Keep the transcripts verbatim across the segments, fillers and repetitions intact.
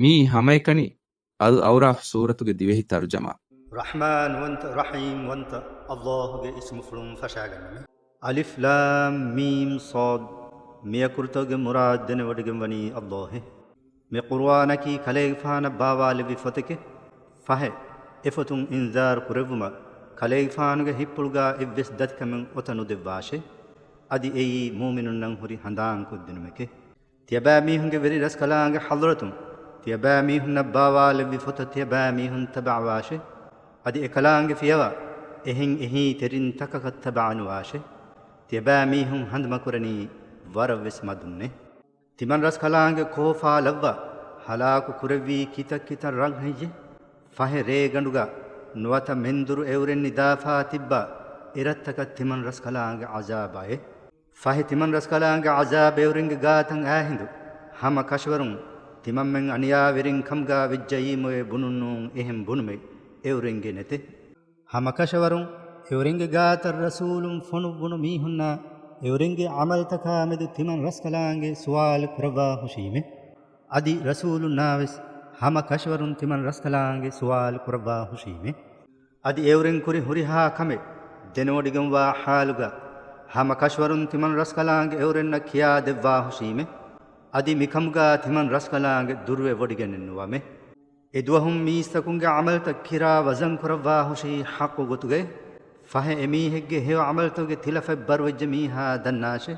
މިއީ ހަމައެކަނި އަލް އައުރާފް ސޫރަތުގެ ދިވެހި ތަރުޖަމާ. ރަޙްމާންވަންތަ، ރަޙީމްވަންތަ އައްލާހުގެ އިސްމުފުޅުން ފަށާގަންނަމެ. އަލިފް ލާމް މީމް ޞާދް. މި އަކުރުތަކުގެ މުރާދު ދެނެވޮޑިގެންވަނީ އައްލާހެއް. މި ޤުރުއާނަކީ ކަލޭގެފާނަށް ބާވާލެއްވި ފޮތެކެ. ފަހެ، އެފޮތުން އިންޒާރު ކުރެއްވުމަށް، ކަލޭގެފާނުގެ ހިތްޕުޅުގާ އެއްވެސް ދަތިކަމެއް އޮތަ ނުދެއްވާށޭ. އަދި އެއީ މުއުމިނުންނަށް ހުރި ހަނދާންކޮށްދިނުމެކެ. ތިޔަބައިމީހުންގެ ވެރި ރަސްކަލާނގެ ޙަޟްރަތުން، ތިޔަބައިމީހުންނަށް ބާވާލެއްވި ފޮތަށް ތިޔަބައިމީހުން ތަބަޢަވާށޭ. އަދި އެކަލާނގެ ފިޔަވާ، އެހެން އެހީތެރިން ތަކަކަށް ތަބަޢަނުވާށޭ. ތިޔަބައިމީހުން ހަނދުމަކުރަނީ ވަރަށްވެސް މަދުންނޭ. ތިމަން ރަސްކަލާނގެ ކޯފާ ލައްވާ، ހަލާކު ކުރެއްވީ ކިތައް ކިތައް ރަން ހެއްޔޭ؟ ފަހެ ރޭގަނޑުގަ ނުވަތަ މެންދުރު އެއުރެން ނިދާފާ ތިއްބާ އެރަށްތަކަށް ތިމަން ރަސްކަލާނގެ ޢަޒާބާއޭ. ފަހެ ތިމަން ރަސްކަލާނގެ ޢަޒާބް އެއުރެންގެ ގާތަށް އާހިނދު، ހަމަ ކަށަވަރުން ތިމަންމެން އަނިޔާވެރިން ކަމުގާ ވެއްޖައީމުއޭ ބުނުންނޫން އެހެން ބުނުމެއް އެއުރެންގެ ނެތޭ. ހަމަ ކަށަވަރުން އެއުރެންގެ ގާތަށް ރަސޫލުން ފޮނުއްވުނު މީހުންނާ އެއުރެންގެ ޢަމަލްތަކާ މެދު ތިމަން ރަސްކަލާނގެ ސުވާލު ކުރައްވާ ހުށީމެ. އަދި ރަސޫލުންނާވެސް ހަމަ ކަށަވަރުން ތިމަން ރަސްކަލާނގެ ސުވާލު ކުރައްވާ ހުށީމެ. އަދި އެއުރެން ކުރި ހުރިހާ ކަމެއް ދެނެވޮޑިގެންވާ ޙާލުގަ ހަމަ ކަށަވަރުން ތިމަން ރަސްކަލާނގެ އެއުރެންނަށް ކިޔާ ދެއްވާ ހުށީމެ. އަދި މިކަމުގާ ތިމަން ރަސްކަލާނގެ ދުރުވެ ވޮޑިގެނެއް ނުވަމެ. އެދުވަހުން މީސްތަކުންގެ ޢަމަލްތައް ކިރާ ވަޒަން ކުރައްވާ ހުށީ ޙައްޤު ގޮތުގައި. ފަހެ އެމީހެއްގެ ހެޔޮ ޢަމަލްތަކުގެ ތިލަފަތް ބަރުވެއްޖެ މީހާ ދަންނާށެ.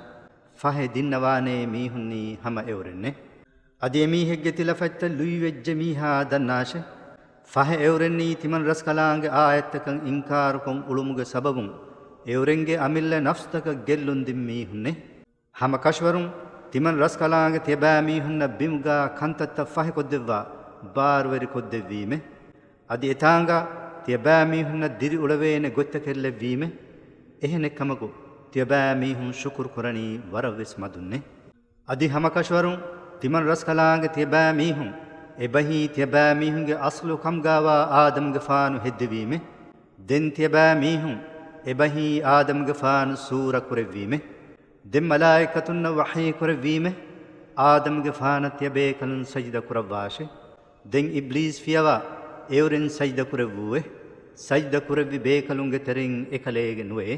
ފަހެ ދިންނަވާނޭ މީހުންނީ ހަމަ އެއުރެންނޭ. އަދި އެމީހެއްގެ ތިލަފަތްތައް ލުއިވެއްޖެ މީހާ ދަންނާށެ. ފަހެ އެއުރެންނީ ތިމަން ރަސްކަލާނގެ އާޔަތްތަކަށް އިންކާރުކޮށް އުޅުމުގެ ސަބަބުން އެއުރެންގެ އަމިއްލަ ނަފްސްތަކަށް ގެއްލުން ދިން މީހުންނޭ. ހަމަ ކަށަވަރުން ތިމަން ރަސްކަލާނގެ ތިޔަބައިމީހުންނަށް ބިމުގާ ކަންތައްތައް ފަހިކޮށްދެއްވާ، ބާރުވެރިކޮށްދެއްވީމެ. އަދި އެތާނގާ ތިޔަބައިމީހުންނަށް ދިރިއުޅެވޭނެ ގޮތްތަކެއް ލެއްވީމެ. އެހެނެއްކަމަކު، ތިޔަބައިމީހުން ޝުކުރު ކުރަނީ ވަރަށްވެސް މަދުންނޭ. އަދި ހަމަ ކަށަވަރުން ތިމަން ރަސްކަލާނގެ ތިޔަބައިމީހުން އެބަހީ ތިޔަބައިމީހުންގެ އަސްލު ކަމުގާވާ އާދަމްގެފާނު ހެއްދެވީމެ. ދެން ތިޔަބައިމީހުން އެބަހީ އާދަމްގެފާނު ސޫރަ ކުރެއްވީމެ. ދެން މަލާއިކަތުންނަށް ވަޙީ ކުރެއްވީމެ، އާދަމްގެފާނަށް ތިޔަބޭކަލުން ސަޖިދަ ކުރައްވާށެ. ދެން އިބްލީސް ފިޔަވާ އެއުރެން ސަޖިދަ ކުރެއްވޫއެ. ސަޖިދަ ކުރެއްވި ބޭކަލުންގެ ތެރެއިން އެކަލޭގެ ނުވެއެ.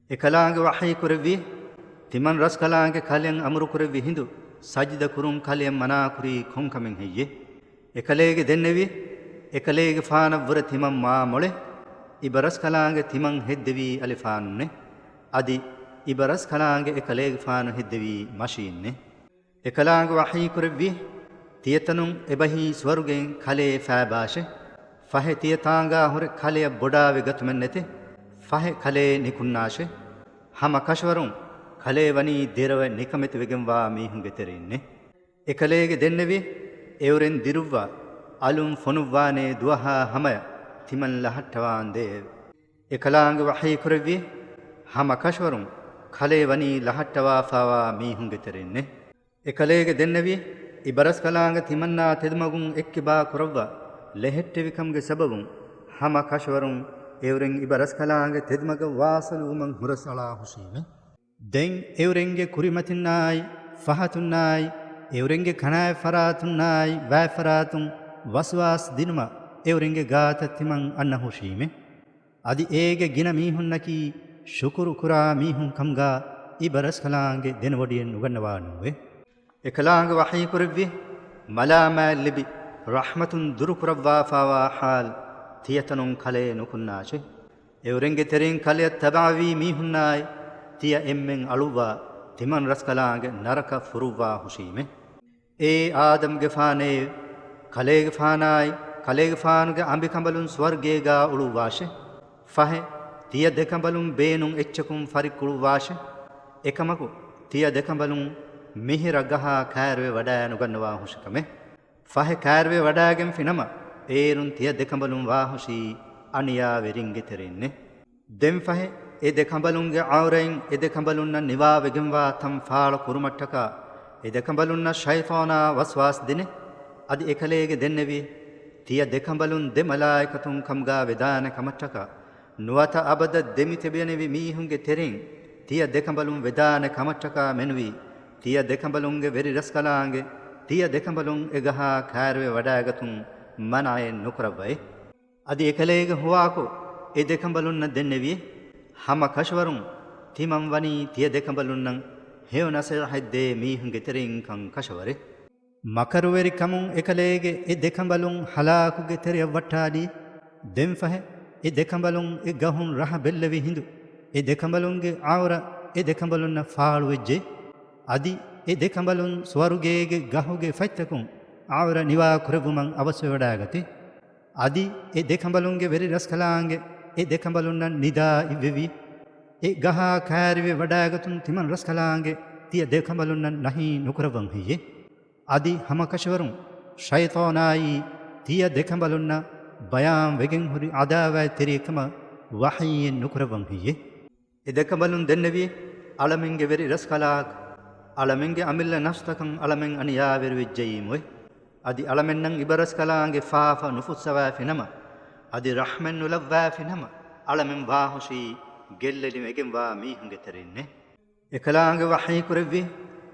އެކަލާނގެ ވަޙީ ކުރެއްވި، ތިމަން ރަސްކަލާނގެ ކަލެއަށް އަމުރު ކުރެއްވި ހިނދު ސަޖިދަ ކުރުން ކަލެއަށް މަނާ ކުރީ ކޮން ކަމެއް ހެއްޔެ؟ އެކަލޭގެ ދެންނެވި، އެކަލޭގެފާނަށްވުރެ ތިމަން މާ މޮޅެ. އިބަރަސްކަލާނގެ ތިމަން ހެއްދެވީ އަލިފާނުންނެ. އަދި އިބަރަސްކަލާނގެ އެކަލޭގެފާނު ހެއްދެވީ މަށީންނެ. އެކަލާނގެ ވަޙީ ކުރެއްވި، ތިޔަތަނުން އެބަހީ ސުވަރުގެއިން ކަލޭ ފާބާށެ. ފަހެ ތިޔަތާނގާ ހުރެ ކަލެއަށް ބޮޑާވެ ގަތުމެއްނެތެ. ފަހެ ކަލޭ ނިކުންނާށެ. ހަމަ ކަށަވަރުން ކަލޭ ވަނީ ދެރަވެ ނިކަމެތިވެގެންވާ މީހުންގެ ތެރެއިންނެ. އެކަލޭގެ ދެންނެވި، އެއުރެން ދިރުއްވާ، އަލުން ފޮނުއްވާނޭ ދުވަހާ ހަމަޔަށް ތިމަން ލަހައްޓަވާންދޭ. އެކަލާނގެ ވަޙީ ކުރެއްވި، ހަމަ ކަށަވަރުން ކަލޭ ވަނީ ލަހައްޓަވާފާވާ މީހުންގެ ތެރެއިންނެ. އެކަލޭގެ ދެންނެވި، އިބަރަސްކަލާނގެ ތިމަންނާ ތެދުމަގުން އެއްކިބާ ކުރައްވާ ލެހެއްޓެވިކަމުގެ ސަބަބުން ހަމަ ކަށަވަރުން އެއުރެން އިބަރަސްކަލާނގެ ތެދުމަގަށް ވާސަލުވުމަށް ހުރަސްއަޅާ ހުށީމެ. ދެން އެއުރެންގެ ކުރިމަތިންނާއި، ފަހަތުންނާއި، އެއުރެންގެ ކަނާތް ފަރާތުންނާއި، ވާތް ފަރާތުން ވަސްވާސް ދިނުމަށް އެއުރެންގެ ގާތަށް ތިމަން އަންނަ ހުށީމެ. އަދި އޭގެ ގިނަ މީހުންނަކީ ޝުކުރު ކުރާ މީހުން ކަމުގާ އިބަރަސްކަލާނގެ ދެނެވޮޑިއެއް ނުގަންނަވާ ނޫވެ. އެކަލާނގެ ވަޙީ ކުރެއްވި، މަލާމާތް ލިބި، ރަޙްމަތުން ދުރުކުރައްވާފާވާ ޙާލް ތިޔަތަނުން ކަލޭ ނުކުންނާށެ. އެއުރެންގެ ތެރެއިން ކަލެއަށް ތަބަޢަވީ މީހުންނާއި، ތިޔަ އެންމެން އަޅުއްވާ، ތިމަން ރަސްކަލާނގެ ނަރަކަ ފުރުއްވާ ހުށީމެ. އޭ އާދަމްގެފާނޭ، ކަލޭގެފާނާއި، ކަލޭގެފާނުގެ އަނބިކަނބަލުން ސުވަރުގޭގާ އުޅުއްވާށެ. ފަހެ، ތިޔަ ދެކަނބަލުން ބޭނުން އެއްޗަކުން ފަރިއްކުޅުއްވާށެ. އެކަމަކު، ތިޔަ ދެކަނބަލުން މިހިރަ ގަހާ ކާރުވެ ވަޑާ ނުގަންނަވާ ހުށިކަމެ. ފަހެ ކާރުވެ ވަޑާގެންފިނަމަ، އޭރުން ތިޔަ ދެކަނބަލުން ވާހުށީ އަނިޔާވެރިންގެ ތެރެއިންނެ. ދެން ފަހެ، އެ ދެކަނބަލުންގެ އައުރައިން އެ ދެކަނބަލުންނަށް ނިވާވެގެންވާ ތަން ފާޅު ކުރުމަށްޓަކާ، އެ ދެކަނބަލުންނަށް ޝައިޠާނާ ވަސްވާސް ދިނެ. އަދި އެކަލޭގެ ދެންނެވި، ތިޔަ ދެކަނބަލުން ދެ މަލާއިކަތުން ކަމުގާ ވެދާނެ ކަމަށްޓަކާ، ނުވަތަ އަބަދަށް ދެމިތިބެނެވި މީހުންގެ ތެރެއިން ތިޔަ ދެކަނބަލުން ވެދާނެ ކަމަށްޓަކާ މެނުވީ، ތިޔަ ދެކަނބަލުންގެ ވެރި ރަސްކަލާނގެ ތިޔަ ދެކަނބަލުން އެ ގަހާ ކާރިވެ ވަޑާގަތުން މަނައެއް ނުކުރައްވައޭ. އަދި އެކަލޭގެ ހުވާކޮށް އެ ދެކަނބަލުންނަށް ދެންނެވިއޭ. ހަމަ ކަށަވަރުން ތިމަން ވަނީ ތިޔަ ދެކަނބަލުންނަށް ހެޔޮ ނަސޭހަތްދޭ މީހުންގެ ތެރެއިންކަން ކަށަވަރޭ. މަކަރުވެރިކަމުން އެކަލޭގެ އެ ދެކަނބަލުން ހަލާކުގެ ތެރެއަށް ވައްޓާލީ. ދެންފަހެ، އެ ދެކަނބަލުން އެ ގަހުން ރަހަ ބެއްލެވި ހިނދު، އެ ދެކަނބަލުންގެ އައުރަ އެ ދެކަނބަލުންނަށް ފާޅުވެއްޖެ. އަދި އެ ދެކަނބަލުން ސުވަރުގޭގެ ގަހުގެ ފަތްތަކުން އައުރަ ނިވާ ކުރެއްވުމަށް އަވަސްވެވަޑާގަތީ. އަދި އެ ދެކަނބަލުންގެ ވެރި ރަސްކަލާނގެ އެ ދެކަނބަލުންނަށް ނިދާ އިއްވެވި، އެ ގަހާ ކާރިވެ ވަޑާގަތުން ތިމަން ރަސްކަލާނގެ ތިޔަ ދެކަނބަލުންނަށް ނަހީ ނުކުރައްވަން ހެއްޔޭ؟ އަދި ހަމަކަށަވަރުން ޝައިޠާނާއީ ތިޔަ ދެކަނބަލުންނަށް ބަޔާން ވެގެން ހުރި ޢަދާވާތްތެރިއެއްކަމަށް ވަޙީއެއް ނުކުރައްވަން ހެއްޔޭ؟ އެ ދެކަނބަލުން ދެންނެވި، އަޅަމެންގެ ވެރި ރަސްކަލާކޮ، އަޅަމެންގެ އަމިއްލަ ނަފްސްތަކަށް އަޅަމެން އަނިޔާވެރިވެއްޖައީމުއޭ. އަދި އަޅަމެންނަށް އިބަރަސްކަލާނގެ ފާފަ ނުފުއްސަވާފިނަމަ، އަދި ރަޙްމަތް ނުލައްވާފިނަމަ، އަޅަމެން ވާހުށީ ގެއްލެނިވެގެންވާ މީހުންގެ ތެރެއިންނޭ. އެކަލާނގެ ވަޙީ ކުރެއްވި،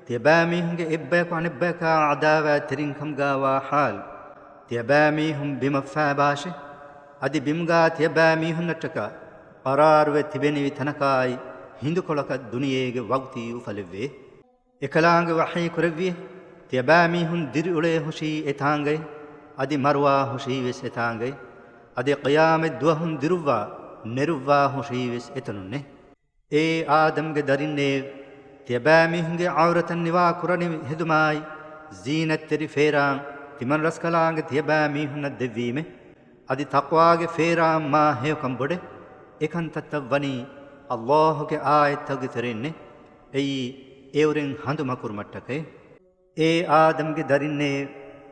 ތިޔަބައިމީހުންގެ އެއްބަޔަކު އަނެއްބަޔަކާ ޢަދާވާތްތެރިންކަމުގާވާ ޙާލު، ތިޔަބައިމީހުން ބިމަށް ފާބާށޭ، އަދި ބިމުގާ ތިޔަބައިމީހުންނަށްޓަކާ ޤަރާރުވެ ތިބެނިވި ތަނަކާއި ހިނދުކޮޅަކަށް ދުނިޔޭގެ ވަގުތީ އުފަލެއްވޭ. އެކަލާނގެ ވަޙީ ކުރެއްވި، ތިޔަބައިމީހުން ދިރިއުޅޭ ހުށީ އެތާނގައި، އަދި މަރުވާ ހުށީވެސް އެތާނގައި، އަދި ޤިޔާމަތް ދުވަހުން ދިރުއްވާ، ނެރުއްވާ ހުށީވެސް އެތަނުންނޭ. އޭ އާދަމްގެ ދަރިންނޭވެ! ތިޔަބައިމީހުންގެ ޢައުރަތަށް ނިވާ ކުރަނިވި ހެދުމާއި، ޒީނަތްތެރި ފޭރާން ތިމަން ރަސްކަލާނގެ ތިޔަބައިމީހުންނަށް ދެއްވީމެ. އަދި ތަޤްވާގެ ފޭރާން މާ ހެޔޮކަން ބޮޑެ. އެކަންތައްތައް ވަނީ ﷲ ގެ އާޔަތްތަކުގެ ތެރެއިންނޭ. އެއީ، އެއުރެން ހަނދުމަކުރުމަށްޓަކައި. އޭ އާދަމްގެ ދަރިންނޭވެ!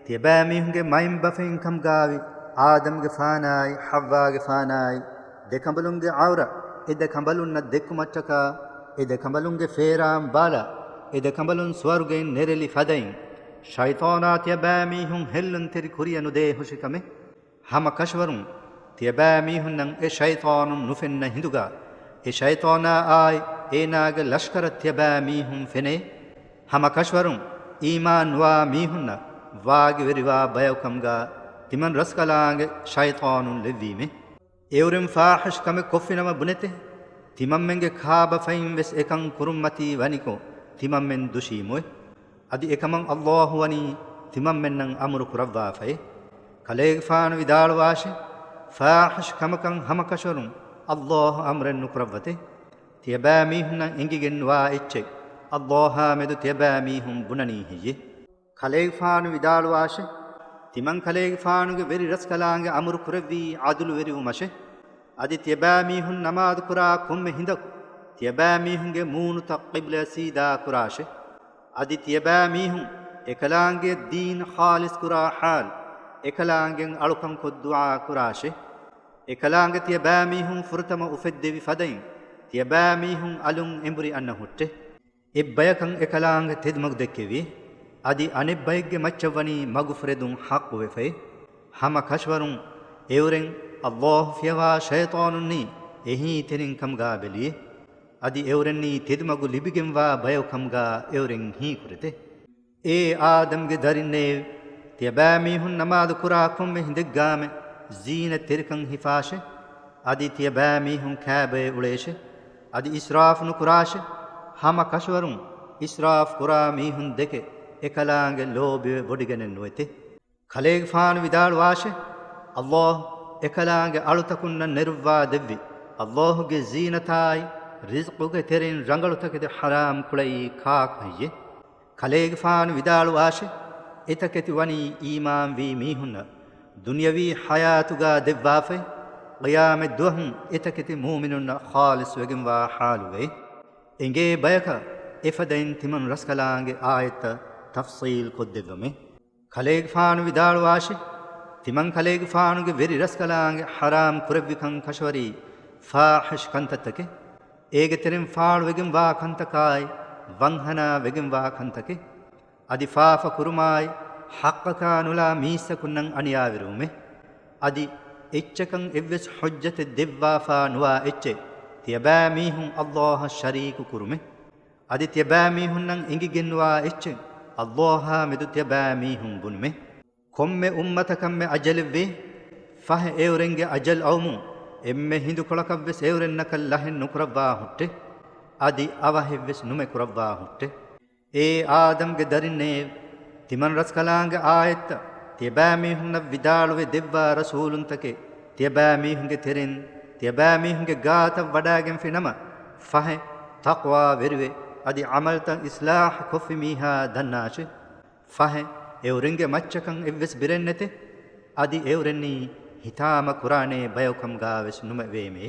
ތިޔަބައިމީހުންގެ މައިންބަފައިން ކަމުގާވި އާދަމްގެފާނާއި ޙައްވާގެފާނާއި ދެކަނބަލުންގެ ޢައުރަ އެ ދެކަނބަލުންނަށް ދެއްކުމަށްޓަކާ، އެ ދެކަނބަލުންގެ ފޭރާން ބާލާ، އެ ދެކަނބަލުން ސުވަރުގެއިން ނެރެލި ފަދައިން، ޝައިޠާނާ ތިޔަބައިމީހުން ހެއްލުންތެރި ކުރިޔަށް ނުދޭ ހުށިކަމެއް. ހަމަ ކަށަވަރުން ތިޔަބައިމީހުންނަށް އެ ޝައިޠާނުން ނުފެންނަ ހިނދުގާ، އެ ޝައިޠާނާއާއި އޭނާގެ ލަޝްކަރަށް ތިޔަބައިމީހުން ފެނޭ. ހަމަ ކަށަވަރުން އީމާން ނުވާ މީހުންނަށް ވާގިވެރިވާ ބަޔަކު ކަމުގާ ތިމަން ރަސްކަލާނގެ ޝައިޠާނުން ލެއްވީމޭ. އެއުރެން ފާޙިޝް ކަމެއް ކޮށްފިނަމަ ބުނެތެ، ތިމަންމެންގެ ކާބަފައިން ވެސް އެކަން ކުރުންމަތީ ވަނިކޮށް، ތިމަންމެން ދުށީމުއެ. އަދި އެކަމަށް ﷲ ވަނީ ތިމަންމެންނަށް އަމުރު ކުރައްވާފައޭ. ކަލޭގެފާނު ވިދާޅުވާށޭ، ފާޙިޝް ކަމަކަށް ހަމަކަށަވަރުން ﷲ އަމުރެއް ނުކުރައްވަތޭ. ތިޔަބައިމީހުންނަށް އެނގިގެންވާ އެއްޗެއް ﷲ އާ މެދު ތިޔަބައިމީހުން ބުނަނީ ހެއްޔޭ؟ ކަލޭގެފާނު ވިދާޅުވާށޭ، ތިމަން ކަލޭގެފާނުގެ ވެރި ރަސްކަލާނގެ އަމުރު ކުރެއްވީ ޢަދުލުވެރިވުމަށޭ. އަދި ތިޔަބައިމީހުން ނަމާދު ކުރާ ކޮންމެ ހިނދަކު، ތިޔަބައިމީހުންގެ މޫނުތައް ޤިބްލަޔަށް ސީދާ ކުރާށޭ. އަދި ތިޔަބައިމީހުން އެކަލާނގެ ދީން ޚާލިޞް ކުރާ ޙާލު، އެކަލާނގެން އަޅުކަންކޮށް ދުޢާ ކުރާށޭ. އެކަލާނގެ ތިޔަބައިމީހުން ފުރަތަމަ އުފެއްދެވި ފަދައިން، ތިޔަބައިމީހުން އަލުން އެނބުރި އަންނަ ހުއްޓޭ. އެއްބަޔަކަށް އެކަލާނގެ ތެދުމަގު ދެއްކެވި، އަދި އަނެއްބައެއްގެ މައްޗަށް ވަނީ މަގުފުރެދުން ޙައްޤުވެފައި. ހަމަ ކަށަވަރުން އެއުރެން ﷲ ފިޔަވާ ޝައިޠާނުންނީ އެހީތެރިން ކަމުގާ ބެލިއެ. އަދި އެއުރެންނީ ތެދުމަގު ލިބިގެންވާ ބަޔަކު ކަމުގާ އެއުރެން ހީކުރެތެ. އޭ އާދަމްގެ ދަރިންނޭވެ! ތިޔަބައިމީހުން ނަމާދު ކުރާ ކޮންމެ ހިނދެއްގާމެ ޒީނަތްތެރިކަން ހިފާށޭ. އަދި ތިޔަބައިމީހުން ކާބަޔަށް އުޅޭށޭ. އަދި އިސްރާފު ނުކުރާށޭ. ހަމަ ކަށަވަރުން އިސްރާފު ކުރާ މީހުން ދެކެ އެކަލާނގެ ލޯބިވެ ވޮޑިގެނެއް ނުވެތެ. ކަލޭގެފާނު ވިދާޅުވާށޭ، ﷲ އެކަލާނގެ އަޅުތަކުންނަށް ނެރުއްވާ ދެއްވި، ﷲ ގެ ޒީނަތާއި ރިޒްޤުގެ ތެރެއިން ރަނގަޅު ތަކެތި ޙަރާމް ކުޅައީ ކާކު ހެއްޔޭ؟ ކަލޭގެފާނު ވިދާޅުވާށޭ، އެތަކެތި ވަނީ އީމާންވީ މީހުންނަށް ދުނިޔަވީ ޙަޔާތުގާ ދެއްވާފައި، ޤިޔާމަތް ދުވަހުން އެތަކެތި މުއުމިނުންނަށް ޚާލިޞް ވެގެންވާ ޙާލުގައި. އެނގޭ ބަޔަކަށް އެފަދައިން ތިމަން ރަސްކަލާނގެ އާޔަތްތައް ތަފްޞީލް ކޮށްދެއްވަމޭ. ކަލޭގެފާނު ވިދާޅުވާށި، ތިމަން ކަލޭގެފާނުގެ ވެރި ރަސްކަލާނގެ ޙަރާމް ކުރެއްވިކަން ކަށަވަރީ ފާޙިޝް ކަންތައްތަކެއް. އޭގެ ތެރެއިން ފާޅުވެގެންވާ ކަންތަކާއި، ވަންހަނާ ވެގެންވާ ކަންތަކެއް. އަދި ފާފަ ކުރުމާއި، ޙައްޤަކާ ނުލާ މީސްތަކުންނަށް އަނިޔާވެރިވުމެއް. އަދި އެއްޗަކަށް އެއްވެސް ޙުއްޖަތެއް ދެއްވާފާ ނުވާ އެއްޗެއް، ތިޔަބައިމީހުން ﷲ އަށް ޝަރީކު ކުރުމެއް. އަދި ތިޔަބައިމީހުންނަށް އެނގިގެންވާ އެއްޗެއް، ﷲ އާ މެދު ތިޔަބައިމީހުން ބުނުމޭ. ކޮންމެ އުއްމަތަކަށްމެ އަޖަލެއްވޭ. ފަހެ އެއުރެންގެ އަޖަލް އައުމުން އެންމެ ހިނދުކޮޅަކަށްވެސް އެއުރެންނަކަށް ލަހެއް ނުކުރައްވާ ހުއްޓޭ. އަދި އަވަހެއްވެސް ނުމެ ކުރައްވާ ހުއްޓޭ. އޭ އާދަމްގެ ދަރިންނޭވެ! ތިމަން ރަސްކަލާނގެ އާޔަތްތައް ތިޔަބައިމީހުންނަށް ވިދާޅުވެ ދެއްވާ ރަސޫލުންތަކެއް ތިޔަބައިމީހުންގެ ތެރެއިން ތިޔަބައިމީހުންގެ ގާތަށް ވަޑާގެންފި ނަމަ، ފަހެ ތަޤްވާވެރިވެ، އަދި ޢަމަލްތައް އިޞްލާޙު ކޮށްފި މީހާ ދަންނާށޭ. ފަހެ އެއުރެންގެ މައްޗަކަށް އެއްވެސް ބިރެއް ނެތޭ. އަދި އެއުރެންނީ ހިތާމަ ކުރާނޭ ބަޔަކު ކަމުގާވެސް ނުމެ ވޭމެ.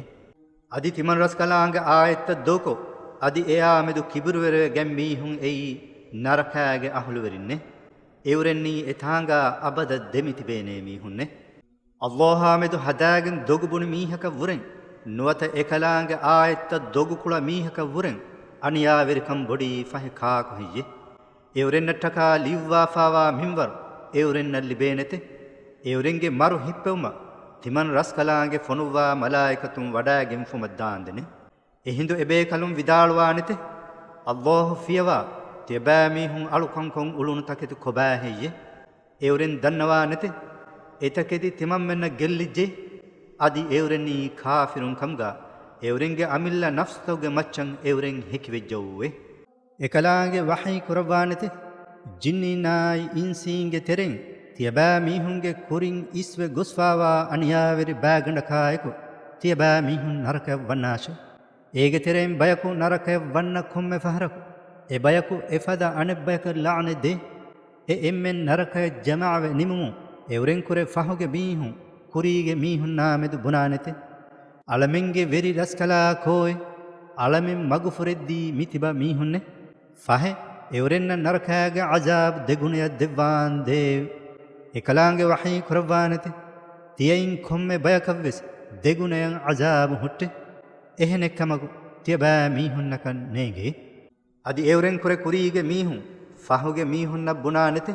އަދި ތިމަން ރަސްކަލާނގެ އާޔަތްތައް ދޫކޮށް، އަދި އެއާ މެދު ކިބުރުވެރިވެގެން މީހުން އެއީ ނަރަކާގެ އަހުލުވެރިންނޭ. އެއުރެންނީ އެތާނގާ އަބަދަށް ދެމިތިބޭނޭ މީހުންނޭ. ﷲ އާ މެދު ހަދާގެން ދޮގު ބުނި މީހަކަށް ވުރެން، ނުވަތަ އެކަލާނގެ އާޔަތްތައް ދޮގުކުޅަ މީހަކަށް ވުރެން، އަނިޔާވެރިކަން ބޮޑީ ފަހެ ކާކު ހެއްޔޭ؟ އެއުރެންނަށްޓަކާ ލިޔުއްވާފާވާ މިންވަރު އެއުރެންނަށް ލިބޭނެތެ. އެއުރެންގެ މަރު ހިއްޕެވުމަށް ތިމަން ރަސްކަލާނގެ ފޮނުއްވާ މަލާއިކަތުން ވަޑާގެންފުމަށް ދާންދެނެ. އެހިނދު އެބޭކަލުން ވިދާޅުވާނެތެ، ﷲ ފިޔަވާ، ތިޔަބައިމީހުން އަޅުކަންކޮށް އުޅުނު ތަކެތި ކޮބާ ހެއްޔޭ؟ އެއުރެން ދަންނަވާނެތެ، އެތަކެތި ތިމަންމެންނަށް ގެއްލިއްޖެ. އަދި އެއުރެންނީ ކާފިރުން ކަމުގާ، އެއުރެންގެ އަމިއްލަ ނަފްސުތަކުގެ މައްޗަށް އެއުރެން ހެކިވެއްޖައޫވެ. އެކަލާނގެ ވަޙީ ކުރައްވާނެތެ، ޖިންނީންނާއި އިންސީންގެ ތެރެއިން ތިޔަބައިމީހުންގެ ކުރިން އިސްވެ ގޮސްފާވާ އަނިޔާވެރި ބައިގަނޑަކާއެކު، ތިޔަބައިމީހުން ނަރަކަޔަށް ވަންނާށޭ. އޭގެ ތެރެއިން ބަޔަކު ނަރަކަޔަށް ވަންނަ ކޮންމެ ފަހަރަކު، އެ ބަޔަކު އެފަދަ އަނެއްބަޔަކަށް ލަޢުނަތް ދޭ. އެ އެންމެން ނަރަކަޔަށް ޖަމާވެ ނިމުމުން، އެއުރެންކުރެ ފަހުގެ މީހުން ކުރީގެ މީހުންނާ މެދު ބުނާނެތެ، އަޅަމެންގެ ވެރި ރަސްކަލާ ކޯއެ؟ އަޅަމެން މަގުފުރެއްދީ މިތިބަ މީހުންނެ. ފަހެ އެއުރެންނަށް ނަރަކާގެ ޢަޒާބު ދެގުނަޔަށް ދެއްވާން ދޭވެ. އެކަލާނގެ ވަޙީ ކުރައްވާނެތެ، ތިޔައިން ކޮންމެ ބަޔަކަށްވެސް ދެގުނަޔަށް ޢަޒާބު ހުއްޓެ. އެހެނެއްކަމަކު ތިޔަބައިމީހުންނަކަށް ނޭނގޭ. އަދި އެއުރެންކުރެ ކުރީގެ މީހުން ފަހުގެ މީހުންނަށް ބުނާނެތެ،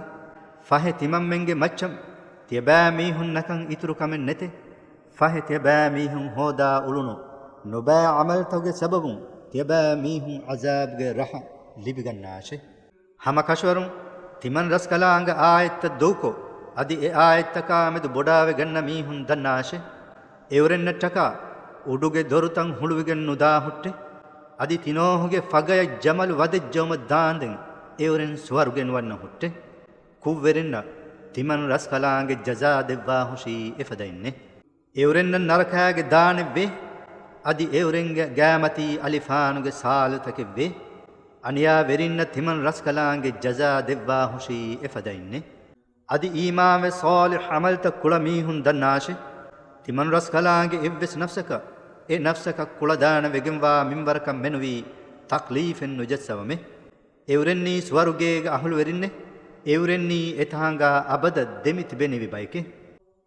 ފަހެ ތިމަންމެންގެ މައްޗަށް ތިޔަބައިމީހުންނަކަށް އިތުރު ކަމެއް ނެތެ. ފަހެ ތިޔަބައިމީހުން ހޯދާ އުޅުނު ނުބައި ޢަމަލްތަކުގެ ސަބަބުން ތިޔަބައިމީހުން ޢަޒާބުގެ ރަހަ ލިބިގަންނާށެ. ހަމަ ކަށަވަރުން ތިމަން ރަސްކަލާނގެ އާޔަތްތައް ދޫކޮށް، އަދި އެ އާޔަތްތަކާ މެދު ބޮޑާވެގަންނަ މީހުން ދަންނާށެ. އެއުރެންނަށްޓަކާ އުޑުގެ ދޮރުތައް ހުޅުވިގެން ނުދާ ހުއްޓެ. އަދި ތިނޯހުގެ ފަގަޔަށް ޖަމަލު ވަދެއްޖައުމަށް ދާންދެން އެއުރެން ސުވަރުގެން ވަންނަ ހުއްޓެ. ކުށްވެރިންނަށް ތިމަން ރަސްކަލާނގެ ޖަޒާ ދެއްވާ ހުށީ އެފަދައިންނެ. އެއުރެންނަށް ނަރަކާގެ ދާނެއްވޭ. އަދި އެއުރެންގެ ގާމަތީ އަލިފާނުގެ ސާލުތަކެއްވޭ. އަނިޔާވެރިންނަށް ތިމަން ރަސްކަލާނގެ ޖަޒާ ދެއްވާ ހުށީ އެފަދައިންނެ. އަދި އީމާންވެ ޞާލިޙް ޢަމަލްތައް ކުޅަ މީހުން ދަންނާށެ. ތިމަން ރަސްކަލާނގެ އެއްވެސް ނަފްސަކަށް އެ ނަފްސަކަށް ކުޅަދާނަ ވެގެންވާ މިންވަރަކަށް މެނުވީ ތަކްލީފެއް ނުޖައްސަވަމެ. އެއުރެންނީ ސުވަރުގޭގެ އަހުލުވެރިންނެ. އެއުރެންނީ އެތާނގާ އަބަދަށް ދެމި ތިބެނިވި ބައެކެ.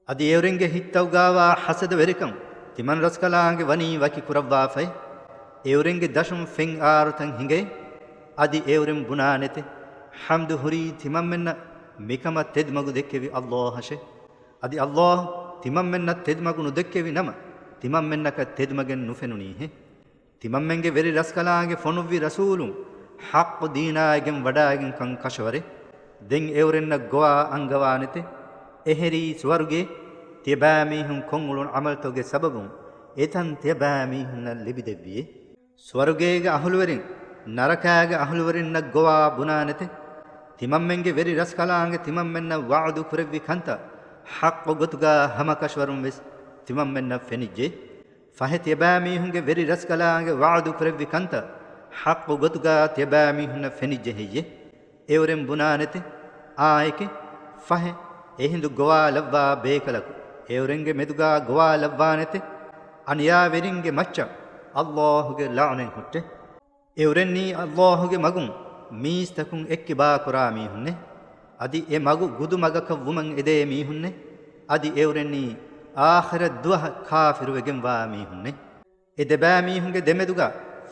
އަދި އެއުރެންގެ ހިތްތައުގާވާ ޙަސަދަވެރިކަން ތިމަން ރަސްކަލާނގެ ވަނީ ވަކި ކުރައްވާފައި. އެއުރެންގެ ދަށުން ފެން އާރުތަން ހިނގައި. އަދި އެއުރެން ބުނާނެތެ، ޙަމްދު ހުރީ ތިމަންމެންނަށް މިކަމަށް ތެދުމަގު ދެއްކެވި ﷲ އަށެ. އަދި ﷲ ތިމަންމެންނަށް ތެދުމަގު ނުދެއްކެވި ނަމަ، ތިމަންމެންނަކަށް ތެދުމަގެއް ނުފެނުނީހެ. ތިމަންމެންގެ ވެރި ރަސްކަލާނގެ ފޮނުއްވި ރަސޫލުން ޙައްޤު ދީނާއިގެން ވަޑާއިގެންކަން ކަށަވަރެއް. ދެން އެއުރެންނަށް ގޮވާ އަންގަވާނެތެ. އެހެރީ ސުވަރުގޭ ތިޔަބައިމީހުން ކޮށްއުޅުނު ޢަމަލްތަކުގެ ސަބަބުން އެތަން ތިޔަބައިމީހުންނަށް ލިބިދެއްވިއޭ. ސުވަރުގޭގެ އަހުލުވެރިން ނަރަކާގެ އަހުލުވެރިންނަށް ގޮވާ ބުނާނެތެ. ތިމަންމެންގެ ވެރި ރަސްކަލާނގެ ތިމަންމެންނަށް ވަޢުދު ކުރެއްވި ކަންތައް ޙައްޤު ގޮތުގާ ހަމަކަށަވަރުން ވެސް ތިމަންމެންނަށް ފެނިއްޖެ. ފަހެ ތިޔަބައިމީހުންގެ ވެރި ރަސްކަލާނގެ ވަޢުދު ކުރެއްވި ކަންތައް ޙައްޤު ގޮތުގާ ތިޔަބައިމީހުންނަށް ފެނިއްޖެ ހެއްޔެ؟ އެއުރެން ބުނާނެތެ، އާނއެކެ. ފަހެ އެހިނދު ގޮވާލައްވާ ބޭކަލަކު އެއުރެންގެ މެދުގާ ގޮވާލައްވާނެތެ. އަނިޔާވެރިންގެ މައްޗަށް ﷲ ގެ ލަޢުނަތް ހުއްޓެ. އެއުރެންނީ ﷲ ގެ މަގުން މީސްތަކުން އެއްކިބާކުރާ މީހުންނެ. އަދި އެ މަގު ގުދުމަގަކަށް ވުމަށް އެދޭ މީހުންނެ. އަދި އެއުރެންނީ އާޚިރަތް ދުވަހަށް ކާފިރުވެގެންވާ މީހުންނެ. އެ ދެބައިމީހުންގެ ދެމެދުގަ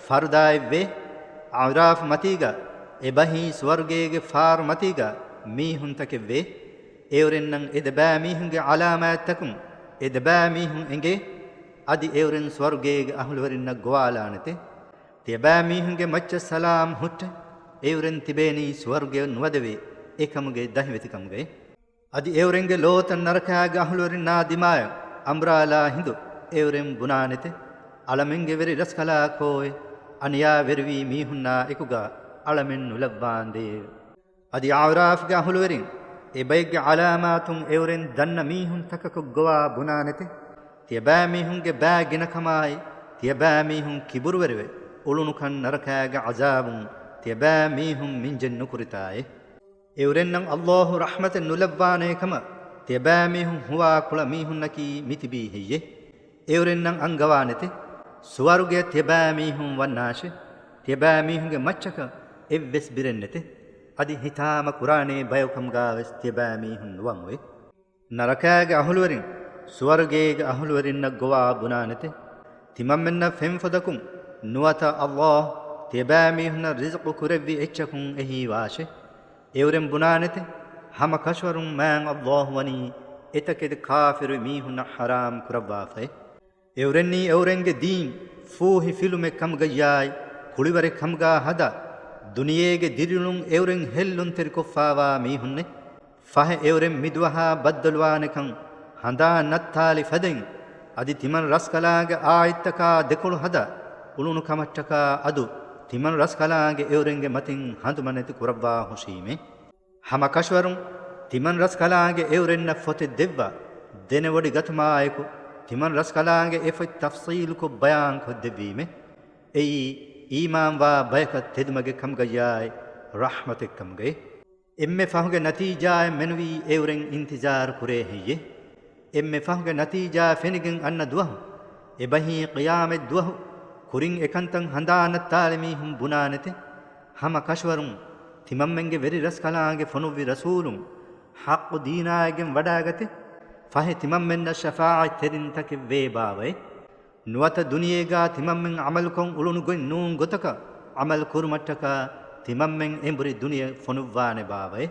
ފަރުދާއެއްވޭ. އަޢުރާފް މަތީގަ އެބަހީ ސުވަރުގޭގެ ފާރު މަތީގަ މީހުންތަކެއްވޭ. އެއުރެންނަށް އެ ދެބައިމީހުންގެ ޢަލާމާތްތަކުން އެ ދެބައިމީހުން އެނގޭ. އަދި އެއުރެން ސުވަރުގޭގެ އަހުލުވެރިންނަށް ގޮވާލާނެތެ. ތިޔަބައިމީހުންގެ މައްޗަށް ސަލާމް ހުއްޓެ. އެއުރެން ތިބޭނީ ސުވަރުގެ ނުވަދެވޭ އެކަމުގެ ދަހިވެތިކަމުގައި. އަދި އެއުރެންގެ ލޯތައް ނަރަކާގެ އަހުލުވެރިންނާ ދިމާޔަށް އަނބުރާލާ ހިނދު އެއުރެން ބުނާނެތެ، އަޅަމެންގެ ވެރި ރަސްކަލާކޯއެ؟ އަނިޔާވެރިވީ މީހުންނާ އެކުގާ އަޅަމެން ނުލައްވާނދޭވެ. އަދި އަޢުރާފްގެ އަހުލުވެރިން އެބައެއްގެ ޢަލާމާތުން އެއުރެން ދަންނަ މީހުން ތަކަކު ގޮވާ ބުނާނެތެ، ތިޔަބައިމީހުންގެ ބައި ގިނަކަމާއި، ތިޔަބައިމީހުން ކިބުރުވެރިވެ، އުޅުނުކަން ނަރަކާގެ ޢަޒާބުން ތިޔަބައިމީހުން މިންޖެއް ނުކުރިތާއޭ. އެއުރެންނަށް ﷲ ރަޙްމަތެއް ނުލައްވާނޭ ކަމަށް ތިޔަބައިމީހުން ހުވާ ކުޅަ މީހުންނަކީ މިތިބީ ހެއްޔޭ؟ އެއުރެންނަށް އަންގަވާނެތެ، ސުވަރުގެއަށް ތިޔަބައިމީހުން ވަންނާށޭ. ތިޔަބައިމީހުންގެ މައްޗަކަށް އެއްވެސް ބިރެއް ނެތެ. އަދި ހިތާމަ ކުރާނޭ ބަޔަކު ކަމުގާވެސް ތިޔަބައިމީހުން ނުވަންއޮތް. ނަރަކާގެ އަހުލުވެރިން ސުވަރުގޭގެ އަހުލުވެރިންނަށް ގޮވާ ބުނާނެތެ، ތިމަންމެންނަށް ފެންފޮދަކުން ނުވަތަ ﷲ ތިޔަބައިމީހުންނަށް ރިޒުޤު ކުރެއްވި އެއްޗަކުން އެހީވާށޭ. އެއުރެން ބުނާނެތެ، ހަމަ ކަށަވަރުން މާތް ﷲ ވަނީ އެތަކެތި ކާފިރު މީހުންނަށް ޙަރާމް ކުރައްވާފައޭ. އެއުރެންނީ އެއުރެންގެ ދީން ފޫހި ފިލުމެއް ކަމުގައްޔާއި، ކުޅިވަރެއް ކަމުގާ ހަދާ، ދުނިޔޭގެ ދިރިއުޅުން އެއުރެން ހެއްލުންތެރިކޮށްފާވާ މީހުންނޭ. ފަހެ އެއުރެން މިދުވަހާ ބައްދަލުވާނެކަން ހަނދާން ނައްތާލި ފަދައިން، އަދި ތިމަން ރަސްކަލާނގެ އާއެއްތަކާ ދެކޮޅު ހަދާ، އުޅުނު ކަމަށްޓަކާ އަދު، ތިމަން ރަސްކަލާނގެ އެއުރެންގެ މަތިން ހަނދުމަނެތި ކުރައްވާ ހުށީމޭ. ހަމަ ކަށަވަރުން ތިމަން ރަސްކަލާނގެ އެއުރެންނަށް ފޮތެއް ދެއްވާ، ދެނެވޮޑިގަތުމާއެކު، ތިމަން ރަސްކަލާނގެ އެ ފޮތް ތަފްޞީލުކޮށް ބަޔާންކޮށްދެއްވީމޭ. އެއީ އީމާންވާ ބަޔަކަށް ތެދުމަގެއް ކަމުގައްޔާއި، ރަޙްމަތެއް ކަމުގައި. އެންމެ ފަހުގެ ނަތީޖާއެއް މެނުވީ އެއުރެން އިންތިޒާރު ކުރޭ ހެއްޔޭ؟ އެންމެ ފަހުގެ ނަތީޖާ ފެނިގެން އަންނަ ދުވަހު، އެބަހީ ޤިޔާމަތް ދުވަހު، ކުރިން އެކަންތައް ހަނދާން ނައްތާލި މީހުން ބުނާނެތެ، ހަމަ ކަށަވަރުން ތިމަންމެންގެ ވެރި ރަސްކަލާނގެ ފޮނުއްވި ރަސޫލުން ޙައްޤު ދީނާއިގެން ވަޑާގަތެ، ފަހެ ތިމަންމެންނަށް ޝަފާޢަތްތެރިންތަކެއް ވޭ ބާވައޭ. ނުވަތަ ދުނިޔޭގާ ތިމަންމެން ޢަމަލުކޮށް އުޅުނު ގޮތް ނޫން ގޮތަކަށް ޢަމަލު ކުރުމަށްޓަކާ ތިމަންމެން އެނބުރި ދުނިޔެ ފޮނުއްވާނެ ބާވައޭ.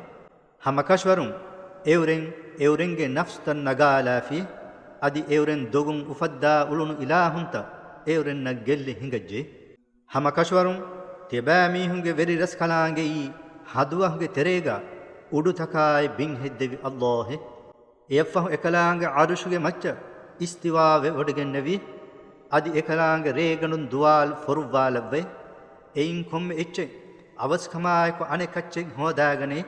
ހަމަ ކަށަވަރުން އެއުރެން އެއުރެންގެ ނަފްސުތައް ނަގާލާފި، އަދި އެއުރެން ދޮގުން އުފައްދާ އުޅުނު އިލާހުންތައް އެއުރެންނަށް ގެއްލި ހިނގައްޖެ. ހަމަ ކަށަވަރުން ތިޔަބައިމީހުންގެ ވެރި ރަސްކަލާނގެއީ ހަދުވަހުގެ ތެރޭގާ އުޑުތަކާއި ބިން ހެއްދެވި ﷲ އެ. އެއަށްފަހު އެކަލާނގެ ޢަރުޝުގެ މައްޗަށް އިސްތިވާވެ ވޮޑިގެންނެވި. އަދި އެކަލާނގެ ރޭގަނޑުން ދުވާލު ފޮރުއްވާލައްވައި، އެއިން ކޮންމެ އެއްޗެއް އަވަސްކަމާއެކު އަނެއް ކައްޗެއް ހޯދާގަނެ.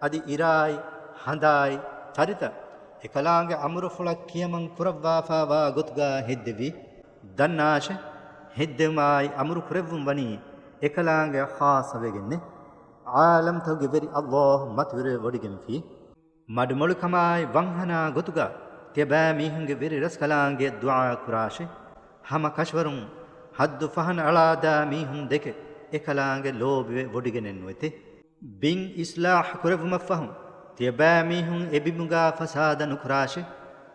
އަދި އިރާއި، ހަނދާއި، ތަރިތައް އެކަލާނގެ އަމުރުފުޅަށް ކިޔަމަން ކުރައްވާފާވާ ގޮތުގާ ހެއްދެވި. ދަންނާށެ، ހެއްދެވުމާއި އަމުރު ކުރެއްވުން ވަނީ އެކަލާނގެ ޚާއްޞަވެގެންނެ. ޢާލަމްތަކުގެ ވެރި ﷲ މަތިވެރިވެ ވޮޑިގެންފި. މަޑުމޮޅިކަމާއި ވަންހަނާ ގޮތުގަ ތިޔަބައިމީހުންގެ ވެރި ރަސްކަލާނގެ ދުޢާ ކުރާށެ. ހަމަ ކަށަވަރުން ހައްދު ފަހަނަ އަޅާދާ މީހުން ދެކެ އެކަލާނގެ ލޯބިވެ ވޮޑިގެނެއްނުވެތެ. ބިން އިޞްލާޙު ކުރެއްވުމަށްފަހު، ތިޔަބައިމީހުން އެބިމުގާ ފަސާދަ ނުކުރާށެ.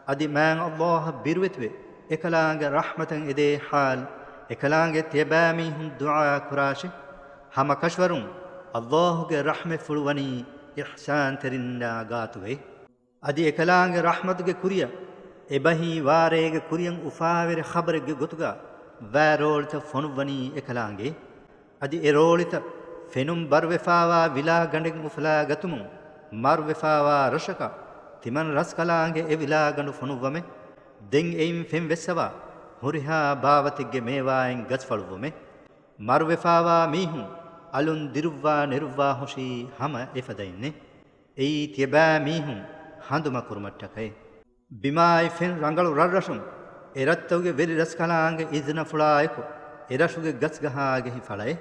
އަދި މާތް ﷲ އަށް ބިރުވެތިވެ، އެކަލާނގެ ރަޙްމަތަށް އެދޭ ޙާލު، އެކަލާނގެ ތިޔަބައިމީހުން ދުޢާ ކުރާށެ. ހަމަ ކަށަވަރުން ﷲ ގެ ރަޙްމަތްފުޅު ވަނީ އިޙްސާންތެރިންނާ ގާތުގައި. އަދި އެކަލާނގެ ރަޙްމަތުގެ ކުރިއަށް އެބަހީ ވާރޭގެ ކުރިއަށް އުފާވެރި ޚަބަރެއްގެ ގޮތުގަ ވައި ރޯޅިތައް ފޮނުއްވަނީ އެކަލާނގެ. އަދި އެ ރޯޅިތައް ފެނުން ބަރުވެފާވާ ވިލާ ގަނޑެއް އުފުލާ ގަތުމުން މަރުވެފާވާ ރަށަކަށް ތިމަން ރަސްކަލާނގެ އެ ވިލާގަނޑު ފޮނުއްވަމެ. ދެން އެއިން ފެން ވެއްސަވާ ހުރިހާ ބާވަތެއްގެ މޭވާއިން ގަސްފަޅުއްވުމެ. މަރުވެފާވާ މީހުން އަލުން ދިރުއްވާ ނެރުއްވާ ހުށީ ހަމަ އެފަދައިންނެ. އެއީ ތިޔަބައިމީހުން ހަނދުމަކުރުމަށްޓަކައި. ބިމާއި ފެން ރަނގަޅު ރަށްރަށުން އެރަށްތަކުގެ ވެރި ރަސްކަލާނގެ އިޒުނަފުޅާއެކު އެރަށުގެ ގަސްގަހާގެހި ފަޅައެ.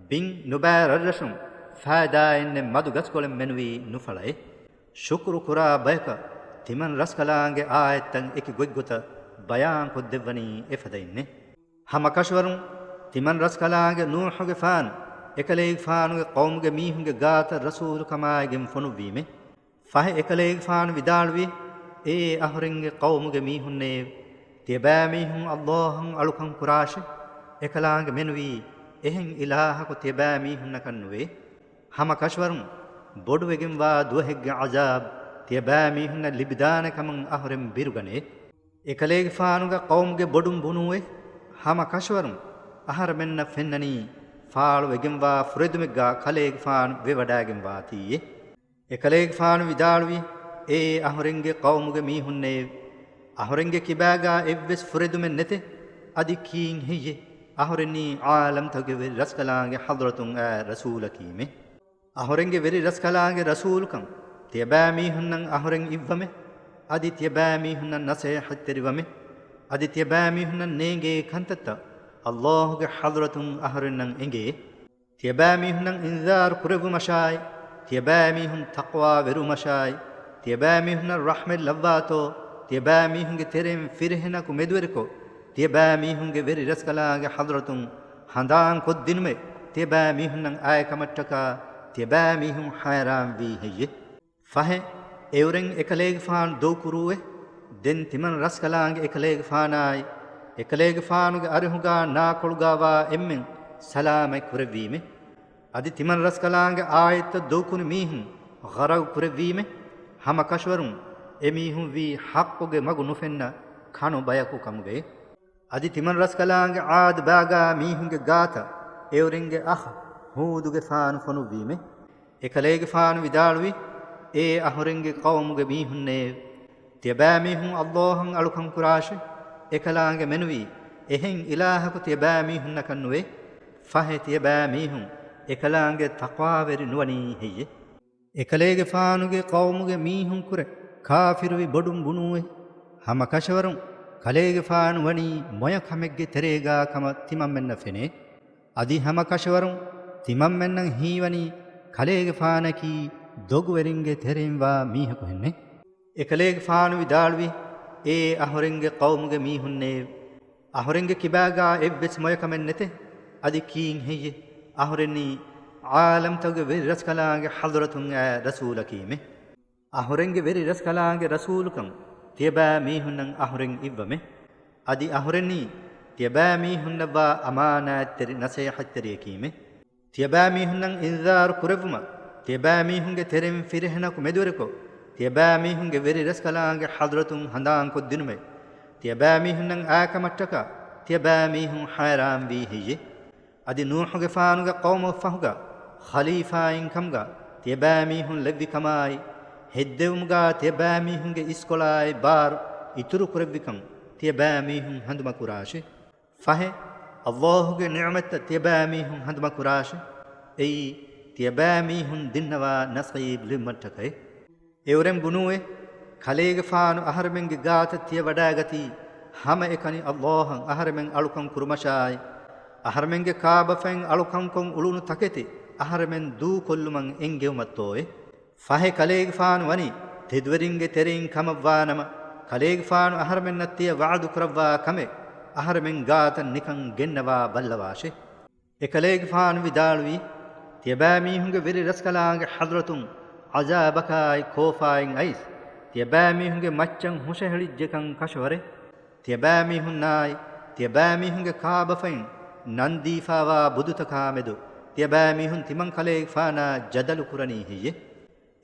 ބިން ނުބައި ރަށްރަށުން ފައިދާއެއްނެތް މަދު ގަސްކޮޅެއް މެނުވީ ނުފަޅައެ. ޝުކުރު ކުރާ ބަޔަކަށް ތިމަން ރަސްކަލާނގެ އާޔަތްތައް އެކި ގޮތްގޮތަށް ބަޔާންކޮށްދެއްވަނީ އެފަދައިންނެ. ހަމަ ކަށަވަރުން ތިމަން ރަސްކަލާނގެ ނޫޙުގެފާނު އެކަލޭގެފާނުގެ ޤައުމުގެ މީހުންގެ ގާތަށް ރަސޫލުކަމާއިގެން ފޮނުއްވީމެ. ފަހެ އެކަލޭގެފާނު ވިދާޅުވި، އޭ އަހުރެންގެ ޤައުމުގެ މީހުންނޭވެ! ތިޔަބައިމީހުން ﷲއަށް އަޅުކަން ކުރާށެ. އެކަލާނގެ މެނުވީ އެހެން އިލާހަކު ތިޔަބައިމީހުންނަކަށް ނުވޭ. ހަމަ ކަށަވަރުން ބޮޑުވެގެންވާ ދުވަހެއްގެ ޢަޒާބު ތިޔަބައިމީހުންނަށް ލިބިދާނެ ކަމަށް އަހުރެން ބިރުގަނޭ. އެކަލޭގެފާނުގެ ޤައުމުގެ ބޮޑުން ބުނޫއެ. ހަމަ ކަށަވަރުން އަހަރެމެންނަށް ފެންނަނީ ފާޅުވެގެންވާ ފުރެދުމެއްގާ ކަލޭގެފާނު ވެވަޑައިގެންވާތީއޭ. އެކަލޭގެފާނު ވިދާޅުވީ، އޭ އަހުރެންގެ ޤައުމުގެ މީހުންނޭވެ! އަހުރެންގެ ކިބާގާ އެއްވެސް ފުރެދުމެއް ނެތޭ. އަދި ކީއްހެއްޔޭ އަހުރެންނީ ޢާލަމްތަކުގެ ވެރި ރަސްކަލާނގެ ޙަޟްރަތުން އައި ރަސޫލަކީމެ؟ އަހުރެންގެ ވެރި ރަސްކަލާނގެ ރަސޫލުކަން ތިޔަބައިމީހުންނަށް އަހުރެން އިއްވަމެ. އަދި ތިޔަބައިމީހުންނަށް ނަސޭޙަތްތެރިވަމެ. އަދި ތިޔަބައިމީހުންނަށް ނޭނގޭ ކަންތައްތައް ﷲ ގެ ޙަޟްރަތުން އަހުރެންނަށް އެނގޭ. ތިޔަބައިމީހުންނަށް އިންޒާރު ކުރެއްވުމަށާއި، ތިޔަބައިމީހުން ތަޤްވާވެރިވުމަށާއި، ތިޔަބައިމީހުންނަށް ރަޙްމަތް ލައްވާތޯ، ތިޔަބައިމީހުންގެ ތެރެއިން ފިރިހެނަކު މެދުވެރިކޮށް، ތިޔަބައިމީހުންގެ ވެރި ރަސްކަލާނގެ ޙަޟްރަތުން ހަނދާން ކޮށްދިނުމެއް ތިޔަބައިމީހުންނަށް އައިކަމަށްޓަކާ ތިޔަބައިމީހުން ޙައިރާންވީ ހެއްޔެ؟ ފަހެ، އެއުރެން އެކަލޭގެފާނު ދޮގުކުރޫއޭ. ދެން ތިމަން ރަސްކަލާނގެ އެކަލޭގެފާނާއި، އެކަލޭގެފާނުގެ އަރިހުގާ ނާކޮޅުގާވާ އެންމެން ސަލާމަތް ކުރެއްވީމެ. އަދި ތިމަން ރަސްކަލާނގެ އާޔަތްތައް ދޮގުކުރި މީހުން ޣަރަގު ކުރެއްވީމެ. ހަމަ ކަށަވަރުން އެމީހުން ވީ ޙައްޤުގެ މަގު ނުފެންނަ ކަނު ބަޔަކު ކަމުގައި. އަދި ތިމަން ރަސްކަލާނގެ ޢާދު ބާގާ މީހުންގެ ގާތަށް އެއުރެންގެ އަޚް ހޫދުގެފާނު ފޮނުއްވީމެ. އެކަލޭގެފާނު ވިދާޅުވީ، އޭ އަހުރެންގެ ޤައުމުގެ މީހުންނޭވެ! ތިޔަބައިމީހުން ﷲ އަށް އަޅުކަން ކުރާށޭ. އެކަލާނގެ މެނުވީ، އެހެން އިލާހަކު ތިޔަބައިމީހުންނަކަށް ނުވޭ. ފަހެ ތިޔަބައިމީހުން އެކަލާނގެ ތަޤްވާވެރި ނުވަނީ ހެއްޔެ؟ އެކަލޭގެފާނުގެ ޤައުމުގެ މީހުންކުރެ ކާފިރުވި ބޮޑުން ބުނޫއެ. ހަމަ ކަށަވަރުން ކަލޭގެފާނު ވަނީ މޮޔަ ކަމެއްގެ ތެރޭގާ ކަމަށް ތިމަންމެންނަށް ފެނޭ. އަދި ހަމަ ކަށަވަރުން ތިމަންމެންނަށް ހީވަނީ ކަލޭގެފާނަކީ ދޮގުވެރިންގެ ތެރެއިން ވާ މީހަކު ހެންނޭ. އެކަލޭގެފާނު ވިދާޅުވީ، އޭ އަހުރެންގެ ޤައުމުގެ މީހުންނޭވެ! އަހުރެންގެ ކިބާގާ އެއްވެސް މޮޔަކަމެއް ނެތޭ. އަދި ކީއްހެއްޔޭ އަހުރެންނީ ޢާލަމްތަކުގެ ވެރި ރަސްކަލާނގެ ޙަޟްރަތުން އައި ރަސޫލަކީމެ؟ އަހުރެންގެ ވެރި ރަސްކަލާނގެ ރަސޫލުކަން ތިޔަބައިމީހުންނަށް އަހުރެން އިއްވަމެ. އަދި އަހުރެންނީ ތިޔަބައިމީހުންނަށްވާ އަމާނާތްތެރި ނަސޭޙަތްތެރިޔަކީމެ. ތިޔަބައިމީހުންނަށް އިންޒާރު ކުރެއްވުމަށް ތިޔަބައިމީހުންގެ ތެރެއިން ފިރިހެނަކު މެދުވެރިކޮށް، ތިޔަބައިމީހުންގެ ވެރި ރަސްކަލާނގެ ޙަޟްރަތުން ހަނދާންކޮށްދިނުމެއް ތިޔަބައިމީހުންނަށް އައިކަމަށްޓަކާ ތިޔަބައިމީހުން ޙައިރާންވީ ހެއްޔެ؟ އަދި ނޫޙުގެފާނުގެ ޤައުމަށްފަހުގަ ޚަލީފާއިން ކަމުގަ ތިޔަބައިމީހުން ލެއްވި ކަމާއި، ހެއްދެވުމުގަ ތިޔަބައިމީހުންގެ އިސްކޮޅާއި ބާރު އިތުރު ކުރެއްވިކަން ތިޔަބައިމީހުން ހަނދުމަކުރާށި. ފަހެ، ﷲ ގެ ނިޢުމަތްތައް ތިޔަބައިމީހުން ހަނދުމަކުރާށި. އެއީ، ތިޔަބައިމީހުން ދިންނަވާ ނަސީބު ލިބުމަށްޓަކައި. އެއުރެން ބުނޫއެ، ކަލޭގެފާނު އަހަރެމެންގެ ގާތަށް ތިޔަ ވަޑައިގަތީ، ހަމައެކަނި ﷲ އަށް އަހަރެމެން އަޅުކަން ކުރުމަށާއި، އަހަރެމެންގެ ކާބަފައިން އަޅުކަންކޮށް އުޅުނު ތަކެތި އަހަރެމެން ދޫކޮށްލުމަށް އެންގެވުމަށްތޯއެ؟ ފަހެ ކަލޭގެފާނު ވަނީ ތެދުވެރިންގެ ތެރެއިން ކަމަށްވާނަމަ، ކަލޭގެފާނު އަހަރެމެންނަށް ތިޔަ ވަޢުދު ކުރައްވާ ކަމެއް އަހަރެމެން ގާތަށް ނިކަން ގެންނަވާ ބައްލަވާށި. އެކަލޭގެފާނު ވިދާޅުވީ، ތިޔަބައިމީހުންގެ ވެރި ރަސްކަލާނގެ ޙަޟްރަތުން ޢަޒާބަކާއި ކޯފާއިން އައިސް، ތިޔަބައިމީހުންގެ މައްޗަށް ހުށަހެޅިއްޖެކަން ކަށަވަރޭ. ތިޔަބައިމީހުންނާއި، ތިޔަބައިމީހުންގެ ކާބަފައިން ނަންދީފާވާ ބުދުތަކާމެދު، ތިޔަބައިމީހުން ތިމަން ކަލޭގެފާނާ ޖަދަލު ކުރަނީ ހެއްޔެ؟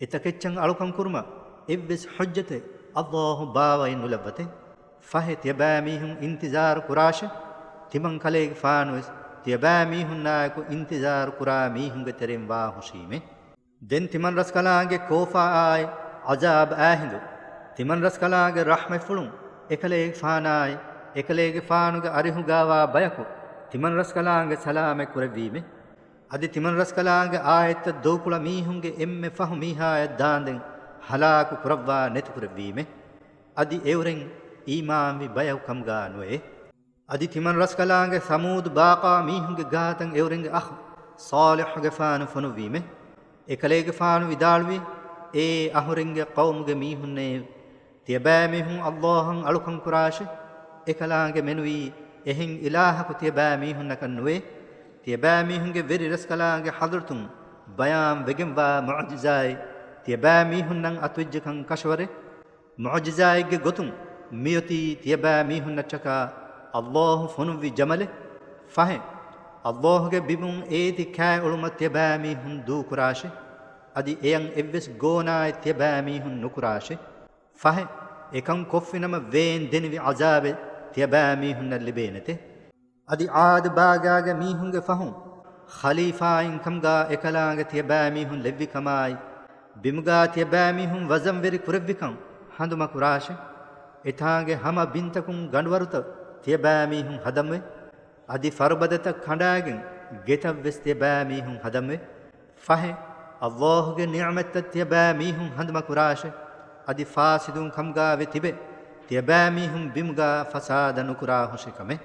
އެތަކެއްޗަށް އަޅުކަން ކުރުމަށް އެއްވެސް ޙުއްޖަތެއް ﷲ ބާވައި ނުލައްވަތެ. ފަހެ ތިޔަބައިމީހުން އިންތިޒާރު ކުރާށެ. ތިމަން ކަލޭގެފާނުވެސް ތިޔަބައިމީހުންނާއެކު އިންތިޒާރު ކުރާ މީހުންގެ ތެރެއިން ވާހުށީމެ. ދެން ތިމަން ރަސްކަލާނގެ ކޯފާއާއި ޢަޒާބާ ހިނދު، ތިމަން ރަސްކަލާނގެ ރަޙްމަތްފުޅުން އެކަލޭގެފާނާއި، އެކަލޭގެފާނުގެ އަރިހުގާވާ ބަޔަކު ތިމަން ރަސްކަލާނގެ ސަލާމަތް ކުރެއްވީމެ. އަދި ތިމަން ރަސްކަލާނގެ އާޔަތްތައް ދޮގުކުޅަ މީހުންގެ އެންމެ ފަހު މީހާޔަށް ދާންދެން ހަލާކު ކުރައްވާ ނެތިކުރެއްވީމެ. އަދި އެއުރެން އީމާންވި ބަޔަކު ކަމުގާ ނުވެ. އަދި ތިމަން ރަސްކަލާނގެ ސަމޫދު ބާޤާ މީހުންގެ ގާތަށް އެއުރެންގެ އަޚު ޞާލިޙުގެފާނު ފޮނުއްވީމެ. އެކަލޭގެފާނު ވިދާޅުވީ، އޭ އަހުރެންގެ ޤައުމުގެ މީހުންނޭ! ތިޔަބައިމީހުން ﷲ އަށް އަޅުކަން ކުރާށި! އެކަލާނގެ މެނުވީ އެހެން އިލާހަކު ތިޔަބައިމީހުންނަކަށް ނުވޭ. ތިޔަބައިމީހުންގެ ވެރި ރަސްކަލާނގެ ޙަޟްރަތުން ބަޔާން ވެގެންވާ މުޢުޖިޒާއެއް ތިޔަބައިމީހުންނަށް އަތުވެއްޖެކަން ކަށަވަރެއް. މުޢުޖިޒާއެއްގެ ގޮތުން މިއޮތީ ތިޔަބައިމީހުންނަށްޓަކާ ﷲ ފޮނުއްވި ޖަމަލެއް. ފަހެ، ﷲ ގެ ބިމުން އޭތި ކާއެޅުމަށް ތިޔަބައިމީހުން ދޫކުރާށި! އަދި އެޔަށް އެއްވެސް ގޯނާއެއް ތިޔަބައިމީހުން ނުކުރާށި! ފަހެ، އެކަން ކޮށްފިނަމަ ވޭން ދެނިވި ޢަޒާބެއް ތިޔަބައިމީހުންނަށް ލިބޭނެތެ. އަދި ޢާދު ބާގާގެ މީހުންގެ ފަހުން ޚަލީފާއިން ކަމުގާ އެކަލާނގެ ތިޔަބައިމީހުން ލެއްވި ކަމާއި، ބިމުގާ ތިޔަބައިމީހުން ވަޒަންވެރި ކުރެއްވިކަން ހަނދުމަކުރާށެ. އެތާނގެ ހަމަ ބިންތަކުން ގަނޑުވަރުތައް ތިޔަބައިމީހުން ހަދަމުވެ. އަދި ފަރުބަދަތައް ކަނޑާގެން ގެތައްވެސް ތިޔަބައިމީހުން ހަދަމުވެ. ފަހެ، އައްލާހުގެ ނިޢުމަތްތައް ތިޔަބައިމީހުން ހަނދުމަކުރާށެ. އަދި ފާސިދުން ކަމުގާވެ ތިބެ، ތިޔަބައިމީހުން ބިމުގާ ފަސާދަ ނުކުރާހުށި ކަމެއް.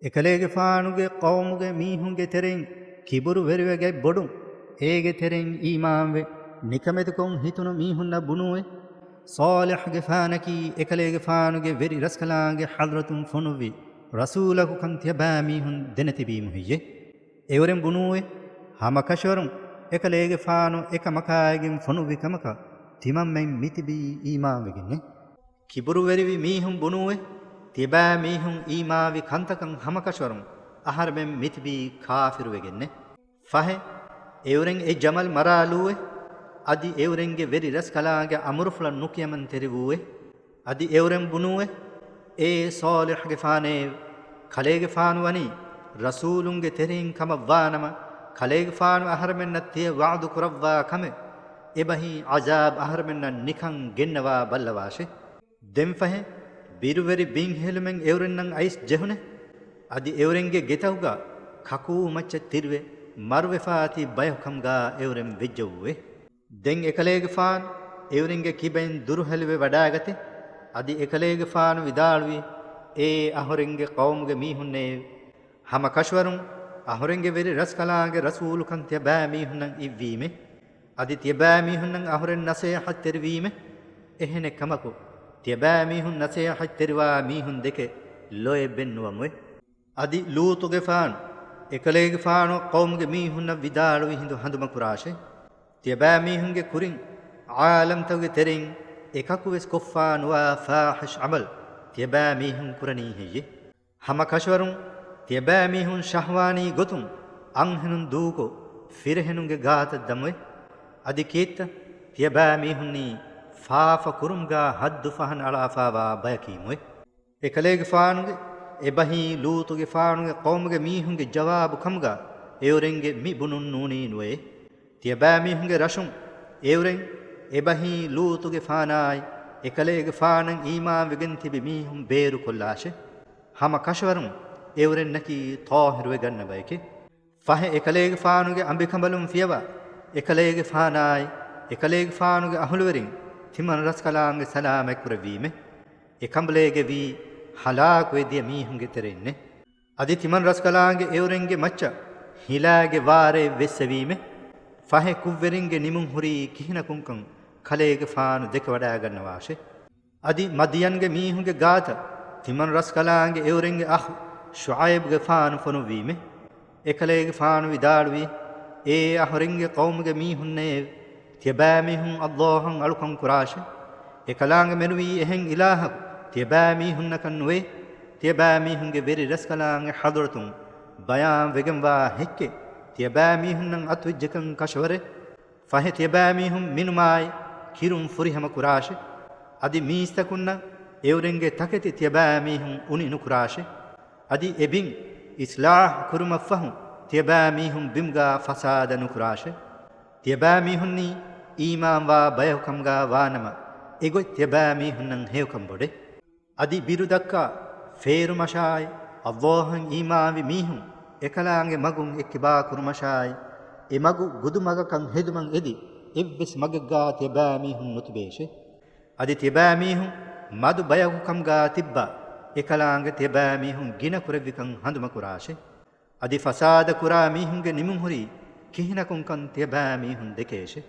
އެކަލޭގެފާނުގެ ޤައުމުގެ މީހުންގެ ތެރެއިން ކިބުރުވެރިވެގަތް ބޮޑުން، އޭގެ ތެރެއިން އީމާންވެ، ނިކަމެތިކޮށް ހިތުނު މީހުންނަށް ބުނޫއެ. ޞާލިޙުގެފާނަކީ އެކަލޭގެފާނުގެ ވެރި ރަސްކަލާނގެ ޙަޟްރަތުން ފޮނުއްވި ރަސޫލަކުކަން ތިޔަބައިމީހުން ދެނެތިބީމު ހެއްޔެ؟ އެއުރެން ބުނޫއެ. ހަމަކަށަވަރުން އެކަލޭގެފާނު އެކަމަކާއިގެން ފޮނުއްވި ކަމަކަށް ތިމަންމެން މިތިބީ އީމާންވެގެންނެ. ކިބުރުވެރިވި މީހުން ބުނޫއެ، ތިޔަބައިމީހުން އީމާންވި ކަންތަކަށް ހަމަކަށަވަރުން އަހަރެމެން މިތިބީ ކާފިރުވެގެންނެ. ފަހެ، އެއުރެން އެ ޖަމަލް މަރާލޫއެ، އަދި އެއުރެންގެ ވެރި ރަސްކަލާނގެ އަމުރުފުޅަށް ނުކިޔަމަންތެރިވޫއެ. އަދި އެއުރެން ބުނޫއެ، އޭ ޞާލިޙުގެފާނޭ، ކަލޭގެފާނު ވަނީ ރަސޫލުންގެ ތެރެއިން ކަމަށްވާނަމަ، ކަލޭގެފާނު އަހަރެމެންނަށް ތިޔަ ވަޢުދު ކުރައްވާ ކަމެއް، އެބަހީ ޢަޒާބް އަހަރެމެންނަށް ނިކަން ގެންނަވާ ބައްލަވާށެ. ދެންފަހެ، ބިރުވެރި ބިންހެލުމެއް އެއުރެންނަށް އައިސް ޖެހުނެ. އަދި އެއުރެންގެ ގެތަކުގަ ކަކޫ މައްޗަށް ތިރިވެ، މަރުވެފާތީ ބަޔަކު ކަމުގާ އެއުރެން ވެއްޖައޫވެ. ދެން އެކަލޭގެފާނު އެއުރެންގެ ކިބައިން ދުރުހެލިވެ ވަޑާގަތެ. އަދި އެކަލޭގެފާނު ވިދާޅުވީ، އޭ އަހުރެންގެ ޤައުމުގެ މީހުންނޭ! ހަމަ ކަށަވަރުން އަހުރެންގެ ވެރި ރަސްކަލާނގެ ރަސޫލުކަން ތިޔަބައިމީހުންނަށް އިއްވީމެ. އަދި ތިޔަބައިމީހުންނަށް އަހުރެން ނަސޭހަތްތެރިވީމެ. އެހެނެއް ކަމަކު، ތިޔަބައިމީހުން ނަސޭހަތްތެރިވާ މީހުން ދެކެ ލޯތްބެއް ނުވަމުވެ. އަދި ލޫޠުގެފާނު އެކަލޭގެފާނު ޤައުމުގެ މީހުންނަށް ވިދާޅުވި ހިނދު ހަނދުމަކުރާށޭ. ތިޔަބައިމީހުންގެ ކުރިން ޢާލަމްތަކުގެ ތެރެއިން އެކަކުވެސް ކޮށްފާ ނުވާ ފާޙިޝް ޢަމަލް ތިޔަބައިމީހުން ކުރަނީ ހެއްޔެ؟ ހަމަ ކަށަވަރުން ތިޔަބައިމީހުން ޝަހްވާނީ ގޮތުން އަންހެނުން ދޫކޮށް، ފިރިހެނުންގެ ގާތަށް ދަމުވެ. އަދި ކީއްތަ؟ ތިޔަބައިމީހުންނީ ފާފަ ކުރުމުގާ ޙައްދު ފަހަން އަޅާފާވާ ބަޔަކީމުވެ. އެކަލޭގެފާނުގެ އެބަހީ ލޫޠުގެފާނުގެ ޤައުމުގެ މީހުންގެ ޖަވާބު ކަމުގާ އެއުރެންގެ މި ބުނުން ނޫނީ ނުވެ. ތިޔަބައިމީހުންގެ ރަށުން އެއުރެން އެބަހީ ލޫޠުގެފާނާއި އެކަލޭގެފާނަށް އީމާންވެގެން ތިބި މީހުން ބޭރުކޮށްލާށޭ. ހަމަ ކަށަވަރުން އެއުރެންނަކީ ޠާހިރުވެގަންނަ ބަޔެކޭ. ފަހެ އެކަލޭގެފާނުގެ އަނބިކަނބަލުން ފިޔަވާ، އެކަލޭގެފާނާއި އެކަލޭގެފާނުގެ އަހުލުވެރިން ތިމަން ރަސްކަލާނގެ ސަލާމަތްކުރެއްވީމެ. އެ ކަނބަލޭގެ ވީ ހަލާކުވެ ދިޔަ މީހުންގެ ތެރެއިންނެ. އަދި ތިމަން ރަސްކަލާނގެ އެއުރެންގެ މައްޗަށް ހިލާގެ ވާރޭ ވެއްސެވީމެ. ފަހެ ކުށްވެރިންގެ ނިމުން ހުރީ ކިހިނަކުންކަން ކަލޭގެފާނު ދެކެވަޑައިގަންނަވާށޭ. އަދި މަދްޔަންގެ މީހުންގެ ގާތަށް ތިމަން ރަސްކަލާނގެ އެއުރެންގެ އަޚު ޝުޢައިބުގެފާނު ފޮނުއްވީމެ. އެކަލޭގެފާނު ވިދާޅުވީ، އޭ އަހުރެންގެ ޤައުމުގެ މީހުންނޭ! ތިޔަބައިމީހުން އައްލާހަށް އަޅުކަން ކުރާށޭ. އެކަލާނގެ މެނުވީ އެހެން އިލާހަކު ތިޔަބައިމީހުންނަކަށް ނުވޭ. ތިޔަބައިމީހުންގެ ވެރި ރަސްކަލާނގެ ޙަޟްރަތުން ބަޔާން ވެގެންވާ ހެއްކެއް ތިޔަބައިމީހުންނަށް އަތުވެއްޖެކަން ކަށަވަރޭ. ފަހެ ތިޔަބައިމީހުން މިނުމާއި ކިރުން ފުރިހަމަ ކުރާށޭ. އަދި މީސްތަކުންނަށް އެއުރެންގެ ތަކެތި ތިޔަބައިމީހުން އުނި ނުކުރާށޭ. އަދި އެ ބިން އިޞްލާޙު ކުރުމަށްފަހު ތިޔަބައިމީހުން ބިމުގާ ފަސާދަ ނުކުރާށޭ. ތިޔަބައިމީހުންނީ އީމާންވާ ބަޔަކު ކަމުގާ ވާނަމަ، އެގޮތް ތިޔަބައިމީހުންނަށް ހެޔޮކަން ބޮޑޭ. އަދި ބިރުދައްކާ ފޭރުމަށާއި، އައްލާހަށް އީމާންވި މީހުން އެކަލާނގެ މަގުން އެއްކިބާ ކުރުމަށާއި، އެ މަގު ގުދު މަގަކަށް ހެދުމަށް އެދި އެއްވެސް މަގެއްގާ ތިޔަބައިމީހުން ނުތިބޭށޭ. އަދި ތިޔަބައިމީހުން މަދު ބަޔަކު ކަމުގާ ތިއްބާ، އެކަލާނގެ ތިޔަބައިމީހުން ގިނަ ކުރެއްވިކަން ހަނދުމަކުރާށޭ. އަދި ފަސާދަ ކުރާ މީހުންގެ ނިމުންހުރީ ކިހިނަކުންކަން ތިޔަބައިމީހުން ދެކޭށެ.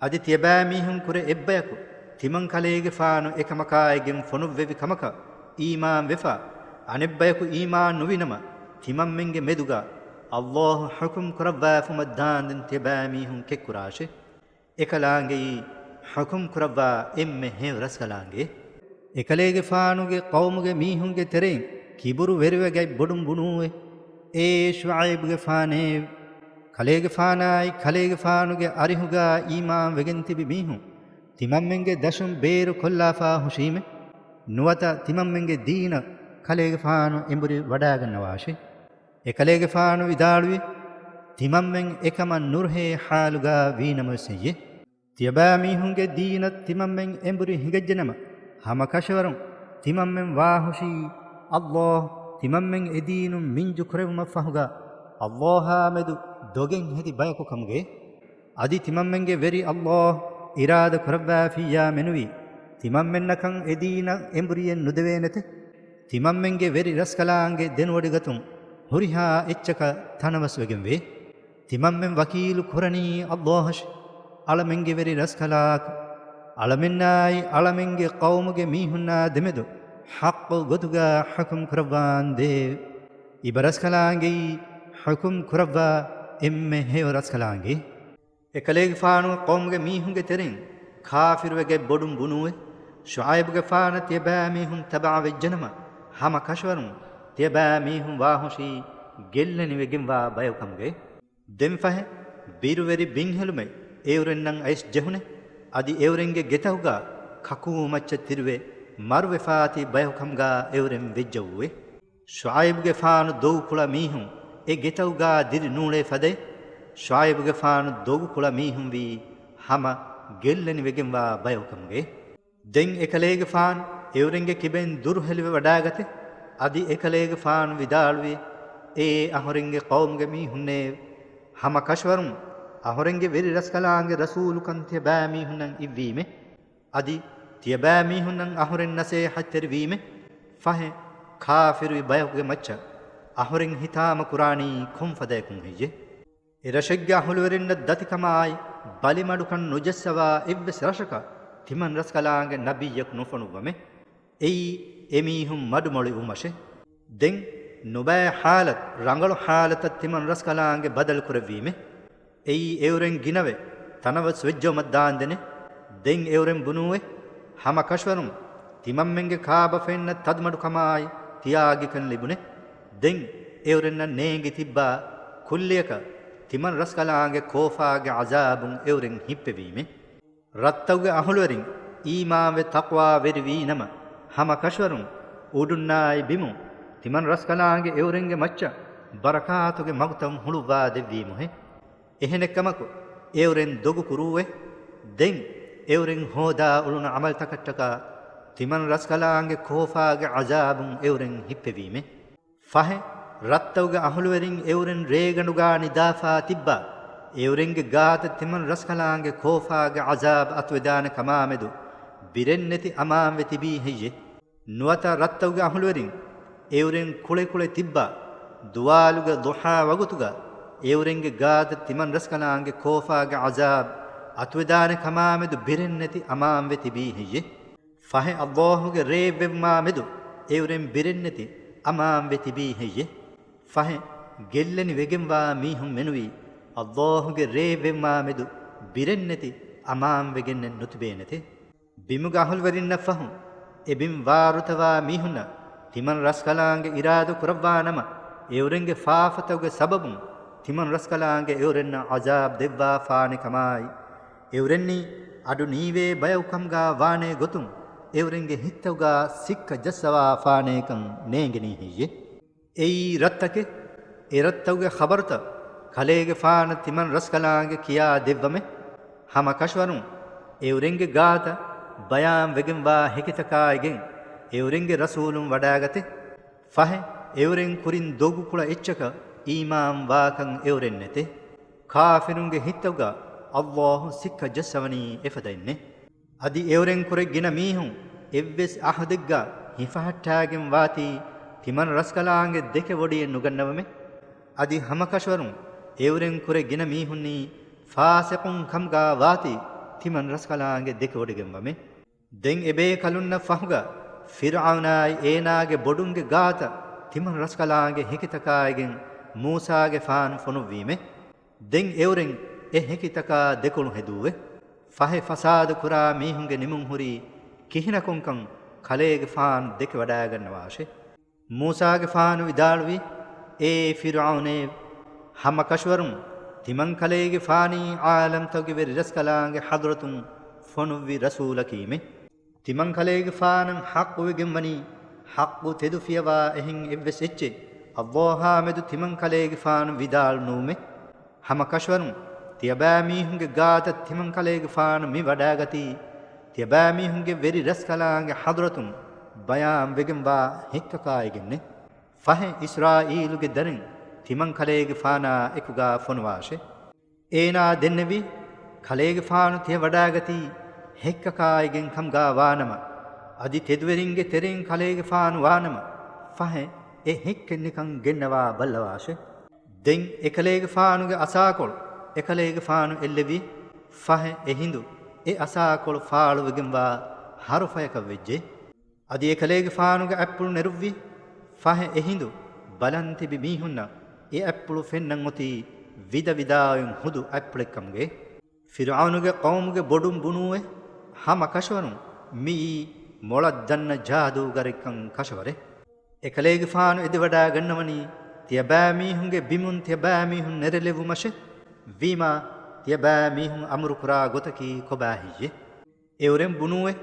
އަދި ތިޔަބައިމީހުން ކުރެ އެއްބަޔަކު ތިމަން ކަލޭގެފާނު އެކަމަކާއިގެން ފޮނުއްވެވި ކަމަކަށް އީމާންވެފަ، އަނެއްބަޔަކު އީމާން ނުވިނަމަ، ތިމަންމެންގެ މެދުގަ އައްލާހު ޙުކުމް ކުރައްވާފުމަށް ދާންދެން ތިޔަބައިމީހުން ކެއްކުރާށެ. އެކަލާނގެއީ ޙުކުމް ކުރައްވާ އެންމެ ހެޔޮ ރަސްކަލާނގެ. އެކަލޭގެފާނުގެ ޤައުމުގެ މީހުންގެ ތެރެއިން ކިބުރު ވެރިވެގަތް ބޮޑުން ބުނޫއެ، އޭ ޝުޢައިބުގެފާނޭ! ކަލޭގެފާނާއި ކަލޭގެފާނުގެ އަރިހުގާ އީމާން ވެގެން ތިބި މީހުން ތިމަންމެންގެ ދަށުން ބޭރު ކޮށްލާފާ ހުށީމެ. ނުވަތަ ތިމަންމެންގެ ދީނަށް ކަލޭގެފާނު އެނބުރި ވަޑާގަންނަވާށެ. އެކަލޭގެފާނު ވިދާޅުވި، ތިމަންމެން އެކަމަށް ނުރުހޭ ޙާލުގަ ވީނަމަވެސް ހެއްޔެ؟ ތިޔަބައިމީހުންގެ ދީނަށް ތިމަންމެން އެނބުރި ހިނގައްޖެނަމަ، ހަމަކަށަވަރުން ތިމަންމެން ވާހުށީ، ﷲ ތިމަންމެން އެދީނުން މިންޖު ކުރެއްވުމަށްފަހުގަ، ﷲ އާ މެދު ދޮގެއް ހެދި ބަޔަކު ކަމުގައި. އަދި ތިމަންމެންގެ ވެރި ﷲ އިރާދަ ކުރައްވާފިއްޔާ މެނުވީ، ތިމަންމެންނަކަށް އެދީނަށް އެނބުރިއެއް ނުދެވޭނެތެ. ތިމަންމެންގެ ވެރި ރަސްކަލާނގެ ދެނެވޮޑިގަތުން ހުރިހާ އެއްޗަކަށް ތަނަވަސްވެގެންވޭ. ތިމަންމެން ވަކީލު ކުރަނީ ﷲ އަށެ، އަޅަމެންގެ ވެރި ރަސްކަލާކޮ، އަޅަމެންނާއި އަޅަމެންގެ ޤައުމުގެ މީހުންނާ ދެމެދު ޙައްޤު ގޮތުގަ ޙުކުމް ކުރައްވާނދޭވެ. އިބަ ރަސްކަލާނގެއީ ޙުކުމް ކުރައްވާ އެންމެ ހެޔޮ ރަސްކަލާނގެ. އެކަލޭގެފާނު ޤައުމުގެ މީހުންގެ ތެރެއިން ކާފިރުވެގެން ބޮޑުން ބުނޫއެ، ޝުޢައިބުގެފާނަށް ތިޔަބައިމީހުން ތަބަޢަވެއްޖެނަމަ، ހަމަ ކަށަވަރުން ތިޔަބައިމީހުން ވާހުށީ ގެއްލެނިވެގެންވާ ބަޔަކުކަމުގައި. ދެން ފަހެ، ބިރުވެރި ބިންހެލުމެއް އެއުރެންނަށް އައިސް ޖެހުނެ، އަދި އެއުރެންގެ ގެތަކުގަ ކަކޫ މައްޗަށް ތިރިވެ މަރުވެފާތީ ބަޔަކުކަމުގަ އެއުރެން ވެއްޖައުވެ. ޝުޢައިބުގެފާނު ދޮގުކުޅަ މީހުން އެ ގެތަކުގަ ދިރި ނޫޅޭ ފަދައި، ޝުޢައިބުގެފާނު ދޮގުކުޅަ މީހުންވީ ހަމަ ގެއްލެނިވެގެންވާ ބަޔަކުކަމުގައި. ދެން އެކަލޭގެފާނު އެއުރެންގެ ކިބައިން ދުރުހެލިވެ ވަޑާގަތެ، އަދި އެކަލޭގެފާނު ވިދާޅުވި، އޭ އަހުރެންގެ ޤައުމުގެ މީހުންނޭ، ހަމަ ކަށަވަރުން އަހުރެންގެ ވެރި ރަސްކަލާނގެ ރަސޫލުކަން ތިޔަބައިމީހުންނަށް އިއްވީމެ. އަދި ތިޔަބައިމީހުންނަށް އަހުރެން ނަސޭހަތްތެރިވީމެ. ފަހެ، ކާފިރުވި ބަޔަކުގެ މައްޗަށް އަހުރެން ހިތާމަ ކުރާނީ ކޮން ފަދަޔަކުން ހެއްޔެ؟ އެ ރަށެއްގެ އަހުލުވެރިންނަށް ދަތިކަމާއި، ބަލިމަޑުކަން ނުޖައްސަވާ އެއްވެސް ރަށަކަށް ތިމަން ރަސްކަލާނގެ ނަބިއްޔަކު ނުފޮނުއްވަމެ. އެއީ އެމީހުން މަޑުމޮޅިވުމަށެ. ދެން ނުބައި ޙާލަތް، ރަނގަޅު ޙާލަތަށް ތިމަން ރަސްކަލާނގެ ބަދަލު ކުރެއްވީމެ. އެއީ އެއުރެން ގިނަވެ، ތަނަވަސް ވެއްޖައުމަށް ދާންދެނެ. ދެން އެއުރެން ބުނޫއެ، ހަމަ ކަށަވަރުން ތިމަންމެންގެ ކާބަފައިންނަށް ތަދުމަޑުކަމާއި ތިޔާގިކަން ލިބުނެ. ދެން އެއުރެންނަށް ނޭނގި ތިއްބާ ކުއްލިއަކަށް ތިމަން ރަސްކަލާނގެ ކޯފާގެ ޢަޒާބުން އެއުރެން ހިއްޕެވީމެ. ރަށްތަކުގެ އަހުލުވެރިން އީމާންވެ ތަޤްވާވެރިވީނަމަ، ހަމަ ކަށަވަރުން އުޑުންނާއި ބިމުން ތިމަން ރަސްކަލާނގެ އެއުރެންގެ މައްޗަށް ބަރަކާތުގެ މަގުތައް ހުޅުއްވާ ދެއްވީމުހެ. އެހެނެއްކަމަކު، އެއުރެން ދޮގު ކުރޫއެ. ދެން އެއުރެން ހޯދާ އުޅުނު ޢަމަލުތަކަށްޓަކާ ތިމަން ރަސްކަލާނގެ ކޯފާގެ ޢަޒާބުން އެއުރެން ހިއްޕެވީމެ. ފަހެ، ރަށްތަކުގެ އަހުލުވެރިން އެއުރެން ރޭގަނޑުގާ ނިދާފާ ތިއްބާ، އެއުރެންގެ ގާތަށް ތިމަން ރަސްކަލާނގެ ކޯފާގެ ޢަޒާބު އަތުވެދާނެ ކަމާމެދު ބިރެއްނެތި އަމާންވެ ތިބީ ހެއްޔެ؟ ނުވަތަ ރަށްތަކުގެ އަހުލުވެރިން އެއުރެން ކުޅެކުޅެ ތިއްބާ، ދުވާލުގެ ޟުޙާ ވަގުތުގަ އެއުރެންގެ ގާތަށް ތިމަން ރަސްކަލާނގެ ކޯފާގެ ޢަޒާބު އަތުވެދާނެ ކަމާމެދު ބިރެއްނެތި އަމާންވެ ތިބީ ހެއްޔެ؟ ފަހެ، ﷲ ގެ ރޭއްވެވުމާ މެދު އެއުރެން ބިރެއްނެތި އަމާންވެ ތިބީ ހެއްޔެ؟ ފަހެ، ގެއްލެނި ވެގެންވާ މީހުން މެނުވީ، ﷲ ގެ ރޭއްވެވުމާ މެދު ބިރެއްނެތި އަމާންވެގެންނެއް ނުތިބޭނެތެ. ބިމުގެ އަހުލުވެރިންނަށް ފަހުން، އެ ބިން ވާރުތަވާ މީހުންނަށް ތިމަން ރަސްކަލާނގެ އިރާދަ ކުރައްވާ ނަމަ، އެއުރެންގެ ފާފަތަކުގެ ސަބަބުން ތިމަން ރަސްކަލާނގެ އެއުރެންނަށް ޢަޒާބު ދެއްވާފާނެ ކަމާއި، އެއުރެންނީ އަޑު ނީވޭ ބަޔަކު ކަމުގާ ވާނޭ ގޮތުން، އެއުރެންގެ ހިތްތަކުގާ ސިއްކަ ޖައްސަވާފާނޭކަން ނޭނގެނީ ހެއްޔެ؟ އެއީ ރަށްތަކެއް، އެ ރަށްތަކުގެ ޚަބަރުތައް ކަލޭގެފާނަށް ތިމަން ރަސްކަލާނގެ ކިޔާ ދެއްވަމެ. ހަމަ ކަށަވަރުން އެއުރެންގެ ގާތަށް ބަޔާން ވެގެންވާ ހެކިތަކާއިގެން އެއުރެންގެ ރަސޫލުން ވަޑާގަތެ. ފަހެ، އެއުރެން ކުރިން ދޮގުކުޅަ އެއްޗަކަށް އީމާން ވާކަން އެއުރެން ނެތޭ. ކާފިރުންގެ ހިތްތަކުގަ ﷲ ސިއްކަ ޖައްސަވަނީ އެފަދައިންނޭ. އަދި އެއުރެން ކުރެ ގިނަ މީހުން އެއްވެސް އަހުދެއްގަ ހިފަހައްޓާގެން ވާތީ ތިމަން ރަސްކަލާނގެ ދެކެ ވޮޑިއެއް ނުގަންނަވަމެ. އަދި ހަމަކަށަވަރުން އެއުރެން ކުރެ ގިނަ މީހުންނީ ފާސިޤުން ކަމުގާ ވާތީ ތިމަން ރަސްކަލާނގެ ދެކެ ވޮޑިގެންވަމެ. ދެން އެބޭކަލުންނަށް ފަހުގަ ފިރްޢައުނާއި އޭނާގެ ބޮޑުންގެ ގާތަށް ތިމަން ރަސްކަލާނގެ ހެކިތަކާއިގެން މޫސާގެފާނު ފޮނުއްވީމެ. ދެން އެއުރެން އެ ހެކިތަކާ ދެކޮޅު ހެދޫވެ. ފަހެ ފަސާދަ ކުރާ މީހުންގެ ނިމުން ހުރީ ކިހިނަކުންކަން ކަލޭގެފާނު ދެކެ ވަޑާގަންނަވާށެ. މޫސާގެފާނު ވިދާޅުވީ، އޭ ފިރްޢައުނޭ، ހަމަކަށަވަރުން ތިމަން ކަލޭގެފާނީ ޢާލަމްތަކުގެ ވެރި ރަސްކަލާނގެ ޙަޟްރަތުން ފޮނުއްވި ރަސޫލަކީމެ. ތިމަން ކަލޭގެފާނަށް ޙައްޤުވެގެންވަނީ، ޙައްޤު ތެދުފިޔަވާ އެހެން އެއްވެސް އެއްޗެއް ﷲ އާ މެދު ތިމަން ކަލޭގެފާނު ވިދާޅު ނުވުމެ. ހަމަ ކަށަވަރުން ތިޔަބައިމީހުންގެ ގާތަށް ތިމަންކަލޭގެފާނު މި ވަޑައިގަތީ، ތިޔަބައިމީހުންގެ ވެރި ރަސްކަލާނގެ ޙަޟްރަތުން ބަޔާންވެގެންވާ ހެއްކަކާއިގެންނެ. ފަހެ އިސްރާއީލުގެ ދަރިން ތިމަންކަލޭގެފާނާ އެކުގާ ފޮނުވާށެ. އޭނާ ދެންނެވީ، ކަލޭގެފާނު ތިޔަ ވަޑައިގަތީ ހެއްކަކާއިގެން ކަމުގާ ވާނަމަ، އަދި ތެދުވެރިންގެ ތެރެއިން ކަލޭގެފާނު ވާނަމަ، ފަހެ އެ ހެއްކެއް ނިކަން ގެންނަވާ ބައްލަވާށެ. ދެން އެކަލޭގެފާނުގެ އަސާކޮޅު އެކަލޭގެފާނު އެއްލެވި، ފަހެ އެ ހިނދު އެ އަސާކޮޅު ފާޅުވެގެންވާ ހަރުފަޔަކަށް ވެއްޖެ. އަދި އެކަލޭގެފާނުގެ އަތްޕުޅު ނެރުއްވި، ފަހެ އެ ހިނދު ބަލަން ތިބި މީހުންނަށް އެ އަތްޕުޅު ފެންނަން އޮތީ ވިދަ ވިދާއިން ހުދު އަތްޕުޅެއްކަމުގެ. ފިރުޢައުނުގެ ޤައުމުގެ ބޮޑުން ބުނޫއެ، ހަމަ ކަށަވަރުން މިއީ މޮޅަށް ދަންނަ ޖާދޫގަރެއްކަން ކަށަވަރެއް. އެކަލޭގެފާނު އެދިވަޑައިގަންނަވަނީ، ތިޔަބައިމީހުންގެ ބިމުން ތިޔަބައިމީހުން ނެރެލެވުމަށެ. ވީމާ، ތިޔަބައިމީހުން އަމުރުކުރާ ގޮތަކީ ކޮބާހެއްޔެ؟ އެއުރެން ބުނޫއެ،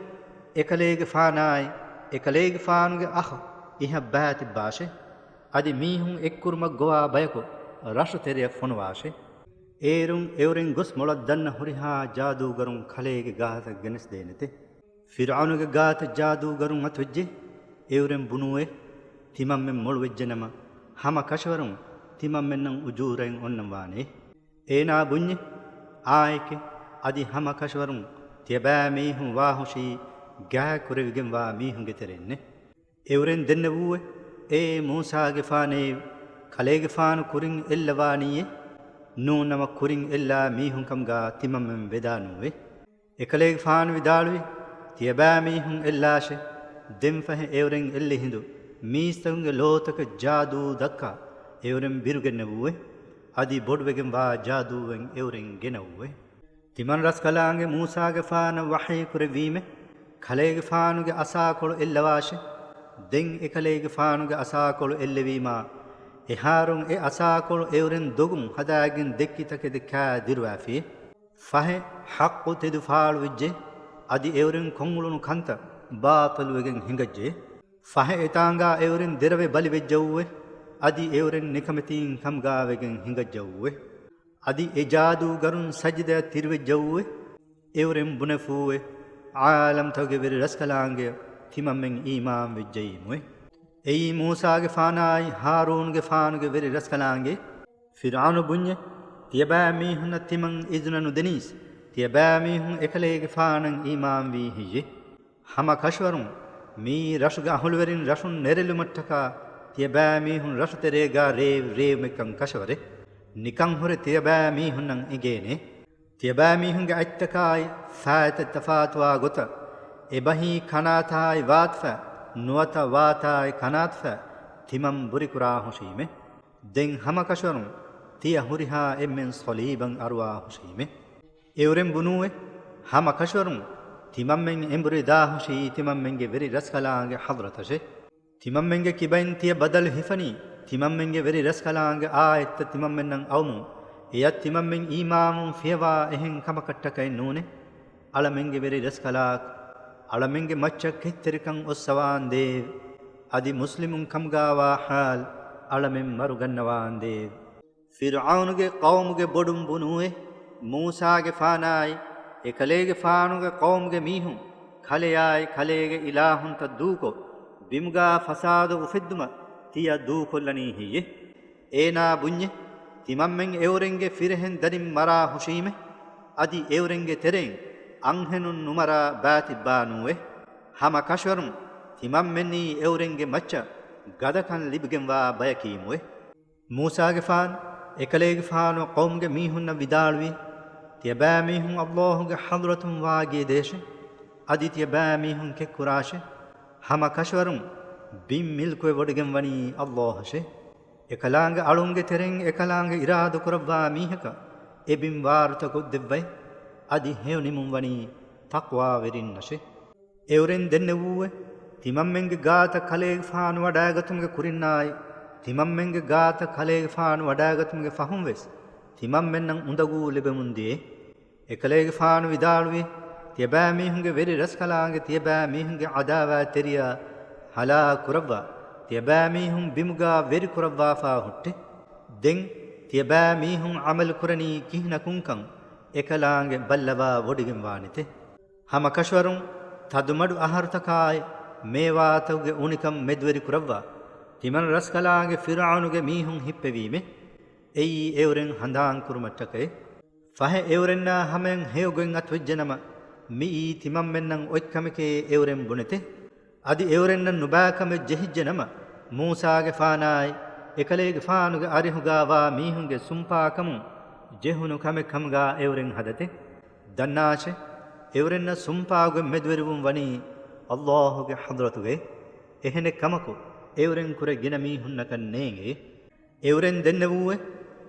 އެކަލޭގެފާނާއި އެކަލޭގެފާނުގެ އަޚު އިހަށް ބައިތިއްބާށެ. އަދި މީހުން އެއްކުރުމަށް ގޮވާ ބަޔަކު ރަށު ތެރެއަށް ފޮނުވާށެ. އޭރުން އެއުރެން ގޮސް މޮޅަށް ދަންނަ ހުރިހާ ޖާދޫގަރުން ކަލޭގެ ގާތަށް ގެނެސްދޭނެތެ. ފިރުޢައުނުގެ ގާތަށް ޖާދޫގަރުން އަތުވެއްޖެ. އެއުރެން ބުނޫއެ، ތިމަންމެން މޮޅުވެއްޖެނަމަ، ހަމަ ކަށަވަރުން ތިމަންމެންނަށް އުޖޫރައެއް އޮންނަންވާނެ. އޭނާ ބުންޏެ، އާނއެކެ، އަދި ހަމަ ކަށަވަރުން ތިޔަބައިމީހުން ވާހުށީ ގާތް ކުރެވިގެންވާ މީހުންގެ ތެރެއިންނެ. އެއުރެން ދެންނެވޫއެ، އޭ މޫސާގެފާނޭ، ކަލޭގެފާނު ކުރިން އެއްލަވާނީއެ، ނޫންނަމަ ކުރިން އެއްލާ މީހުން ކަމުގާ ތިމަންމެން ވެދާނޫއެ. އެކަލޭގެފާނު ވިދާޅުވި، ތިޔަބައިމީހުން އެއްލާށެ. ދެންފަހެ އެއުރެން އެއްލި ހިނދު މީސްތަކުންގެ ލޯތަކަށް ޖާދޫ ދައްކާ އެއުރެން ބިރުގެންނެވޫއެ. އަދި ބޮޑުވެގެންވާ ޖާދޫއެއް އެއުރެން ގެނައުއެ. ތިމަން ރަސްކަލާނގެ މޫސާގެފާނަށް ވަޙީ ކުރެއްވީމެ، ކަލޭގެފާނުގެ އަސާކޮޅު އެއްލަވާށެ. ދެން އެކަލޭގެފާނުގެ އަސާކޮޅު އެއްލެވީމާ، އެހާރުން އެ އަސާކޮޅު އެއުރެން ދޮގުން ހަދާގެން ދެއްކި ތަކެތި ކާ ދިރުވާފި. ފަހެ ޙައްޤު ތެދު ފާޅުވެއްޖެ. އަދި އެއުރެން ކޮށްއުޅުނު ކަންތައް ބާޠިލުވެގެން ހިނގައްޖެ. ފަހެ އެތާނގާ އެއުރެން ދެރަވެ ބަލިވެއްޖައޫއެ. އަދި އެއުރެން ނިކަމެތީން ކަމުގާވެގެން ހިނގައްޖައޫއެ. އަދި އެ ޖާދޫގަރުން ސަޖިދައަށް ތިރިވެއްޖައޫއެ. އެއުރެން ބުނެފޫއެ، ޢާލަމްތަކުގެ ވެރި ރަސްކަލާނގެ ތިމަންމެން އީމާން ވެއްޖައީމުއެ. އެއީ މޫސާގެފާނާއި ހާރޫނުގެފާނުގެ ވެރި ރަސްކަލާނގެ. ފިރްޢައުނު ބުންޏެ، ތިޔަބައިމީހުންނަށް ތިމަން އިޒުނަ ނުދެނީސް، ތިޔަބައިމީހުން އެކަލޭގެފާނަށް އީމާންވީ ހެއްޔެ؟ ހަމަ ކަށަވަރުން މިއީ ރަށުގެ އަހުލުވެރިން ރަށުން ނެރެލުމަށްޓަކާ ތިޔަބައިމީހުން ރަށުތެރޭގާ ރޭވި ރޭވުމެއްކަން ކަށަވަރެއް. ނިކަންހުރެ ތިޔަބައިމީހުންނަށް އެނގޭނެ. ތިޔަބައިމީހުންގެ އަތްތަކާއި ފާތްތައް ތަފާތުވާ ގޮތަށް، އެބަހީ ކަނާތާއި ވާތުފަ، ނުވަތަ ވާތާއި ކަނާތުފަ ތިމަން ބުރިކުރާހުށީމެ. ދެން ހަމަކަށަވަރުން ތިޔަ ހުރިހާ އެންމެން ޞަލީބަށް އަރުވާހުށީމެ. އެއުރެން ބުނޫއެ، ހަމަކަށަވަރުން ތިމަންމެން އެނބުރި ދާހުށީ ތިމަންމެންގެ ވެރި ރަސްކަލާނގެ ޙަޟްރަތަށެ. ތިމަންމެންގެ ކިބައިން ތިޔަ ބަދަލު ހިފަނީ، ތިމަންމެންގެ ވެރި ރަސްކަލާނގެ އާޔަތްތައް ތިމަންމެންނަށް އައުމުން، އެޔަށް ތިމަންމެން އީމާންވުން ފިޔަވާ އެހެން ކަމަކަށްޓަކައެއް ނޫނޭ. އަޅަމެންގެ ވެރި ރަސްކަލާކޮ، އަޅަމެންގެ މައްޗަށް ކެތްތެރިކަން އޮއްސަވާންދޭވެ! އަދި މުސްލިމުން ކަމުގާވާ ޙާލު އަޅަމެން މަރުގަންނަވާންދޭވެ! ފިރްޢައުނުގެ ޤައުމުގެ ބޮޑުން ބުނޫއެ، މޫސާގެފާނާއި އެކަލޭގެފާނުގެ ޤައުމުގެ މީހުން ކަލެއާއި ކަލޭގެ އިލާހުންތައް ދޫކޮށް، ބިމުގާ ފަސާދަ އުފެއްދުމަށް ތިޔަ ދޫކޮށްލަނީ ހެއްޔެ؟ އޭނާ ބުންޏެ، ތިމަންމެން އެއުރެންގެ ފިރިހެން ދަރިން މަރާ ހުށީމެ، އަދި އެއުރެންގެ ތެރެއިން އަންހެނުން ނުމަރާ ބާތިއްބާނޫއެ. ހަމަ ކަށަވަރުން ތިމަންމެންނީ އެއުރެންގެ މައްޗަށް ގަދަކަން ލިބިގެންވާ ބަޔަކީމުއެ. މޫސާގެފާނު އެކަލޭގެފާނު ޤައުމުގެ މީހުންނަށް ވިދާޅުވީ، ތިޔަބައިމީހުން ﷲ ގެ ޙަޟްރަތުން ވާގިޔަ ދޭށެ، އަދި ތިޔަބައިމީހުން ކެތްކުރާށެ، ހަމަ ކަށަވަރުން ބިން މިލްކުވެވޮޑިގެންވަނީ ﷲ އަށެ. އެކަލާނގެ އަޅުންގެ ތެރެއިން އެކަލާނގެ އިރާދަކުރައްވާ މީހަކަށް އެ ބިން ވާރުތަކޮށްދެއްވައި، އަދި ހެޔޮ ނިމުންވަނީ ތަޤްވާވެރިންނަށެ. އެއުރެން ދެންނެވޫއެ، ތިމަންމެންގެ ގާތަށް ކަލޭގެފާނު ވަޑައިގަތުމުގެ ކުރިންނާއި، ތިމަންމެންގެ ގާތަށް ކަލޭގެފާނު ވަޑައިގަތުމުގެ ފަހުން ވެސް، ތިމަންމެންނަށް އުނދަގޫ ލިބެމުން ދިޔައެ. އެކަލޭގެފާނު ވިދާޅުވީ، ތިޔަބައިމީހުންގެ ވެރި ރަސްކަލާނގެ ތިޔަބައިމީހުންގެ ޢަދާވާތްތެރިޔާ ހަލާކު ކުރައްވާ، ތިޔަބައިމީހުން ބިމުގާ ވެރި ކުރައްވާފާ ހުއްޓެ. ދެން ތިޔަބައިމީހުން ޢަމަލުކުރަނީ ކިހިނަކުންކަން އެކަލާނގެ ބައްލަވާ ވޮޑިގެންވާނެތެ. ހަމަކަށަވަރުން ތަދުމަޑު އަހަރުތަކާއި، މޭވާތަކުގެ އުނިކަން މެދުވެރިކުރައްވާ، ތިމަން ރަސްކަލާނގެ ފިރުޢައުނުގެ މީހުން ހިއްޕެވީމެ. އެއީ އެއުރެން ހަނދާންކުރުމަށްޓަކައި. ފަހެ އެއުރެންނާ ހަމަޔަށް ހެޔޮ ގޮތް އަތުވެއްޖެނަމަ، މިއީ ތިމަންމެންނަށް އޮތްކަމެކޭ އެއުރެން ބުނެތެ. އަދި އެއުރެންނަށް ނުބައިކަމެއް ޖެހިއްޖެނަމަ، މޫސާގެފާނާއި އެކަލޭގެފާނުގެ އަރިހުގާވާ މީހުންގެ ސުންޕާކަމުން ޖެހުނު ކަމެއް ކަމުގާ އެއުރެން ހަދަތެ. ދަންނާށެ، އެއުރެންނަށް ސުންޕާގޮތް މެދުވެރިވުން ވަނީ ﷲ ގެ ޙަޟްރަތުގައި. އެހެނެއް ކަމަކު، އެއުރެން ކުރެ ގިނަ މީހުންނަކަށް ނޭނގޭ. އެއުރެން ދެންނެވޫއެ،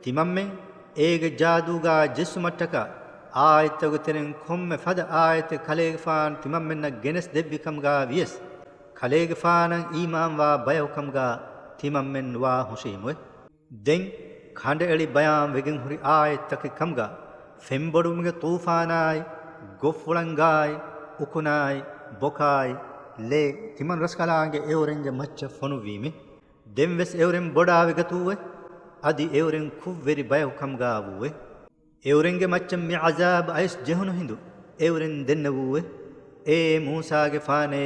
ތިމަންމެން އޭގެ ޖާދޫގާ ޖެއްސުމަށްޓަކާ، އާޔަތްތަކުގެ ތެރެއިން ކޮންމެ ފަދަ އާޔަތެއް ކަލޭގެފާނު ތިމަންމެންނަށް ގެނެސް ދެއްވި ކަމުގާ ވިޔަސް، ކަލޭގެފާނަށް އީމާންވާ ބަޔަކު ކަމުގާ ތިމަންމެން ނުވާ ހުށީމުއެ. ދެން ކަނޑައެޅި ބަޔާން ވެގެން ހުރި އާޔަތްތަކެއް ކަމުގާ، ފެންބޮޑުވުމުގެ ޠޫފާނާއި، ގޮށްފުޅަނގާއި، އުކުނާއި، ބޮކާއި، ލޭ ތިމަން ރަސްކަލާނގެ އެއުރެންގެ މައްޗަށް ފޮނުއްވީމެ. ދެން ވެސް އެއުރެން ބޮޑާވެގަތުއެ، އަދި އެއުރެން ކުށްވެރި ބަޔަކު ކަމުގާ ވޫއެ. އެއުރެންގެ މައްޗަށް މި ޢަޒާބު އައިސް ޖެހުނު ހިނދު، އެއުރެން ދެންނެވޫއެ، އޭ މޫސާގެފާނޭ،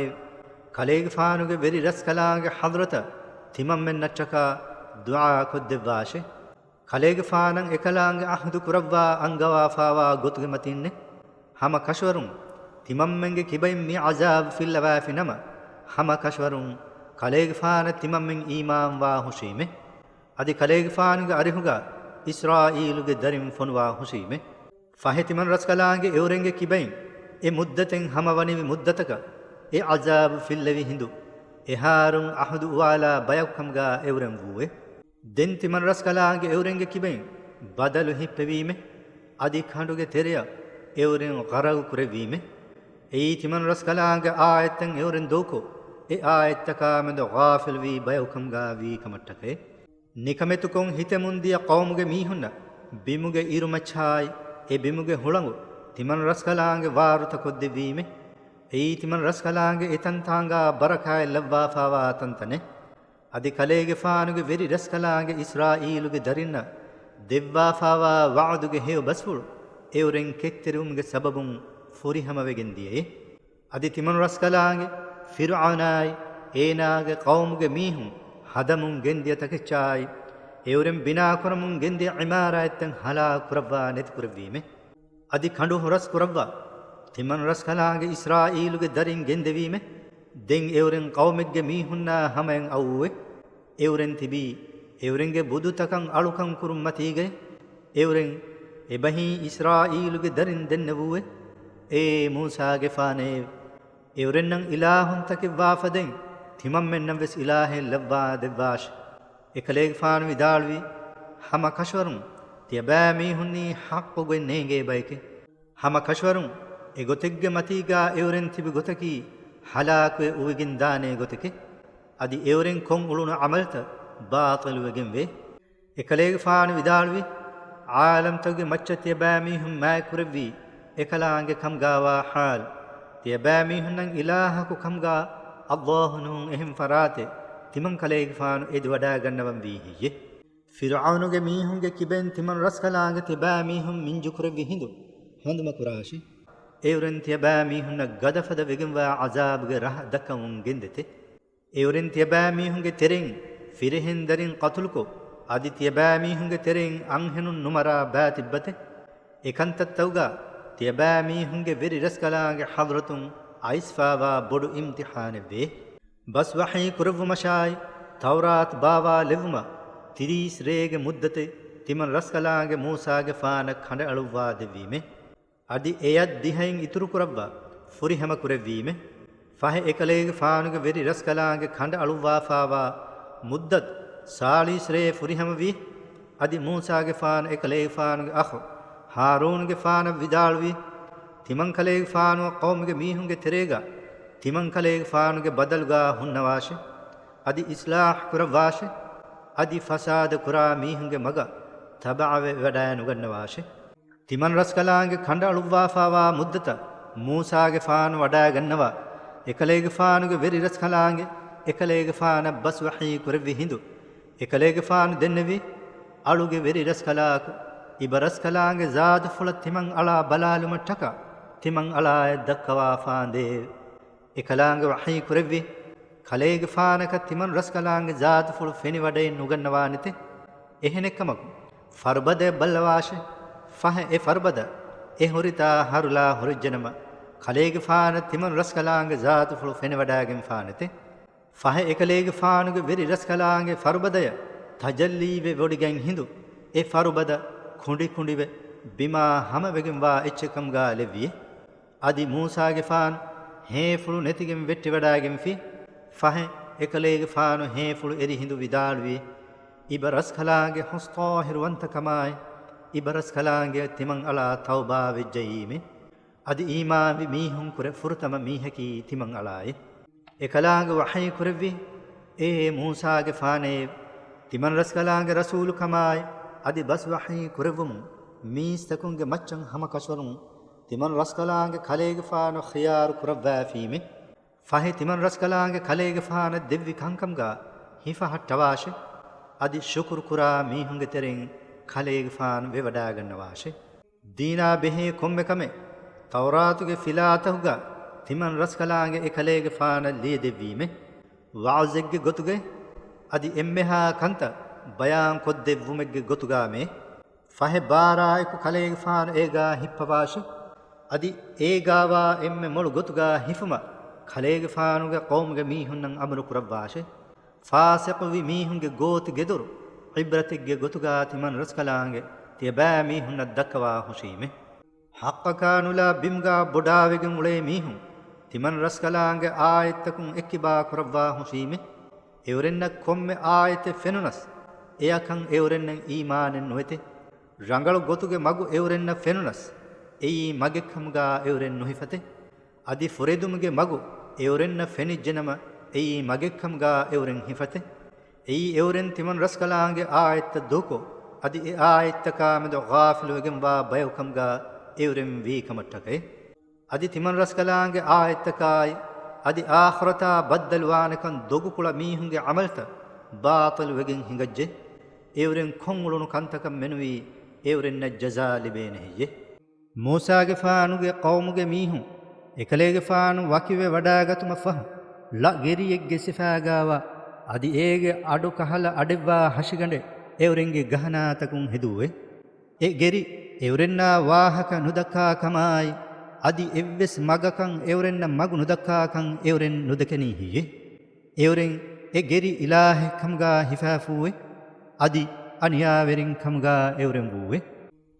ކަލޭގެފާނުގެ ވެރި ރަސްކަލާނގެ ޙަޟްރަތަށް ތިމަންމެންނަށްޓަކާ ދުޢާ ކޮށްދެއްވާށެ. ކަލޭގެފާނަށް އެކަލާނގެ ޢަހުދު ކުރައްވާ އަންގަވާފާވާ ގޮތުގެ މަތީންނެ. ހަމަ ކަށަވަރުން ތިމަންމެންގެ ކިބައިން މި ޢަޒާބު ފިއްލަވާފި ނަމަ، ހަމަ ކަށަވަރުން ކަލޭގެފާނަށް ތިމަންމެން އީމާންވާ ހުށީމެ. އަދި ކަލޭގެފާނުގެ އަރިހުގާ އިސްރާއީލުގެ ދަރިން ފޮނުވާ ހުށީމެ. ފަހެ ތިމަން ރަސްކަލާނގެ އެއުރެންގެ ކިބައިން އެ މުއްދަތެއް ހަމަވަނިވި މުއްދަތަކަށް އެ ޢަޒާބު ފިއްލެވި ހިނދު، އެހާރުން ޢަހުދު އުވާލާ ބަޔަކު ކަމުގާ އެއުރެން ވޫއެ. ދެން ތިމަން ރަސްކަލާނގެ އެއުރެންގެ ކިބައިން ބަދަލު ހިއްޕެވީމެ. އަދި ކަނޑުގެ ތެރެއަށް އެއުރެން ޣަރަގު ކުރެއްވީމެ. އެއީ ތިމަން ރަސްކަލާނގެ އާޔަތްތައް އެއުރެން ދޫކޮށް، އެ އާޔަތްތަކާ މެދު ޣާފިލުވީ ބަޔަކު ކަމުގާ ވީ ކަމަށްޓަކައި. ނިކަމެތިކޮށް ހިތެމުން ދިޔަ ޤައުމުގެ މީހުންނަށް ބިމުގެ އިރުމައްޗާއި، އެ ބިމުގެ ހުޅަނގު ތިމަން ރަސްކަލާނގެ ވާރުތަ ކޮށްދެއްވީމެ. އެއީ ތިމަން ރަސްކަލާނގެ އެތަންތާނގާ ބަރަކާތް ލައްވާފާވާ ތަންތަނެއް. އަދި ކަލޭގެފާނުގެ ވެރި ރަސްކަލާނގެ އިސްރާއީލުގެ ދަރިންނަށް ދެއްވާފާވާ ވަޢުދުގެ ހެޔޮ ބަސްފުޅު އެއުރެން ކެތްތެރިވުމުގެ ސަބަބުން ފުރިހަމަވެގެން ދިޔައޭ. އަދި ތިމަން ރަސްކަލާނގެ ފިރުޢައުނާއި، އޭނާގެ ޤައުމުގެ މީހުން ހަދަމުން ގެންދިޔަ ތަކެއްޗާއި، އެއުރެން ބިނާކުރަމުން ގެންދިޔަ ޢިމާރާތްތައް ހަލާކު ކުރައްވާ ނެތިކުރެއްވީމެ. އަދި ކަނޑު ހުރަސް ކުރައްވާ، ތިމަން ރަސްކަލާނގެ އިސްރާއީލުގެ ދަރިން ގެންދެވީމެ. ދެން އެއުރެން ޤައުމެއްގެ މީހުންނާ ހަމަޔަށް އައުއެ. އެއުރެން ތިބީ، އެއުރެންގެ ބުދުތަކަށް އަޅުކަން ކުރުން މަތީގައި. އެއުރެން އެބަހީ އިސްރާއީލުގެ ދަރިން ދެންނެވޫއެ. އޭ މޫސާގެފާނޭ! އެއުރެންނަށް އިލާހުންތަކެއް ވާފަދައިން ތިމަންމެންނަށް ވެސް އިލާހެއް ލައްވާ ދެއްވާށި. އެކަލޭގެފާނު ވިދާޅުވީ، ހަމަ ކަށަވަރުން ތިޔަބައިމީހުންނީ ޙައްޤުގޮތް ނޭނގޭ ބަޔެކޭ. ހަމަ ކަށަވަރުން އެގޮތެއްގެ މަތީގާ އެއުރެން ތިބި ގޮތަކީ ހަލާކުވެ އުވިގެން ދާނޭ ގޮތެކޭ. އަދި އެއުރެން ކޮށް އުޅުނު ޢަމަލުތައް ބާޠިލުވެގެން ވޭ. އެކަލޭގެފާނު ވިދާޅުވި، ޢާލަމްތަކުގެ މައްޗަށް ތިޔަބައިމީހުން މާތްކުރެއްވީ އެކަލާނގެ ކަމުގާވާ ޙާލު. ތިޔަބައިމީހުންނަށް އިލާހަކު ކަމުގާ ﷲ ނޫން އެހެން ފަރާތެއް ތިމަން ކަލޭގެފާނު އެދިވަޑާގަންނަވަންވީ ހެއްޔެ؟ ފިރުޢައުނުގެ މީހުންގެ ކިބައިން ތިމަން ރަސްކަލާނގެ ތިޔަބައިމީހުން މިންޖުކުރެއްވި ހިނދު ހަނދުމަކުރާށި. އެއުރެން ތިޔަބައިމީހުންނަށް ގަދަފަދަ ވެގެންވާ ޢަޒާބުގެ ރަހަ ދައްކަމުން ގެންދެތެ. އެއުރެން ތިޔަބައިމީހުންގެ ތެރެއިން ފިރިހެން ދަރިން ޤަތުލުކޮށް، އަދި ތިޔަބައިމީހުންގެ ތެރެއިން އަންހެނުން ނުމަރާ ބައިތިއްބަތެ. އެކަންތައްތަކުގާ ތިޔަބައިމީހުންގެ ވެރި ރަސްކަލާނގެ ޙަޟްރަތުން އައިސްފާވާ ބޮޑު އިމްތިޙާނެއްވޭ. ބަސް ވަޙީ ކުރެއްވުމަށާއި، ތައުރާތު ބާވާލެއްވުމަށް ތިރީސް ރޭގެ މުއްދަތެއް ތިމަން ރަސްކަލާނގެ މޫސާގެފާނަށް ކަނޑައަޅުއްވާ ދެއްވީމެ. އަދި އެޔަށް ދިހައިން އިތުރުކުރައްވާ ފުރިހަމަ ކުރެއްވީމެ. ފަހެ އެކަލޭގެފާނުގެ ވެރި ރަސްކަލާނގެ ކަނޑައަޅުއްވާފާވާ މުއްދަތު ސާޅީސް ރޭ ފުރިހަމަވީ. އަދި މޫސާގެފާނު އެކަލޭގެފާނުގެ އަޚު ހާރޫނުގެފާނަށް ވިދާޅުވީ، ތިމަންކަލޭގެފާނުއަށް ޤައުމުގެ މީހުންގެ ތެރޭގަ ތިމަންކަލޭގެފާނުގެ ބަދަލުގާ ހުންނަވާށެ. އަދި އިޞްލާޙް ކުރައްވާށެ. އަދި ފަސާދަ ކުރާ މީހުންގެ މަގަށް ތަބަޢަވެވަޑައިނުގަންނަވާށެ. ތިމަން ރަސްކަލާނގެ ކަނޑައަޅުއްވާފާވާ މުއްދަތަށް މޫސާގެފާނު ވަޑައިގަންނަވާ، އެކަލޭގެފާނުގެ ވެރި ރަސްކަލާނގެ އެކަލޭގެފާނަށް ބަސް ވަޙީ ކުރެއްވި ހިނދު، އެކަލޭގެފާނު ދެންނެވީ، އަޅުގެ ވެރި ރަސްކަލާކު، އިބަރަސްކަލާނގެ ޒާތުފުޅަށް ތިމަން އަޅާ ބަލާލުމަށްޓަކާ ތިމަން އަޅާއަށް ދައްކަވާފާނދޭވެ. އެކަލާނގެ ވަޙީ ކުރެއްވި، ކަލޭގެފާނަކަށް ތިމަން ރަސްކަލާނގެ ޒާތުފުޅު ފެނިވަޑައެއް ނުގަންނަވާނެތެ. އެހެނެއްކަމަކު، ފަރުބަދައެއް ބައްލަވާށެ. ފަހެ އެ ފަރުބަދަ އެ ހުރިތާ ހަރުލާ ހުރެއްޖެނަމަ، ކަލޭގެފާނަށް ތިމަން ރަސްކަލާނގެ ޒާތުފުޅު ފެނިވަޑާގެންފާނެތެ. ފަހެ އެކަލޭގެފާނުގެ ވެރި ރަސްކަލާނގެ ފަރުބަދަޔަށް ތަޖައްލީވެ ވޮޑިގެން ހިނދު އެ ފަރުބަދަ ކުނޑިކުނޑިވެ ބިމާ ހަމަވެގެންވާ އެއްޗެއްކަމުގާ ލެއްވިއެ. އަދި މޫސާގެފާނު ހޭފުޅު ނެތިގެން ވެއްޓިވަޑާގެންފި. ފަހެ އެކަލޭގެފާނު ހޭފުޅު އެރި ހިނދު ވިދާޅުވި، އިބަރަސްކަލާނގެ ހުސްޠާހިރުވަންތަކަމާއި، އިބަރަސްކަލާނގެ ތިމަން އަޅާ ތައުބާވެއްޖައީމެ. އަދި އީމާންވި މީހުންކުރެ ފުރަތަމަ މީހަކީ ތިމަން އަޅާއެ. އެކަލާނގެ ވަޙީ ކުރެއްވި، އޭ މޫސާގެފާނޭ، ތިމަން ރަސްކަލާނގެ ރަސޫލުކަމާއި، އަދި ބަސް ވަޙީ ކުރެއްވުމުން މީސްތަކުންގެ މައްޗަށް ހަމަކަށަވަރުން ތިމަން ރަސްކަލާނގެ ކަލޭގެފާނު ޚިޔާރު ކުރައްވާފީމެ. ފަހެ ތިމަން ރަސްކަލާނގެ ކަލޭގެފާނަށް ދެއްވި ކަންކަމުގާ ހިފަހައްޓަވާށެ. އަދި ޝުކުރު ކުރާ މީހުންގެ ތެރެއިން ކަލޭގެފާނު ވެވަޑާގަންނަވާށެ. ދީނާ ބެހޭ ކޮންމެ ކަމެއް ތައުރާތުގެ ފިލާތަކުގާ ތިމަން ރަސްކަލާނގެ އެކަލޭގެފާނަށް ލިޔެދެއްވީމެ. ވަޢުޒެއްގެ ގޮތުގައި އަދި އެންމެހާ ކަންތައް ބަޔާންކޮށްދެއްވުމެއްގެ ގޮތުގާމެ. ފަހެ ބާރާއެކު ކަލޭގެފާނު އޭގާ ހިއްޕަވާށެ. އަދި އޭގާވާ އެންމެ މޮޅު ގޮތުގާ ހިފުމަށް ކަލޭގެފާނުގެ ޤައުމުގެ މީހުންނަށް އަމުރު ކުރައްވާށެ. ފާސިޤުވި މީހުންގެ ގޯތި ގެދޮރު ޢިބްރަތެއްގެ ގޮތުގާ ތިމަން ރަސްކަލާނގެ ތިޔަބައިމީހުންނަށް ދައްކަވާ ހުށީމެ. ޙައްޤަކާ ނުލާ ބިމުގާ ބޮޑާވެގެން އުޅޭ މީހުން ތިމަން ރަސްކަލާނގެ އާޔަތްތަކުން އެއްކިބާ ކުރައްވާ ހުށީމެ. އެއުރެންނަށް ކޮންމެ އާޔަތެއް ފެނުނަސް، އެއަކަށް އެއުރެންނަށް އީމާނެއް ނުވެތެ. ރަނގަޅު ގޮތުގެ މަގު އެއުރެންނަށް ފެނުނަސް، އެއީ މަގެއްކަމުގާ އެއުރެން ނުހިފަތެ. އަދި ފުރެދުމުގެ މަގު އެއުރެންނަށް ފެނިއްޖެނަމަ، އެއީ މަގެއްކަމުގާ އެއުރެން ހިފަތެ. އެއީ އެއުރެން ތިމަން ރަސްކަލާނގެ އާޔަތްތައް ދޫކޮށް، އަދި އެ އާޔަތްތަކާމެދު ޣާފިލުވެގެންވާ ބަޔަކުކަމުގާ އެއުރެން ވީކަމަށްޓަކައި. އަދި ތިމަން ރަސްކަލާނގެ އާޔަތްތަކާއި، އަދި އާޚިރަތާ ބައްދަލުވާނެކަން ދޮގުކުޅަ މީހުންގެ ޢަމަލްތައް ބާޠިލުވެގެން ހިނގައްޖެ. އެއުރެން ކޮށްއުޅުނު ކަންތަކަށް މެނުވީ އެއުރެންނަށް ޖަޒާ ލިބޭނެ ހެއްޔެ؟ މޫސާގެފާނުގެ ޤައުމުގެ މީހުން އެކަލޭގެފާނު ވަކިވެ ވަޑާގަތުމަށްފަހު، ޅަ ގެރިއެއްގެ ސިފާގާވާ އަދި އޭގެ އަޑު ކަހަލަ އަޑެއްވާ ހަށިގަނޑެއް އެއުރެންގެ ގަހަނާތަކުން ހެދުއެވެ. އެ ގެރި އެއުރެންނާ ވާހަކަ ނުދައްކާ ކަމާއި، އަދި އެއްވެސް މަގަކަށް އެއުރެންނަށް މަގު ނުދައްކާކަން އެއުރެން ނުދެކެނީ ހެއްޔެ؟ އެއުރެން އެ ގެރި އިލާހެއްކަމުގާ ހިފާފޫއެވެ. އަދި އަނިޔާވެރިން ކަމުގާ އެއުރެން ވޫއެވެ.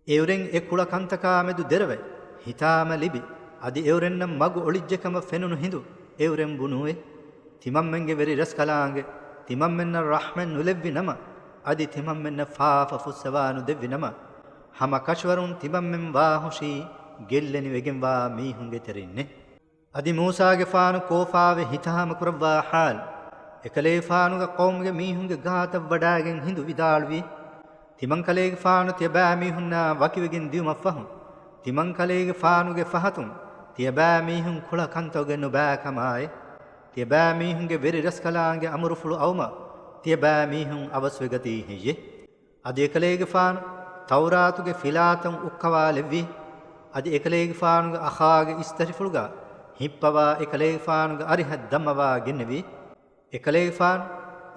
އެއުރެން އެ ކުޅަ ކަންތަކާމެދު ދެރަވެ ހިތާމަ ލިބި، އަދި އެއުރެންނަށް މަގު އޮޅިއްޖެކަމަށް ފެނުނު ހިނދު އެއުރެން ބުނޫއެވެ. ތިމަންމެންގެ ވެރި ރަސްކަލާނގެ ތިމަންމެންނަށް ރަޙްމަތް ނުލެއްވި ނަމަ، އަދި ތިމަންމެންނަށް ފާފަ ފުއްސަވާ ނުދެއްވި ނަމަ، ހަމަ ކަށަވަރުން ތިމަންމެން ވާހުށީ ގެއްލެނިވެގެންވާ މީހުންގެ ތެރެއިންނޭ. އަދި މޫސާގެފާނު ކޯފާވެ ހިތާމަކުރައްވާ ޙާލު، އެކަލޭފާނުގެ ޤައުމުގެ މީހުންގެ ގާތަށް ވަޑާގެން ހިނދު ވިދާޅުވީ، ތިމަންކަލޭގެފާނު ތިޔަބައިމީހުންނާ ވަކިވެގެން ދިޔުމަށްފަހު، ތިމަންކަލޭގެފާނުގެ ފަހަތުން ތިޔަބައިމީހުން ކުޅަ ކަންތަކުގެ ނުބައިކަމާއި، ތިޔަބައިމީހުންގެ ވެރި ރަސްކަލާނގެ އަމުރުފުޅު އައުމަށް ތިޔަބައިމީހުން އަވަސްވެގަތީ ހެއްޔެ؟ އަދި އެކަލޭގެފާނު ތައުރާތުގެ ފިލާތައް އުއްކަވާލެއްވި. އަދި އެކަލޭގެފާނުގެ އަޚާގެ އިސްތަށިފުޅުގާ ހިއްޕަވާ އެކަލޭގެފާނުގެ އަރިހަށް ދަމަވާ ގެންނެވި. އެކަލޭގެފާނު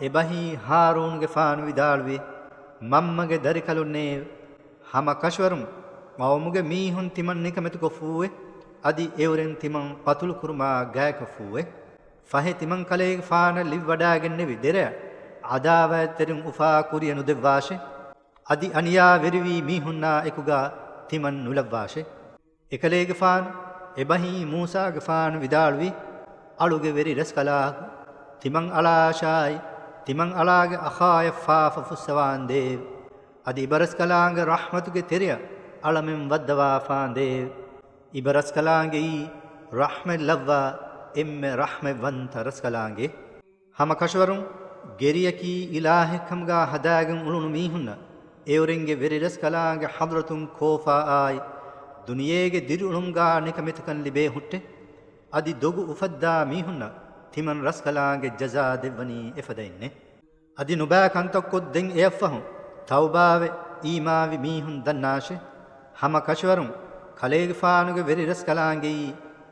އެބަހީ ހާރޫނުގެފާނު ވިދާޅުވި، މަންމަގެ ދަރިކަލުންނޭ، ހަމަ ކަށަވަރުން ޤައުމުގެ މީހުން ތިމަން ނިކަމެތިކޮށްފޫއެވެ. އަދި އެއުރެން ތިމަން ޤަތުލުކުރުމާ ގާތްކޮށްފޫއެވެ. ފަހެ ތިމަންކަލޭގެފާނަށް ލިބިވަޑާގެންނެވި ދެރަޔަށް ޢަދާވާތްތެރިން އުފާ ކުރިޔަށް ނުދެއްވާށެ. އަދި އަނިޔާވެރިވީ މީހުންނާ އެކުގާ ތިމަން ނުލައްވާށެ. އެކަލޭގެފާނު އެބަހީ މޫސާގެފާނު ވިދާޅުވި، އަޅުގެ ވެރި ރަސްކަލާކު، ތިމަން އަޅާށާއި، ތިމަން އަޅާގެ އަޚާޔަށް ފާފަ ފުއްސަވާނދޭވެ. އަދި އިބަރަސްކަލާނގެ ރަޙްމަތުގެ ތެރެއަށް އަޅަމެން ވައްދަވާފާނދޭވެ. އިބަރަސްކަލާނގެއީ ރަޙްމަތް ލައްވާ އެންމެ ރަޙްމަތްވަންތަ ރަސްކަލާނގެ. ހަމަ ކަށަވަރުން ގެރިއަކީ އިލާހެއްކަމުގާ ހަދާގެން އުޅުނު މީހުންނަށް އެއުރެންގެ ވެރި ރަސްކަލާނގެ ޙަޟްރަތުން ކޯފާއާއި، ދުނިޔޭގެ ދިރިއުޅުމުގާ ނިކަމެތިކަން ލިބޭ ހުއްޓެ. އަދި ދޮގު އުފައްދާ މީހުންނަށް ތިމަން ރަސްކަލާނގެ ޖަޒާ ދެއްވަނީ އެފަދައިންނޭ. އަދި ނުބައި ކަންތައްކޮށްދޭން އެއަށްފަހު، ތައުބާވެ އީމާންވި މީހުން ދަންނާށޭ، ހަމަ ކަށަވަރުން ކަލޭގެފާނުގެ ވެރި ރަސްކަލާނގެއީ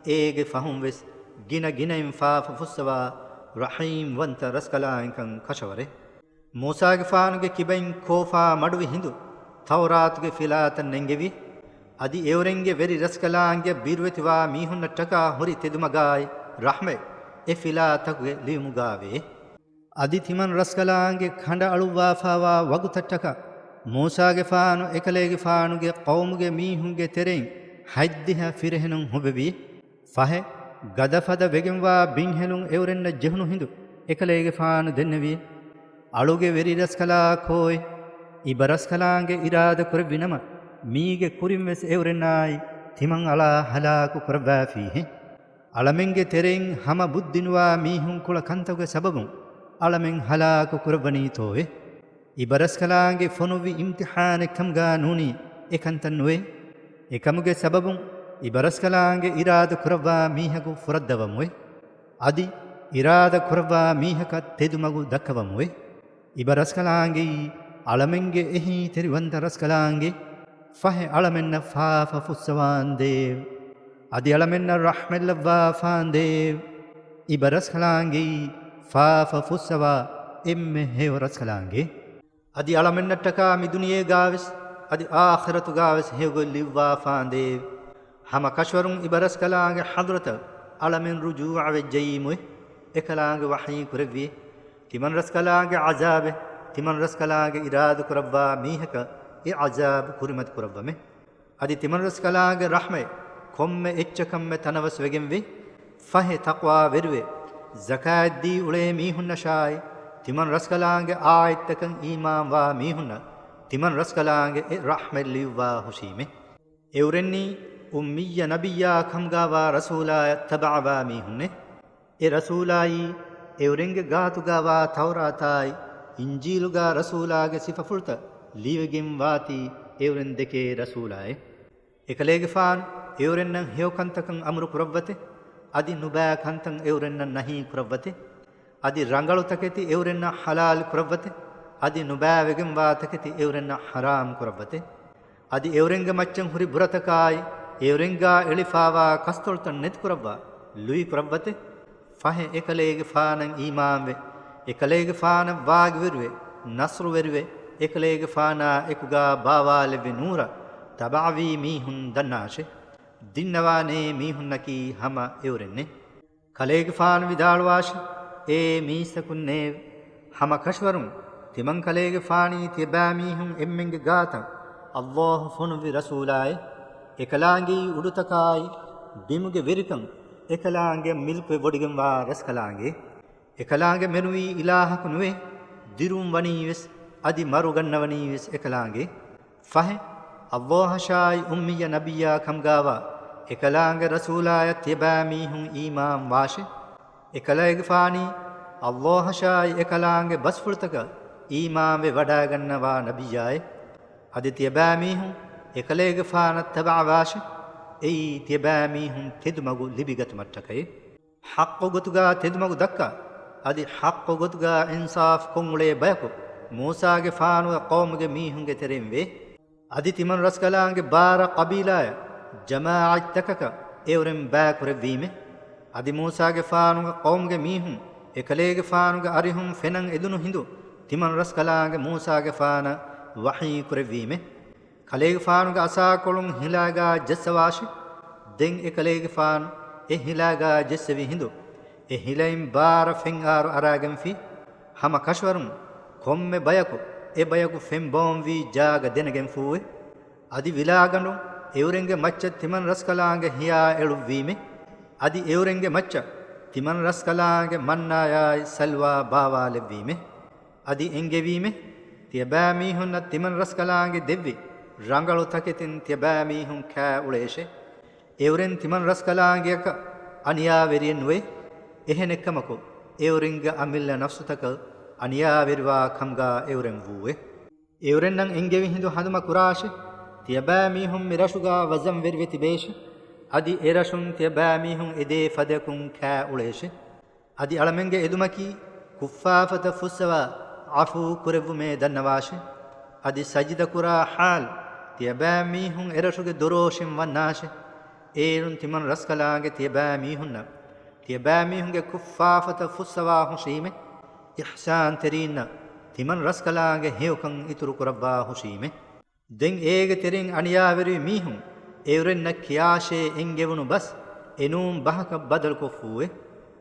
އޭގެ ފަހުން ވެސް ގިނަ ގިނައިން ފާފަ ފުއްސަވާ ރަޙީމްވަންތަ ރަސްކަލާނގެކަން ކަށަވަރޭ. މޫސާގެފާނުގެ ކިބައިން ކޯފާ މަޑުވި ހިނދު ތައުރާތުގެ ފިލާތައް ނެންގެވި. އަދި އެއުރެންގެ ވެރި ރަސްކަލާނގެ ބިރުވެތިވާ މީހުންނަށްޓަކާ ހުރި ތެދުމަގާއި ރަޙްމަތް އެ ފިލާތަކުގެ ލިޔުމުގާވޭ. އަދި ތިމަން ރަސްކަލާނގެ ކަނޑައަޅުއްވާފާވާ ވަގުތަށްޓަކާ މޫސާގެފާނު އެކަލޭގެފާނުގެ ޤައުމުގެ މީހުންގެ ތެރެއިން ހަތްދިހަ ފިރިހެނުން ހުއްވެވި. ފަހެ، ގަދަފަދަ ވެގެންވާ ބިންހެލުން އެއުރެންނަށް ޖެހުނު ހިނދު އެކަލޭގެފާނު ދެންނެވި. އަޅުގެ ވެރި ރަސްކަލާ ކޯއޭ! އިބަރަސްކަލާނގެ އިރާދަ ކުރެއްވި ނަމަ، މީގެ ކުރިން ވެސް އެއުރެންނާއި ތިމަން އަޅާ ހަލާކު ކުރައްވާފީހޭ. އަޅަމެންގެ ތެރެއިން ހަމަ ބުއްދި ނުވާ މީހުން ކުޅަ ކަންތަކުގެ ސަބަބުން އަޅަމެން ހަލާކު ކުރައްވަނީތޯއޭ؟ އިބަރަސްކަލާނގެ ފޮނުއްވި އިމްތިޙާނެއް ކަމުގާ ނޫނީ އެ ކަންތައް ނުވޭ. އެކަމުގެ ސަބަބުން އިބަރަސްކަލާނގެ އިރާދަ ކުރައްވާ މީހަކު ފުރައްދަވަމުވޭ. އަދި އިރާދަ ކުރައްވާ މީހަކަށް ތެދުމަގު ދައްކަވަމުވޭ. އިބަރަސްކަލާނގެއީ އަޅަމެންގެ އެހީތެރިވަންތަ ރަސްކަލާނގެ. ފަހެ އަޅަމެންނަށް ފާފަ ފުއްސަވާނދޭވެ! އަދި އަޅަމެންނަށް ރަޙްމަތްލައްވާފާނދޭވެ! އިބަރަސްކަލާނގެއީ ފާފަ ފުއްސަވާ އެންމެ ހެޔޮ ރަސްކަލާނގެ. އަދި އަޅަމެންނަށްޓަކާ މިދުނިޔޭގާވެސް އަދި އާޚިރަތުގާވެސް ހެޔޮގޮތް ލިޔުއްވާފާނދޭވެ! ހަމަ ކަށަވަރުން އިބަރަސްކަލާނގެ ޙަޟްރަތަށް އަޅަމެން ރުޖޫޢަވެއްޖައީމުވެ. އެކަލާނގެ ވަޙީ ކުރެއްވިއޭ. ތިމަން ރަސްކަލާނގެ ޢަޒާބެއް ތިމަން ރަސްކަލާނގެ އިރާދަ ކުރައްވާ މީހަކަށް އެ ޢަޒާބު ކުރިމަތި ކުރައްވަމެ. އަދި ތިމަން ރަސްކަލާނގެ ރަޙްމަތް ކޮންމެ އެއްޗަކަށްމެ ތަނަވަސް ވެގެންވެ. ފަހެ ތަޤްވާވެރިވެ، ޒަކާތްދީ އުޅޭ މީހުންނަށާއި، ތިމަން ރަސްކަލާނގެ އާއެތްތަކަށް އީމާންވާ މީހުންނަށް ތިމަން ރަސްކަލާނގެ އެ ރަޙްމަތް ލިޔުއްވާ ހުށީމެ. އެއުރެންނީ އުއްމިއްޔަ ނަބިއްޔާ ކަމުގާވާ ރަސޫލާޔަށް ތަބަޢަވާ މީހުންނޭ. އެ ރަސޫލާއީ އެއުރެންގެ ގާތުގާވާ ތައުރާތާއި އިންޖީލުގާ ރަސޫލާގެ ސިފަފުޅުތައް ލިޔެވިގެން ވާތީ އެއުރެން ދެކޭ ރަސޫލާއޭ. އެކަލޭގެފާނު އެއުރެންނަށް ހެޔޮ ކަންތަކަށް އަމުރު ކުރައްވަތެ، އަދި ނުބައި ކަންތައް އެއުރެންނަށް ނަހީ ކުރައްވަތެ، އަދި ރަނގަޅު ތަކެތި އެއުރެންނަށް ޙަލާލު ކުރައްވަތެ، އަދި ނުބައިވެގެންވާ ތަކެތި އެއުރެންނަށް ޙަރާމް ކުރައްވަތެ، އަދި އެއުރެންގެ މައްޗަށް ހުރި ބުރަތަކާއި، އެއުރެންގާ އެޅިފާވާ ކަސްތޮޅުތައް ނެތިކުރައްވާ ލުއި ކުރައްވަތެ، ފަހެ އެކަލޭގެފާނަށް އީމާންވެ، އެކަލޭގެފާނަށް ވާގިވެރިވެ، ނަޞްރުވެރިވެ، އެކަލޭގެފާނާ އެކުގާ ބާވާލެއްވި ނޫރަށް ތަބަޢަވީ މީހުން ދަންނާށޭ. ދިންނަވާނޭ މީހުންނަކީ ހަމަ އެއުރެންނޭ. ކަލޭގެފާނު ވިދާޅުވާށި، އޭ މީސްތަކުންނޭވެ! ހަމަ ކަށަވަރުން ތިމަން ކަލޭގެފާނީ ތިޔަބައިމީހުން އެންމެންގެ ގާތަށް ﷲ ފޮނުއްވި ރަސޫލާއޭ. އެކަލާނގެއީ އުޑުތަކާއި، ބިމުގެ ވެރިކަން އެކަލާނގެ މިލްކުވެ ވޮޑިގެންވާ ރަސްކަލާނގެ. އެކަލާނގެ މެނުވީ އިލާހަކު ނުވޭ، ދިރުން ވަނީވެސް، އަދި މަރުގަންނަވަނީވެސް އެކަލާނގެ. ފަހެ، ﷲ އަށާއި އުއްމިއްޔަ ނަބިއްޔާ ކަމުގާވާ އެކަލާނގެ ރަސޫލާޔަށް ތިޔަބައިމީހުން އީމާން ވާށޭ. އެކަލޭގެފާނީ ﷲ އަށާއި އެކަލާނގެ ބަސްފުޅުތަކަށް އީމާންވެ ވަޑައިގަންނަވާ ނަބިއްޔާއޭ. އަދި ތިޔަބައިމީހުން އެކަލޭގެފާނަށް ތަބަޢަވާށޭ. އެއީ ތިޔަބައިމީހުން ތެދުމަގު ލިބިގަތުމަށްޓަކައޭ. ޙައްޤު ގޮތުގާ ތެދުމަގު ދައްކާ، އަދި ޙައްޤު ގޮތުގާ އިންސާފު ކޮށްއުޅޭ ބަޔަކު މޫސާގެފާނުގެ ޤައުމުގެ މީހުންގެ ތެރެއިން ވޭ. އަދި ތިމަން ރަސްކަލާނގެ ބާރަ ޤަބީލާޔަށް ޖަމާޢަތްތަކަކަށް އެއުރެން ބައިކުރެއްވީމެ. އަދި މޫސާގެފާނުގެ ޤައުމުގެ މީހުން އެކަލޭގެފާނުގެ އަރިހުން ފެނަން އެދުނު ހިނދު ތިމަން ރަސްކަލާނގެ މޫސާގެފާނަށް ވަޙީ ކުރެއްވީމެ. ކަލޭގެފާނުގެ އަސާކޮޅުން ހިލާގާ ޖައްސަވާށި. ދެން އެކަލޭގެފާނު އެ ހިލާގާ ޖެއްސެވި ހިނދު، އެ ހިލައިން ބާރަ ފެންއާރު އަރާގެންފި. ހަމަ ކަށަވަރުން ކޮންމެ ބަޔަކު އެ ބަޔަކު ފެން ބޯންވީ ޖާގަ ދެނެގެންފޫއެ. އަދި ވިލާގަނޑު އެއުރެންގެ މައްޗަށް ތިމަން ރަސްކަލާނގެ ހިޔާ އެޅުއްވީމެ. އަދި އެއުރެންގެ މައްޗަށް ތިމަން ރަސްކަލާނގެ މަންނާޔާއި ސަލްވާ ބާވާލެއްވީމެ. އަދި އެންގެވީމެ، ތިޔަބައިމީހުންނަށް ތިމަން ރަސްކަލާނގެ ދެއްވި ރަނގަޅު ތަކެތިން ތިޔަބައިމީހުން ކާ އުޅޭށެ. އެއުރެން ތިމަން ރަސްކަލާނގެއަކަށް އަނިޔާވެރިއެއް ނުވޭ. އެހެނެއްކަމަކު، އެއުރެންގެ އަމިއްލަ ނަފްސުތަކަށް އަނިޔާވެރިވާ ކަމުގާ އެއުރެން ވޫއެ. އެއުރެންނަށް އެންގެވި ހިނދު ހަނދުމަ ކުރާށެ. ތިޔަބައިމީހުން މި ރަށުގާ ވަޒަންވެރިވެ ތިބޭށެ. އަދި އެ ރަށުން ތިޔަބައިމީހުން އެދޭ ފަދަޔަކުން ކާ އުޅޭށެ. އަދި އަޅަމެންގެ އެދުމަކީ ކުށްފާފަތައް ފުއްސަވާ ޢަފޫ ކުރެއްވުމޭ ދަންނަވާށެ. އަދި ސަޖިދަކުރާ ޙާލު ތިޔަބައިމީހުން އެރަށުގެ ދޮރޯށިން ވަންނާށެ. އޭރުން ތިމަން ރަސްކަލާނގެ ތިޔަބައިމީހުންނަށް ތިޔަބައިމީހުންގެ ކުށްފާފަތައް ފުއްސަވާ ހުށީމެ. އިޙްސާންތެރީންނަށް ތިމަން ރަސްކަލާނގެ ހެޔޮކަން އިތުރުކުރައްވާ ހުށީމެ. ދެން އޭގެ ތެރެއިން އަނިޔާވެރިވި މީހުން އެއުރެންނަށް ކިޔާށޭ އެންގެވުނު ބަސް އެނޫން ބަހަކަށް ބަދަލުކޮށްފޫއެ.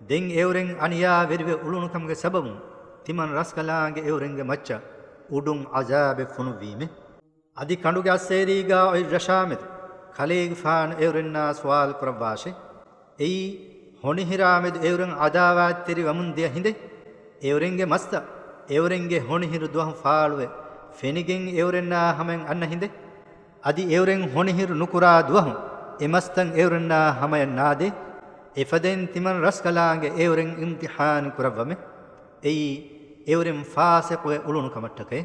ދެން އެއުރެން އަނިޔާވެރިވެ އުޅުނުކަމުގެ ސަބަބުން ތިމަން ރަސްކަލާނގެ އެއުރެންގެ މައްޗަށް އުޑުން ޢަޒާބެއް ފޮނުއްވީމެ. އަދި ކަނޑުގެ އައްސޭރީގާ އޮތް ރަށާމެދު ކަލޭގެފާނު އެއުރެންނާ ސުވާލު ކުރައްވާށެ. އެއީ، ހޮނިހިރާމެދު އެއުރެން ޢަދާވާތްތެރިވަމުން ދިޔަ ހިނދެއް؟ އެއުރެންގެ މަސްތައް އެއުރެންގެ ހޮނިހިރު ދުވަހު ފާޅުވެ ފެނިގެން އެއުރެންނާ ހަމައިން އަންނަ ހިނދެއް؟ އަދި އެއުރެން ހޮނިހިރު ނުކުރާ ދުވަހު އެ މަސްތައް އެއުރެންނާ ހަމަޔަށް ނާދޭ. އެފަދައިން ތިމަން ރަސްކަލާނގެ އެއުރެން އިމްތިޙާނު ކުރައްވަމެ. އެއީ، އެއުރެން ފާސިޤުވެ އުޅުނު ކަމަށްޓަކައި.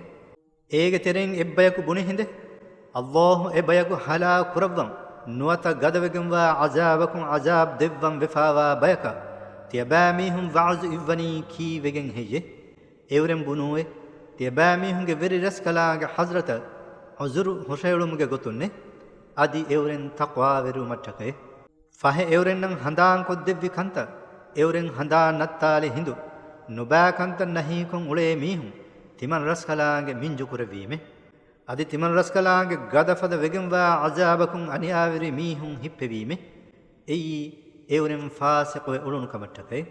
އޭގެ ތެރެއިން އެއްބަޔަކު ބުނި ހިނދެއް؟ އައްލާހު އެ ބަޔަކު ހަލާކު ކުރައްވަން، ނުވަތަ ގަދަވެގެންވާ ޢަޒާބަކުން ޢަޒާބް ދެއްވަން ވެފާވާ ބަޔަކަށް ތިޔަބައިމީހުން ވަޢުޒު އިއްވަނީ ކީއްވެގެން ހެއްޔެ؟ އެއުރެން ބުނޫއެ، ތިޔަބައިމީހުންގެ ވެރި ރަސްކަލާނގެ ޙަޟްރަތަށް ޢުޛުރު ހުށައެޅުމުގެ ގޮތުންނޭ. އަދި އެއުރެން ތަޤްވާވެރިވުމަށްޓަކައި. ފަހެ އެއުރެންނަށް ހަނދާންކޮށްދެއްވި ކަންތައް އެއުރެން ހަނދާން ނައްތާލި ހިނދު، ނުބައި ކަންތައް ނަހީކޮށް އުޅޭ މީހުން ތިމަން ރަސްކަލާނގެ މިންޖުކުރެއްވީމެ. އަދި ތިމަން ރަސްކަލާނގެ ގަދަފަދަ ވެގެންވާ ޢަޒާބަކުން އަނިޔާވެރި މީހުން ހިއްޕެވީމެ. އެއީ، އެއުރެން ފާސިޤުވެ އުޅުނު ކަމަށްޓަކައި.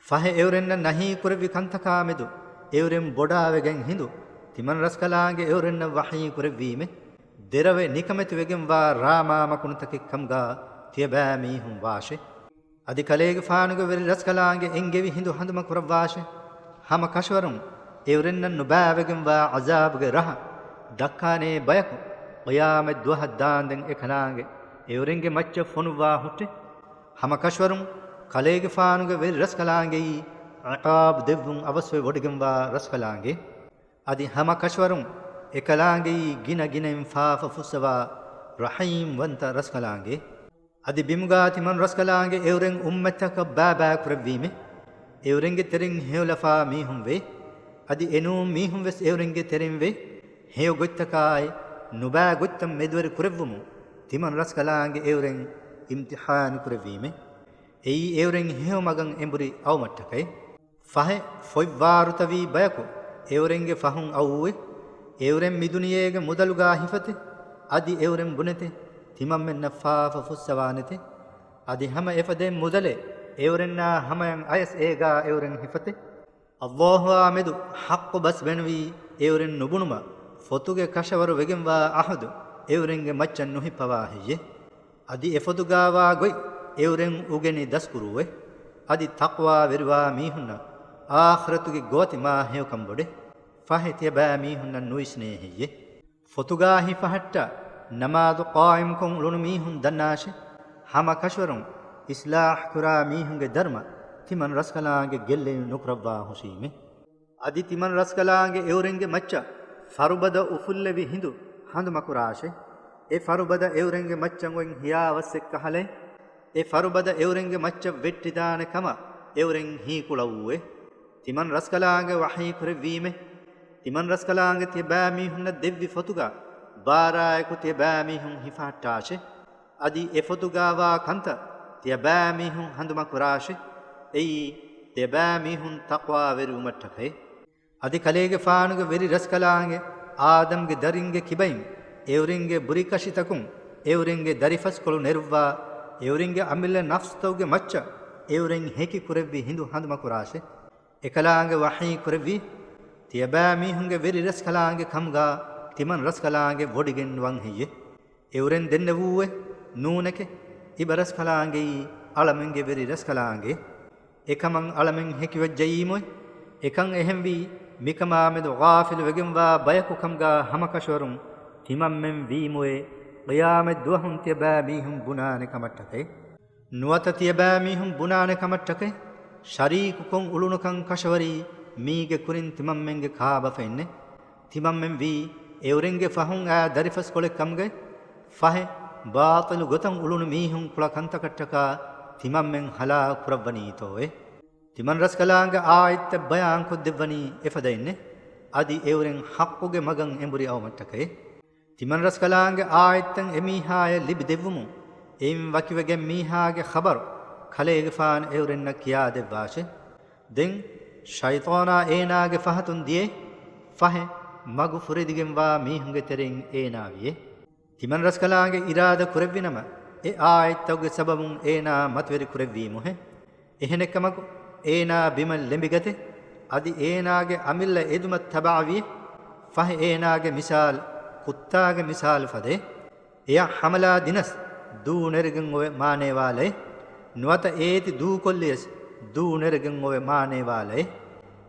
ފަހެ އެއުރެންނަށް ނަހީ ކުރެއްވި ކަންތަކާމެދު އެއުރެން ބޮޑާވެގެން ހިނދު، ތިމަން ރަސްކަލާނގެ އެއުރެންނަށް ވަޙީ ކުރެއްވީމެ. ދެރަވެ ނިކަމެތިވެގެންވާ ރާމާ މަކުނުތަކެއް ކަމުގާ ތިޔަބައިމީހުން ވާށެ. އަދި ކަލޭގެފާނުގެ ވެރި ރަސްކަލާނގެ އެންގެވި ހިނދު ހަނދުމަ ކުރައްވާށެ. ހަމަ ކަށަވަރުން އެއުރެންނަށް ނުބައިވެގެންވާ ޢަޒާބުގެ ރަހަ ދައްކާނޭ ބަޔަކު ޤިޔާމަތް ދުވަހަށް ދާންދެން އެކަލާނގެ އެއުރެންގެ މައްޗަށް ފޮނުއްވާ ހުއްޓެ. ހަމަ ކަށަވަރުން ކަލޭގެފާނުގެ ވެރި ރަސްކަލާނގެއީ ޢިޤާބު ދެއްވުން އަވަސްވެ ވޮޑިގެންވާ ރަސްކަލާނގެ. އަދި ހަމަ ކަށަވަރުން އެކަލާނގެއީ ގިނަ ގިނައިން ފާފަ ފުއްސަވާ ރަޙީމް ވަންތަ ރަސްކަލާނގެ. އަދި ބިމުގާ ތިމަން ރަސްކަލާނގެ އެއުރެން އުއްމަތަކަށް ބައިބައި ކުރެއްވީމެ. އެއުރެންގެ ތެރެއިން ހެޔޮލަފާ މީހުން ވޭ. އަދި އެނޫން މީހުން ވެސް އެއުރެންގެ ތެރެއިން ވޭ. ހެޔޮ ގޮތްތަކާއި ނުބައި ގޮތްތައް މެދުވެރި ކުރެއްވުމުން ތިމަން ރަސްކަލާނގެ އެއުރެން އިމްތިޙާނު ކުރެއްވީމެ. އެއީ އެއުރެން ހެޔޮ މަގަށް އެނބުރި އައުމަށްޓަކައި. ފަހެ، ފޮތްވާރުތަވީ ބަޔަކު އެއުރެންގެ ފަހުން އައުއެ. އެއުރެން މިދުނިޔޭގެ މުދަލުގާ ހިފަތެ. އަދި އެއުރެން ބުނެތެ، ތިމަންމެންނަށް ފާފަ ފުއްސަވާނެތެ. އަދި ހަމަ އެފަދައިން މުދަލެއް އެއުރެންނާ ހަމަޔަށް އަޔަސް އޭގާ އެއުރެން ހިފަތެ. އައްލާހުއާ މެދު ޙައްޤު ބަސް ބޭނުވީ އެއުރެން ނުބުނުމަށް ފޮތުގެ ކަށަވަރު ވެގެންވާ އަހުދު އެއުރެންގެ މައްޗަށް ނުހިއްޕަވާ ހެއްޔެ؟ އަދި އެފޮތުގާވާ ގޮތް އެއުރެން އުގެނި ދަސްކުރޫއެ. އަދި ތަޤްވާވެރިވާ މީހުންނަށް އާޚިރަތުގެ ގޯތި މާ ހެޔޮކަން ބޮޑެ. ފަހެ ތިޔަބައިމީހުންނަށް ނުވިސްނޭ ހެއްޔެ؟ ފޮތުގާ ހިފަހައްޓާ ނަމާދު ޤާއިމްކޮށް އުޅުނު މީހުން ދަންނާށެ. ހަމަ ކަށަވަރުން އިޞްލާޙް ކުރާ މީހުންގެ ދަރުމަ ތިމަން ރަސްކަލާނގެ ގެއްލެއް ނުކުރައްވާ ހުށީމެ. އަދި ތިމަން ރަސްކަލާނގެ އެއުރެންގެ މައްޗަށް ފަރުބަދަ އުފުއްލެވި ހިނދު ހަނދުމަކުރާށެ. އެ ފަރުބަދަ އެއުރެންގެ މައްޗަށް އޮތް ހިޔާވައްސެއްކަހަލައެ. އެ ފަރުބަދަ އެއުރެންގެ މައްޗަށް ވެއްޓިދާނެ ކަމަށް އެއުރެން ހީކުޅައޫއެ. ތިމަން ރަސްކަލާނގެ ވަޙީ ކުރެއްވީމެ. ތިމަން ރަސްކަލާނގެ ތިޔަބައިމީހުންނަށް ދެއްވި ފޮތުގަ ބާރާއެކު ތިޔަބައިމީހުން ހިފަހައްޓާށެ. އަދި އެ ފޮތުގާވާ ކަންތައް ތިޔަބައިމީހުން ހަނދުމަކުރާށެ. އެއީ، ތިޔަބައިމީހުން ތަޤްވާވެރިވުމަށްޓަކައި. އަދި ކަލޭގެފާނުގެ ވެރި ރަސްކަލާނގެ އާދަމްގެ ދަރިންގެ ކިބައިން އެއުރެންގެ ބުރިކަށިތަކުން އެއުރެންގެ ދަރިފަސްކޮޅު ނެރުއްވާ، އެއުރެންގެ އަމިއްލަ ނަފްސުތަކުގެ މައްޗަށް އެއުރެން ހެކި ކުރެއްވި ހިނދު ހަނދުމަކުރާށެ. އެކަލާނގެ ވަޙީ ކުރެއްވީ، ތިޔަބައިމީހުންގެ ވެރި ރަސްކަލާނގެ ކަމުގާ ތިމަން ރަސްކަލާނގެ ވޮޑިގެން ނުވަން ހެއްޔެ؟ އެއުރެން ދެންނެވޫއެ؟ ނޫނެކެ، އިބަ ރަސްކަލާނގެއީ އަޅަމެންގެ ވެރި ރަސްކަލާނގެ. އެކަމަށް އަޅަމެން ހެކިވައްޖައީމުއެ؟ އެކަން އެހެންވީ، މިކަމާމެދު ޣާފިލު ވެގެންވާ ބަޔަކު ކަމުގާ ހަމަކަށަވަރުން ތިމަންމެން ވީމުއެ، ޤިޔާމަތް ދުވަހުން ތިޔަބައިމީހުން ބުނާނެ ކަމަށްޓަކައި. ނުވަތަ ތިޔަބައިމީހުން ބުނާނެ ކަމަށްޓަކައި، ޝަރީކުކޮށް އުޅުނުކަން ކަށަވަރީ މީގެ ކުރިން ތިމަންމެންގެ ކާބަފައިންނެއް. ތިމަންމެން ވީ އެއުރެންގެ ފަހުން އާ ދަރިފަސްކޮޅެއް ކަމުގައި. ފަހެ، ބާޠިލު ގޮތަށް އުޅުނު މީހުން ކުޅަ ކަންތަކަށްޓަކާ ތިމަންމެން ހަލާކު ކުރައްވަނީތޯއެ؟ ތިމަން ރަސްކަލާނގެ އާޔަތްތައް ބަޔާންކޮށްދެއްވަނީ އެފަދައިންނެއް. އަދި އެއުރެން ޙައްޤުގެ މަގަށް އެނބުރި އައުމަށްޓަކައި. ތިމަންރަސްކަލާނގެ އާޔަތްތައް އެމީހާޔަށް ލިބިދެއްވުމުން، އެއިން ވަކިވެގެން މީހާގެ ޚަބަރު ކަލޭގެފާނު އެއުރެންނަށް ކިޔާދެއްވާށެ. ދެން ޝައިޠާނާ އޭނާގެ ފަހަތުން ދިޔައެ، ފަހެ، މަގު ފުރެދިގެންވާ މީހުންގެ ތެރެއިން އޭނާ ވިއެ. ތިމަންރަސްކަލާނގެ އިރާދަ ކުރެއްވިނަމަ، އެ އާޔަތްތަކުގެ ސަބަބުން އޭނާ މަތިވެރި ކުރެއްވީމުހެ. އެހެނެއްކަމަކު، އޭނާ ބިމަށް ލެނބިގަތެ، އަދި އޭނާގެ އަމިއްލަ އެދުމަށް ތަބާވިއެ. ފަހެ އޭނާގެ މިސާލު، ކުއްތާގެ މިސާލު ފަދައެ. އެޔަށް ޙަމަލާ ދިނަސް، ދޫ ނެރެގެން އޮވެ މާނޭވާލައެ. ނުވަތަ އޭތި ދޫކޮށްލިޔަސް، ދޫ ނެރެގެން އޮވެ މާނޭވާލައެ.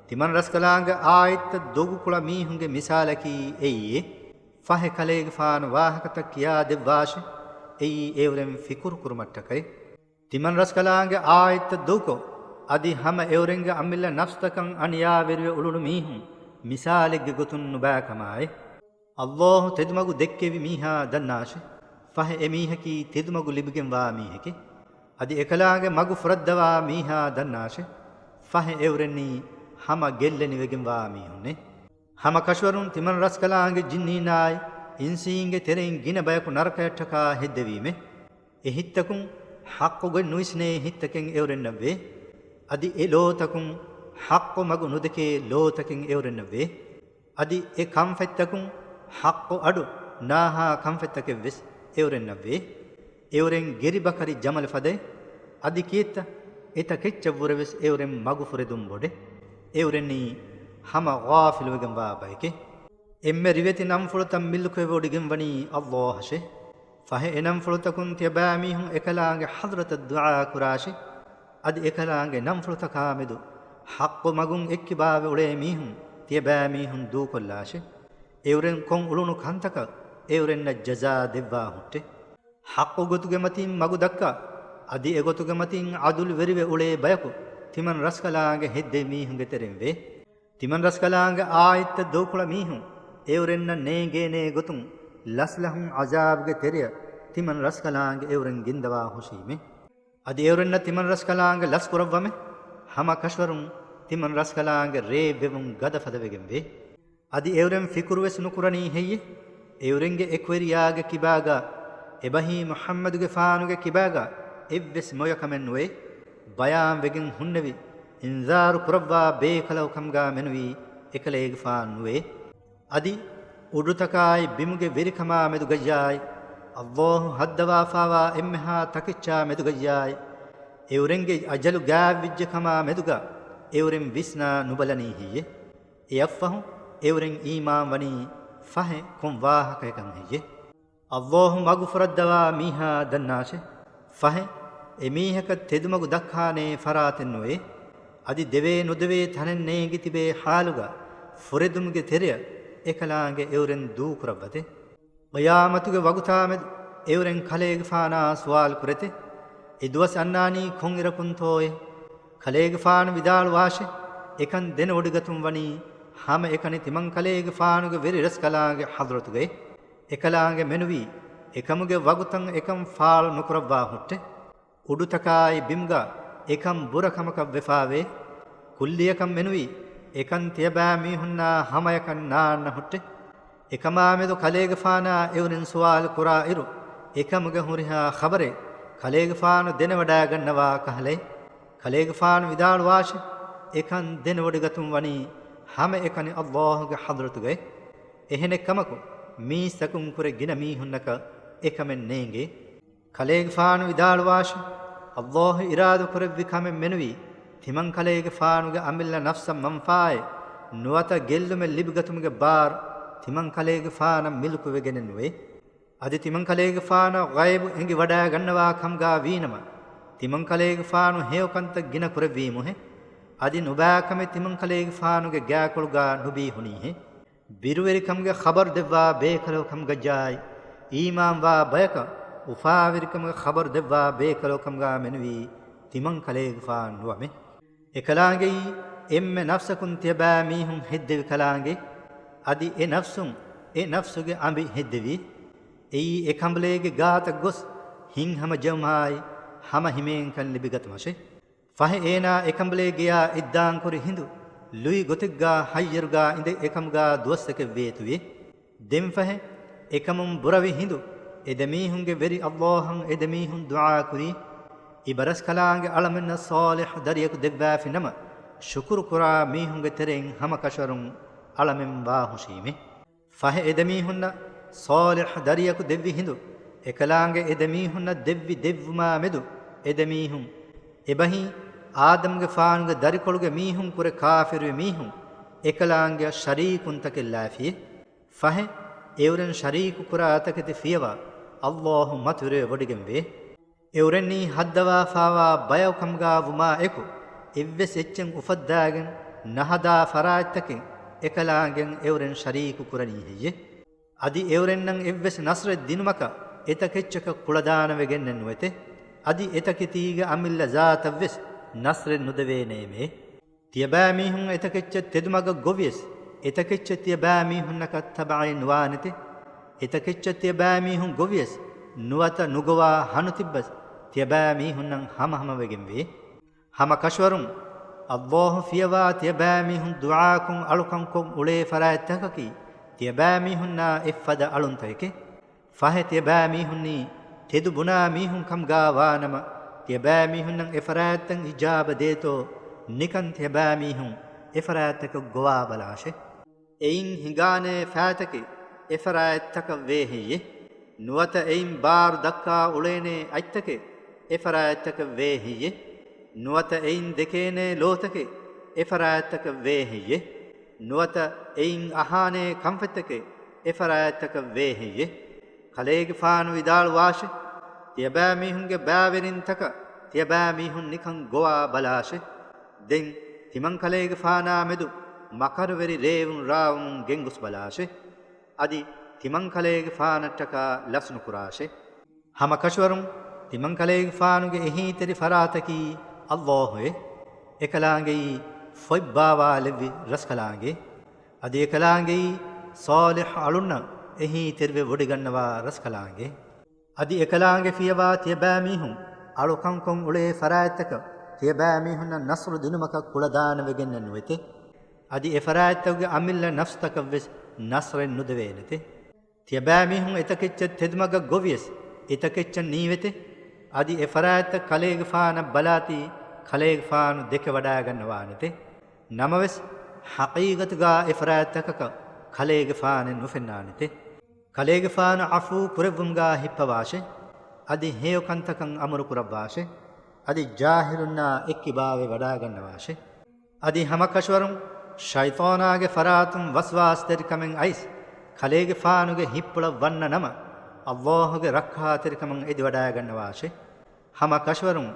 ތިމަންރަސްކަލާނގެ އާޔަތްތައް ދޮގުކުޅަ މީހުންގެ މިސާލަކީ އެއީއެ. ފަހެ ކަލޭގެފާނު ވާހަކަތައް ކިޔާދެއްވާށެ، އެއީ އެއުރެން ފިކުރު ކުރުމަށްޓަކައި. ތިމަންރަސްކަލާނގެ އާޔަތްތައް ދޮގުކޮށް، އަދި ހަމަ އެއުރެންގެ އަމިއްލަ ނަފްސްތަކަށް އަނިޔާވެރިވެ އުޅުނު މީހުން މިސާލެއްގެ ގޮތުން ނުބައިކަމާއި. އައްލާހު ތެދުމަގު ދެއްކެވި މީހާ ދަންނާށެ، ފަހެ އެމީހަކީ ތެދުމަގު ލިބިގެންވާ މީހެކެ. އަދި އެކަލާނގެ މަގު ފުރައްދަވާ މީހާ ދަންނާށެ، ފަހެ އެއުރެންނީ ހަމަ ގެއްލެނިވެގެންވާ މީހުންނެ. ހަމަ ކަށަވަރުން ތިމަންރަސްކަލާނގެ ޖިންނީންނާއި އިންސީންގެ ތެރެއިން ގިނަ ބަޔަކު ނަރަކަޔަށްޓަކާ ހެއްދެވީމެ. އެ ހިތްތަކުން ޙައްޤުގޮތް ނުވިސްނޭ ހިތްތަކެއް އެއުރެންނަށްވޭ. އަދި އެ ލޯތަކުން ޙައްޤު މަގު ނުދެކޭ ލޯތަކެއް އެއުރެންނަށްވޭ. އަދި އެ ކަންފަތްތަކުން ޙައްޤު އަޑު ނާހާ ކަންފަތްތަކެއްވެސް އެއުރެންނަށްވޭ. އެއުރެން ގެރިބަކަރި ޖަމަލު ފަދައި. އަދި ކިއެއްތަ؟ އެތަކެއްޗަށްވުރެވެސް އެއުރެން މަގުފުރެދުން ބޮޑެ. އެއުރެންނީ ހަމަ ޣާފިލުވެގެންވާ ބައެކެ. އެންމެ ރިވެތި ނަންފުޅުތައް މިލްކުވެވޮޑިގެންވަނީ އައްލާހަށެ. ފަހެ އެނަންފުޅުތަކުން ތިޔަބައިމީހުން އެކަލާނގެ ޙަޟްރަތަށް ދުޢާ ކުރާށި. އަދި އެކަލާނގެ ނަންފުޅުތަކާމެދު ޙައްޤު މަގުން އެއްކިބާވެ އުޅޭ މީހުން ތިޔަބައިމީހުން ދޫކޮށްލާށެ. އެއުރެން ކޮށް އުޅުނު ކަންތަކަށް އެއުރެންނަށް ޖަޒާ ދެއްވާ ހުއްޓެ. ޙައްޤު ގޮތުގެ މަތީން މަގު ދައްކާ، އަދި އެގޮތުގެ މަތީން ޢަދުލުވެރިވެ އުޅޭ ބަޔަކު ތިމަން ރަސްކަލާނގެ ހެއްދެވި މީހުންގެ ތެރެއިން ވޭ. ތިމަން ރަސްކަލާނގެ އާޔަތްތައް ދޮގުކުޅަ މީހުން އެއުރެންނަށް ނޭނގޭނޭ ގޮތުން ލަސްލަހުން ޢަޒާބުގެ ތެރެއަށް ތިމަން ރަސްކަލާނގެ އެއުރެން ގެންދަވާ ހުށީމެ. އަދި އެއުރެންނަށް ތިމަން ރަސްކަލާނގެ ލަސްކުރައްވަމެ. ހަމަ ކަށަވަރުން ތިމަން ރަސްކަލާނގެ ރޭއްވެވުން ގަދަ ފަދަވެގެންވޭ. އަދި އެއުރެން ފިކުރުވެސް ނުކުރަނީ ހެއްޔެ؟ އެއުރެންގެ އެކުވެރިޔާގެ ކިބާގަ އެބަހީ މުޙައްމަދުގެފާނުގެ ކިބާގަ އެއްވެސް މޮޔަކަމެއް ނުވޭ. ބަޔާންވެގެން ހުންނެވި އިންޒާރު ކުރައްވާ ބޭކަލަކު ކަމުގަ މެނުވީ އެކަލޭގެފާނު ނުވޭ. އަދި އުޑުތަކާއި ބިމުގެ ވެރިކަމާ މެދުގައްޔާއި، އައްލާހު ހައްދަވާފާވާ އެންމެހާ ތަކެއްޗާ މެދުގައްޔާއި، އެއުރެންގެ އަޖަލު ގާތްވެއްޖެ ކަމާ މެދުގަ އެއުރެން ވިސްނާ ނުބަލަނީ ހެއްޔެ؟ އެއަށްފަހު އެއުރެން އީމާންވަނީ ފަހެ ކޮން ވާހަކަޔަކަށް ހެއްޔެ؟ އައްލާހު މަގުފުރައްދަވާ މީހާ ދަންނާށެ. ފަހެ އެމީހަކަށް ތެދުމަގު ދައްކާނޭ ފަރާތެއް ނުވޭ. އަދި ދެވޭ ނުދެވޭ ތަނެއް ނޭނގި ތިބޭ ޙާލުގަ ފުރެދުމުގެ ތެރެއަށް އެކަލާނގެ އެއުރެން ދޫކުރައްވަތެ. ޤިޔާމަތުގެ ވަގުތާމެދު އެއުރެން ކަލޭގެފާނާ ސުވާލު ކުރެތެ، އެ ދުވަސް އަންނާނީ ކޮންއިރަކުންތޯއޭ؟ ކަލޭގެފާނު ވިދާޅުވާށެ، އެކަން ދެނެވޮޑިގަތުން ވަނީ ހަމައެކަނި ތިމަން ކަލޭގެފާނުގެ ވެރިރަސްކަލާނގެ ޙަޟްރަތުގައި. އެކަލާނގެ މެނުވީ އެކަމުގެ ވަގުތަށް އެކަން ފާޅު ނުކުރައްވާ ހުއްޓެ. އުޑުތަކާއި ބިމުގަ އެކަން ބުރަ ކަމަކަށް ވެފާވޭ. ކުއްލިއަކަށް މެނުވީ އެކަން ތިޔަބައިމީހުންނާ ހަމަޔަކަށް ނާންނަ ހުއްޓެ. އެކަމާމެދު ކަލޭގެފާނާ އެއުރެން ސުވާލު ކުރާއިރު، އެކަމުގެ ހުރިހާ ޚަބަރެއް ކަލޭގެފާނު ދެނެވަޑައިގަންނަވާ ކަހަލައެ. ކަލޭގެފާނު ވިދާޅުވާށެ، އެކަން ދެނެވޮޑިގަތުން ވަނީ ހަމައެކަނި އައްލާހުގެ ޙަޟްރަތުގައި. އެހެނެއްކަމަކު، މީސްތަކުންކުރެ ގިނަ މީހުންނަކަށް އެކަމެއް ނޭނގޭ. ކަލޭގެފާނު ވިދާޅުވާށެ، އައްލާހު އިރާދަކުރެއްވި ކަމެއް މެނުވީ، ތިމަން ކަލޭގެފާނުގެ އަމިއްލަ ނަފްސަށް މަންފާއެއް ނުވަތަ ގެއްލުމެއް ލިބިގަތުމުގެ ބާރު ތިމަން ކަލޭގެފާނަށް މިލުކުވެގެނެއް ނުވޭ. އަދި ތިމަން ކަލޭގެފާނަށް ޣައިބު އެނގިވަޑައިގަންނަވާ ކަމުގަ ވީނަމަ، ތިމަން ކަލޭގެފާނު ހެޔޮކަންތައް ގިނަ ކުރެއްވީމުހެ. އަދި ނުބައިކަމެއް ތިމަން ކަލޭގެފާނުގެ ގާކޮޅުގަ ނުބީ ހުނީހެ. ބިރުވެރިކަމުގެ ޚަބަރު ދެއްވާ ބޭކަލަކު ކަމުގައްޔާއި، އީމާންވާ ބަޔަކަށް އުފާވެރިކަމުގެ ޚަބަރު ދެއްވާ ބޭކަލަކު ކަމުގަ މެނުވީ ތިމަން ކަލޭގެފާނު ނުވަމެ. އެކަލާނގެއީ އެންމެ ނަފްސަކުން ތިޔަބައިމީހުން ހެއްދެވި ކަލާނގެ. އަދި އެ ނަފްސުން އެ ނަފްސުގެ އަނބި ހެއްދެވީ. އެއީ އެ ކަނބުލޭގެ ގާތަށް ގޮސް ހިތްހަމަޖެހުމާއި ހަމަހިމޭންކަން ލިބިގަތުމަށެ. ފަހެ އޭނާ އެކަނބުލޭ ގެޔާ އިއްދާންކުރި ހިނދު ލުއި ގޮތެއްގާ ހައްޔަރުގާ އިނދެ އެކަމުގާ ދުވަސްތަކެއް ވޭތުވި. ދެންފަހެ، އެކަމުން ބުރަވި ހިނދު، އެދެމީހުންގެ ވެރި އައްލާހަށް އެދެމީހުން ދުޢާކުރީ، އިބަރަސްކަލާނގެ އަޅަމެންނަށް ޞާލިޙް ދަރިޔަކު ދެއްވާފި ނަމަ، ޝުކުރު ކުރާ މީހުންގެ ތެރެއިން ހަމަ ކަށަވަރުން އަޅަމެން ވާހުށީމޭ. ފަހެ އެދެމީހުންނަށް ޞާލިޙް ދަރިޔަކު ދެއްވި ހިނދު، އެކަލާނގެ އެދެމީހުންނަށް ދެއްވި ދެއްވުމާ މެދު އެދެމީހުން، އެބަހީ، އާދަމްގެފާނުގެ ދަރިކޮޅުގެ މީހުން ކުރެ ކާފިރުވި މީހުން، އެކަލާނގެއަށް ޝަރީކުންތަކެއް ލާފިއޭ. ފަހެ، އެއުރެން ޝަރީކު ކުރާ ތަކެތި ފިޔަވާ، އައްލާހު މަތުރެވެ ވޮޑިގެންވޭ. އެއުރެންނީ ހައްދަވާފާވާ ބަޔަކު ކަމުގާ ވުމާ އެކު، އެއްވެސް އެއްޗެއް އުފައްދާގެން ނަހަދާ ފަރާތްތަކެއް އެކަލާނގެން އެއުރެން ޝަރީކު ކުރަނީ ހެއްޔެ؟ އަދި އެއުރެންނަށް އެއްވެސް ނަޞްރެއް ދިނުމަކަށް އެތަކެއްޗަކަށް ކުޅަދާނަވެގެންނެއް ނުވެތެ. އަދި އެތަކެތީގެ އަމިއްލަ ޒާތަށްވެސް ނަޞްރެއް ނުދެވޭނޭމޭ. ތިޔަބައިމީހުން އެތަކެއްޗަށް ތެދުމަގަށް ގޮވިޔަސް، އެތަކެއްޗަށް ތިޔަބައިމީހުންނަކަށް ތަބަޢީ ނުވާނެތެ. އެތަކެއްޗަށް ތިޔަބައިމީހުން ގޮވިޔަސް، ނުވަތަ ނުގޮވާ ހަނުތިއްބަސް، ތިޔަބައިމީހުންނަށް ހަމަހަމަވެގެންވޭ. ހަމަ ކަށަވަރުން، އައްލާހު ފިޔަވާ ތިޔަބައިމީހުން ދުޢާކޮށް އަޅުކަންކޮށް އުޅޭ ފަރާތްތަކަކީ، ތިޔަބައިމީހުންނާ އެއްފަދަ އަޅުންތަކެކޭ. ފަހެ ތިޔަބައިމީހުންނީ ތެދު ބުނާ މީހުން ކަމުގާ ވާނަމަ، ތިޔަބައިމީހުންނަށް އެފަރާތްތައް އިޖާބަ ދޭތޯ، ނިކަން ތިޔަބައިމީހުން އެފަރާތްތަކަށް ގޮވާ ބަލާށޭ. އެއިން ހިނގާނޭ ފައިތަކެއް އެފަރާތްތަކަށް ވޭ ހެއްޔެ؟ ނުވަތަ އެއިން ބާރު ދައްކާ އުޅޭނޭ އަތްތަކެއް އެފަރާތްތަކަށް ވޭ ހެއްޔެ؟ ނުވަތަ އެއިން ދެކޭނޭ ލޯތަކެއް އެފަރާތްތަކަށް ވޭ ހެއްޔެ؟ ނުވަތަ އެއިން އަހާނޭ ކަންފަތްތަކެއް އެފަރާތްތަކަށް ވޭ ހެއްޔެ؟ ކަލޭގެފާނު ވިދާޅުވާށެ، ތިޔަބައިމީހުންގެ ބައިވެރިންތަކަށް ތިޔަބައިމީހުން ނިކަން ގޮވާ ބަލާށެ. ދެން ތިމަން ކަލޭގެފާނާ މެދު މަކަރުވެރި ރޭވުން ރާވަމުން ގެންގޮސް ބަލާށެ. އަދި ތިމަން ކަލޭގެފާނަށްޓަކާ ލަސްނުކުރާށެ. ހަމަ ކަށަވަރުން، ތިމަން ކަލޭގެފާނުގެ އެހީތެރި ފަރާތަކީ އައްލާހުއޭ. އެކަލާނގެއީ ފޮތް ބާވާލެއްވި ރަސްކަލާނގެ. އަދި އެކަލާނގެއީ ޞާލިޙް އަޅުންނަށް އެހީތެރިވެ ވޮޑިގަންނަވާ ރަސްކަލާނގެ. އަދި އެކަލާނގެ ފިޔަވާ ތިޔަބައިމީހުން އަޅުކަންކޮށް އުޅޭ ފަރާތްތަކަށް ތިޔަބައިމީހުންނަށް ނަޞްރު ދިނުމަކަށް ކުޅަދާނަވެގެންނެއް ނުވެތެ. އަދި އެފަރާތްތަކުގެ އަމިއްލަ ނަފްސްތަކަށްވެސް ނަޞްރެއް ނުދެވޭނެތެ. ތިޔަބައިމީހުން އެތަކެއްޗަށް ތެދުމަގަށް ގޮވިޔަސް، އެތަކެއްޗަށް ނީވެތެ. އަދި އެފަރާތްތައް ކަލޭގެފާނަށް ބަލާތީ، ކަލޭގެފާނު ދެކެވަޑައިގަންނަވާނެތެ. ނަމަވެސް، ޙަޤީޤަތުގާ އެފަރާތްތަކަކަށް ކަލޭގެފާނެއް ނުފެންނާނެތެ. ކަލޭގެފާނު ޢަފޫ ކުރެއްވުމުގާ ހިއްޕަވާށެ. އަދި ހެޔޮކަންތަކަށް އަމުރު ކުރައްވާށެ. އަދި ޖާހިލުންނާ އެއްކިބާވެ ވަޑައިގަންނަވާށެ. އަދި ހަމަކަށަވަރުން ޝައިޠާނާގެ ފަރާތުން ވަސްވާސްތެރިކަމެއް އައިސް، ކަލޭގެފާނުގެ ހިތްޕުޅަށް ވަންނަ ނަމަ، އައްލާހުގެ ރައްކާތެރިކަމަށް އެދިވަޑައިގަންނަވާށެ. ހަމަކަށަވަރުން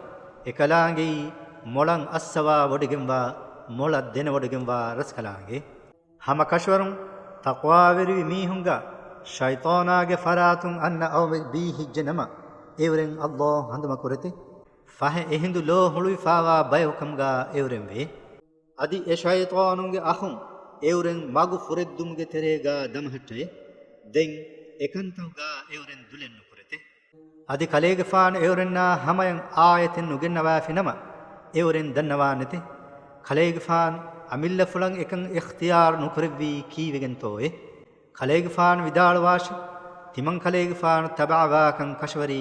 އެކަލާނގެއީ މޮޅަށް އައްސަވާ ވޮޑިގެންވާ، މޮޅަށް ދެނެވޮޑިގެންވާ ރަސްކަލާނގެ. ހަމަކަށަވަރުން ތަޤްވާވެރިވި މީހުންގާ ޝައިޠާނާގެ ފަރާތުން އަންނަ އައުމެއް ބީހިއްޖެ ނަމަ، އެއުރެން އައްލާހު ހަނދުމަކުރެތެ. ފަހެ އެހިނދު ލޯ ހުޅުވިފާވާ ބަޔަކު ކަމުގާ އެއުރެންވޭ. އަދި އެ ޝައިޠާނުންގެ އަޚުން އެއުރެން މަގު ފުރެއްދުމުގެ ތެރޭގާ ދަމަހައްޓައި، ދެން އެކަންތަކުގާ އެއުރެން ދުލެއް ނުކުރެތެ. އަދި ކަލޭގެފާނު އެއުރެންނާ ހަމަޔަށް އާޔަތެއް ނުގެންނަވާފި ނަމަ، އެއުރެން ދަންނަވާނެތެ. ކަލޭގެފާނު އަމިއްލަފުޅަށް އެކަން އިޚްތިޔާރު ނުކުރެއްވީ ކީއްވެގެންތޯއޭ؟ ކަލޭގެފާނު ވިދާޅުވާށި، ތިމަން ކަލޭގެފާނު ތަބަޢަވާކަން ކަށަވަރީ،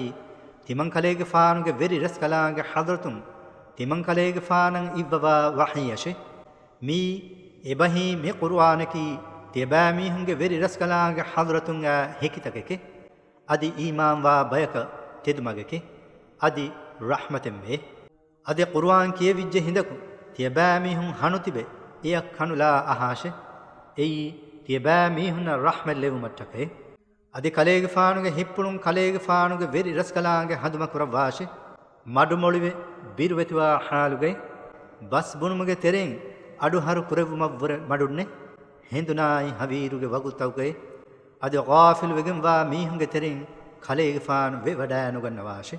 ތިމަން ކަލޭގެފާނުގެ ވެރި ރަސްކަލާނގެ ޙަޟްރަތުން ތިމަން ކަލޭގެފާނަށް އިއްވަވާ ވަޙީއަށެ. މިއީ، އެބަހީ މި ޤުރުއާނަކީ ތިޔަބައިމީހުންގެ ވެރި ރަސްކަލާނގެ ޙަޟްރަތުން އައި ހެކިތަކެކެ. އަދި އީމާންވާ ބަޔަކަށް ތެދުމަގެކެ. އަދި ރަޙްމަތެއްމެ. އަދި ޤުރުއާން ކިޔެވިއްޖެ ހިނދަކު ތިޔަބައިމީހުން ހަނުތިބެ އެއަށް ކަނުލާ އަހާށެ. އެއީ ތިޔަބައިމީހުންނަށް ރަޙްމަތް ލެއްވުމަށްޓަކައި. އަދި ކަލޭގެފާނުގެ ހިއްޕުޅުން ކަލޭގެފާނުގެ ވެރި ރަސްކަލާނގެ ހަނދުމަކުރައްވާށެ. މަޑުމޮޅިވެ ބިރުވެތިވާ ޙާލުގައި، ބަސް ބުނުމުގެ ތެރެއިން އަޑުހަރު ކުރެއްވުމަށްވުރެ މަޑުންނެ، ހެނދުނާއި ހަވީރުގެ ވަގުތުތަކުގައި، އަދި ޣާފިލުވެގެންވާ މީހުންގެ ތެރެއިން ކަލޭގެފާނު ވެވަޑައިނުގަންނަވާށެ.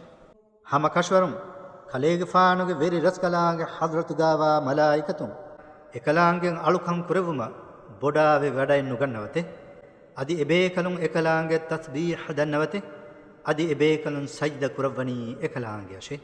ހަމަކަށަވަރުން ކަލޭގެފާނުގެ ވެރި ރަސްކަލާނގެ ޙަޟްރަތުގާވާ މަލާއިކަތުން އެކަލާނގެ އަޅުކަން ކުރެއްވުމަށް ބޮޑާވެ ވަޑައެއްނުގަންނަވަތެ. އަދި އެބޭކަލުން އެކަލާނގެ ތަސްބީޙަ ދަންނަވަތެ. އަދި އެބޭކަލުން ސަޖްދަ ކުރައްވަނީ އެކަލާނގެއަށެ.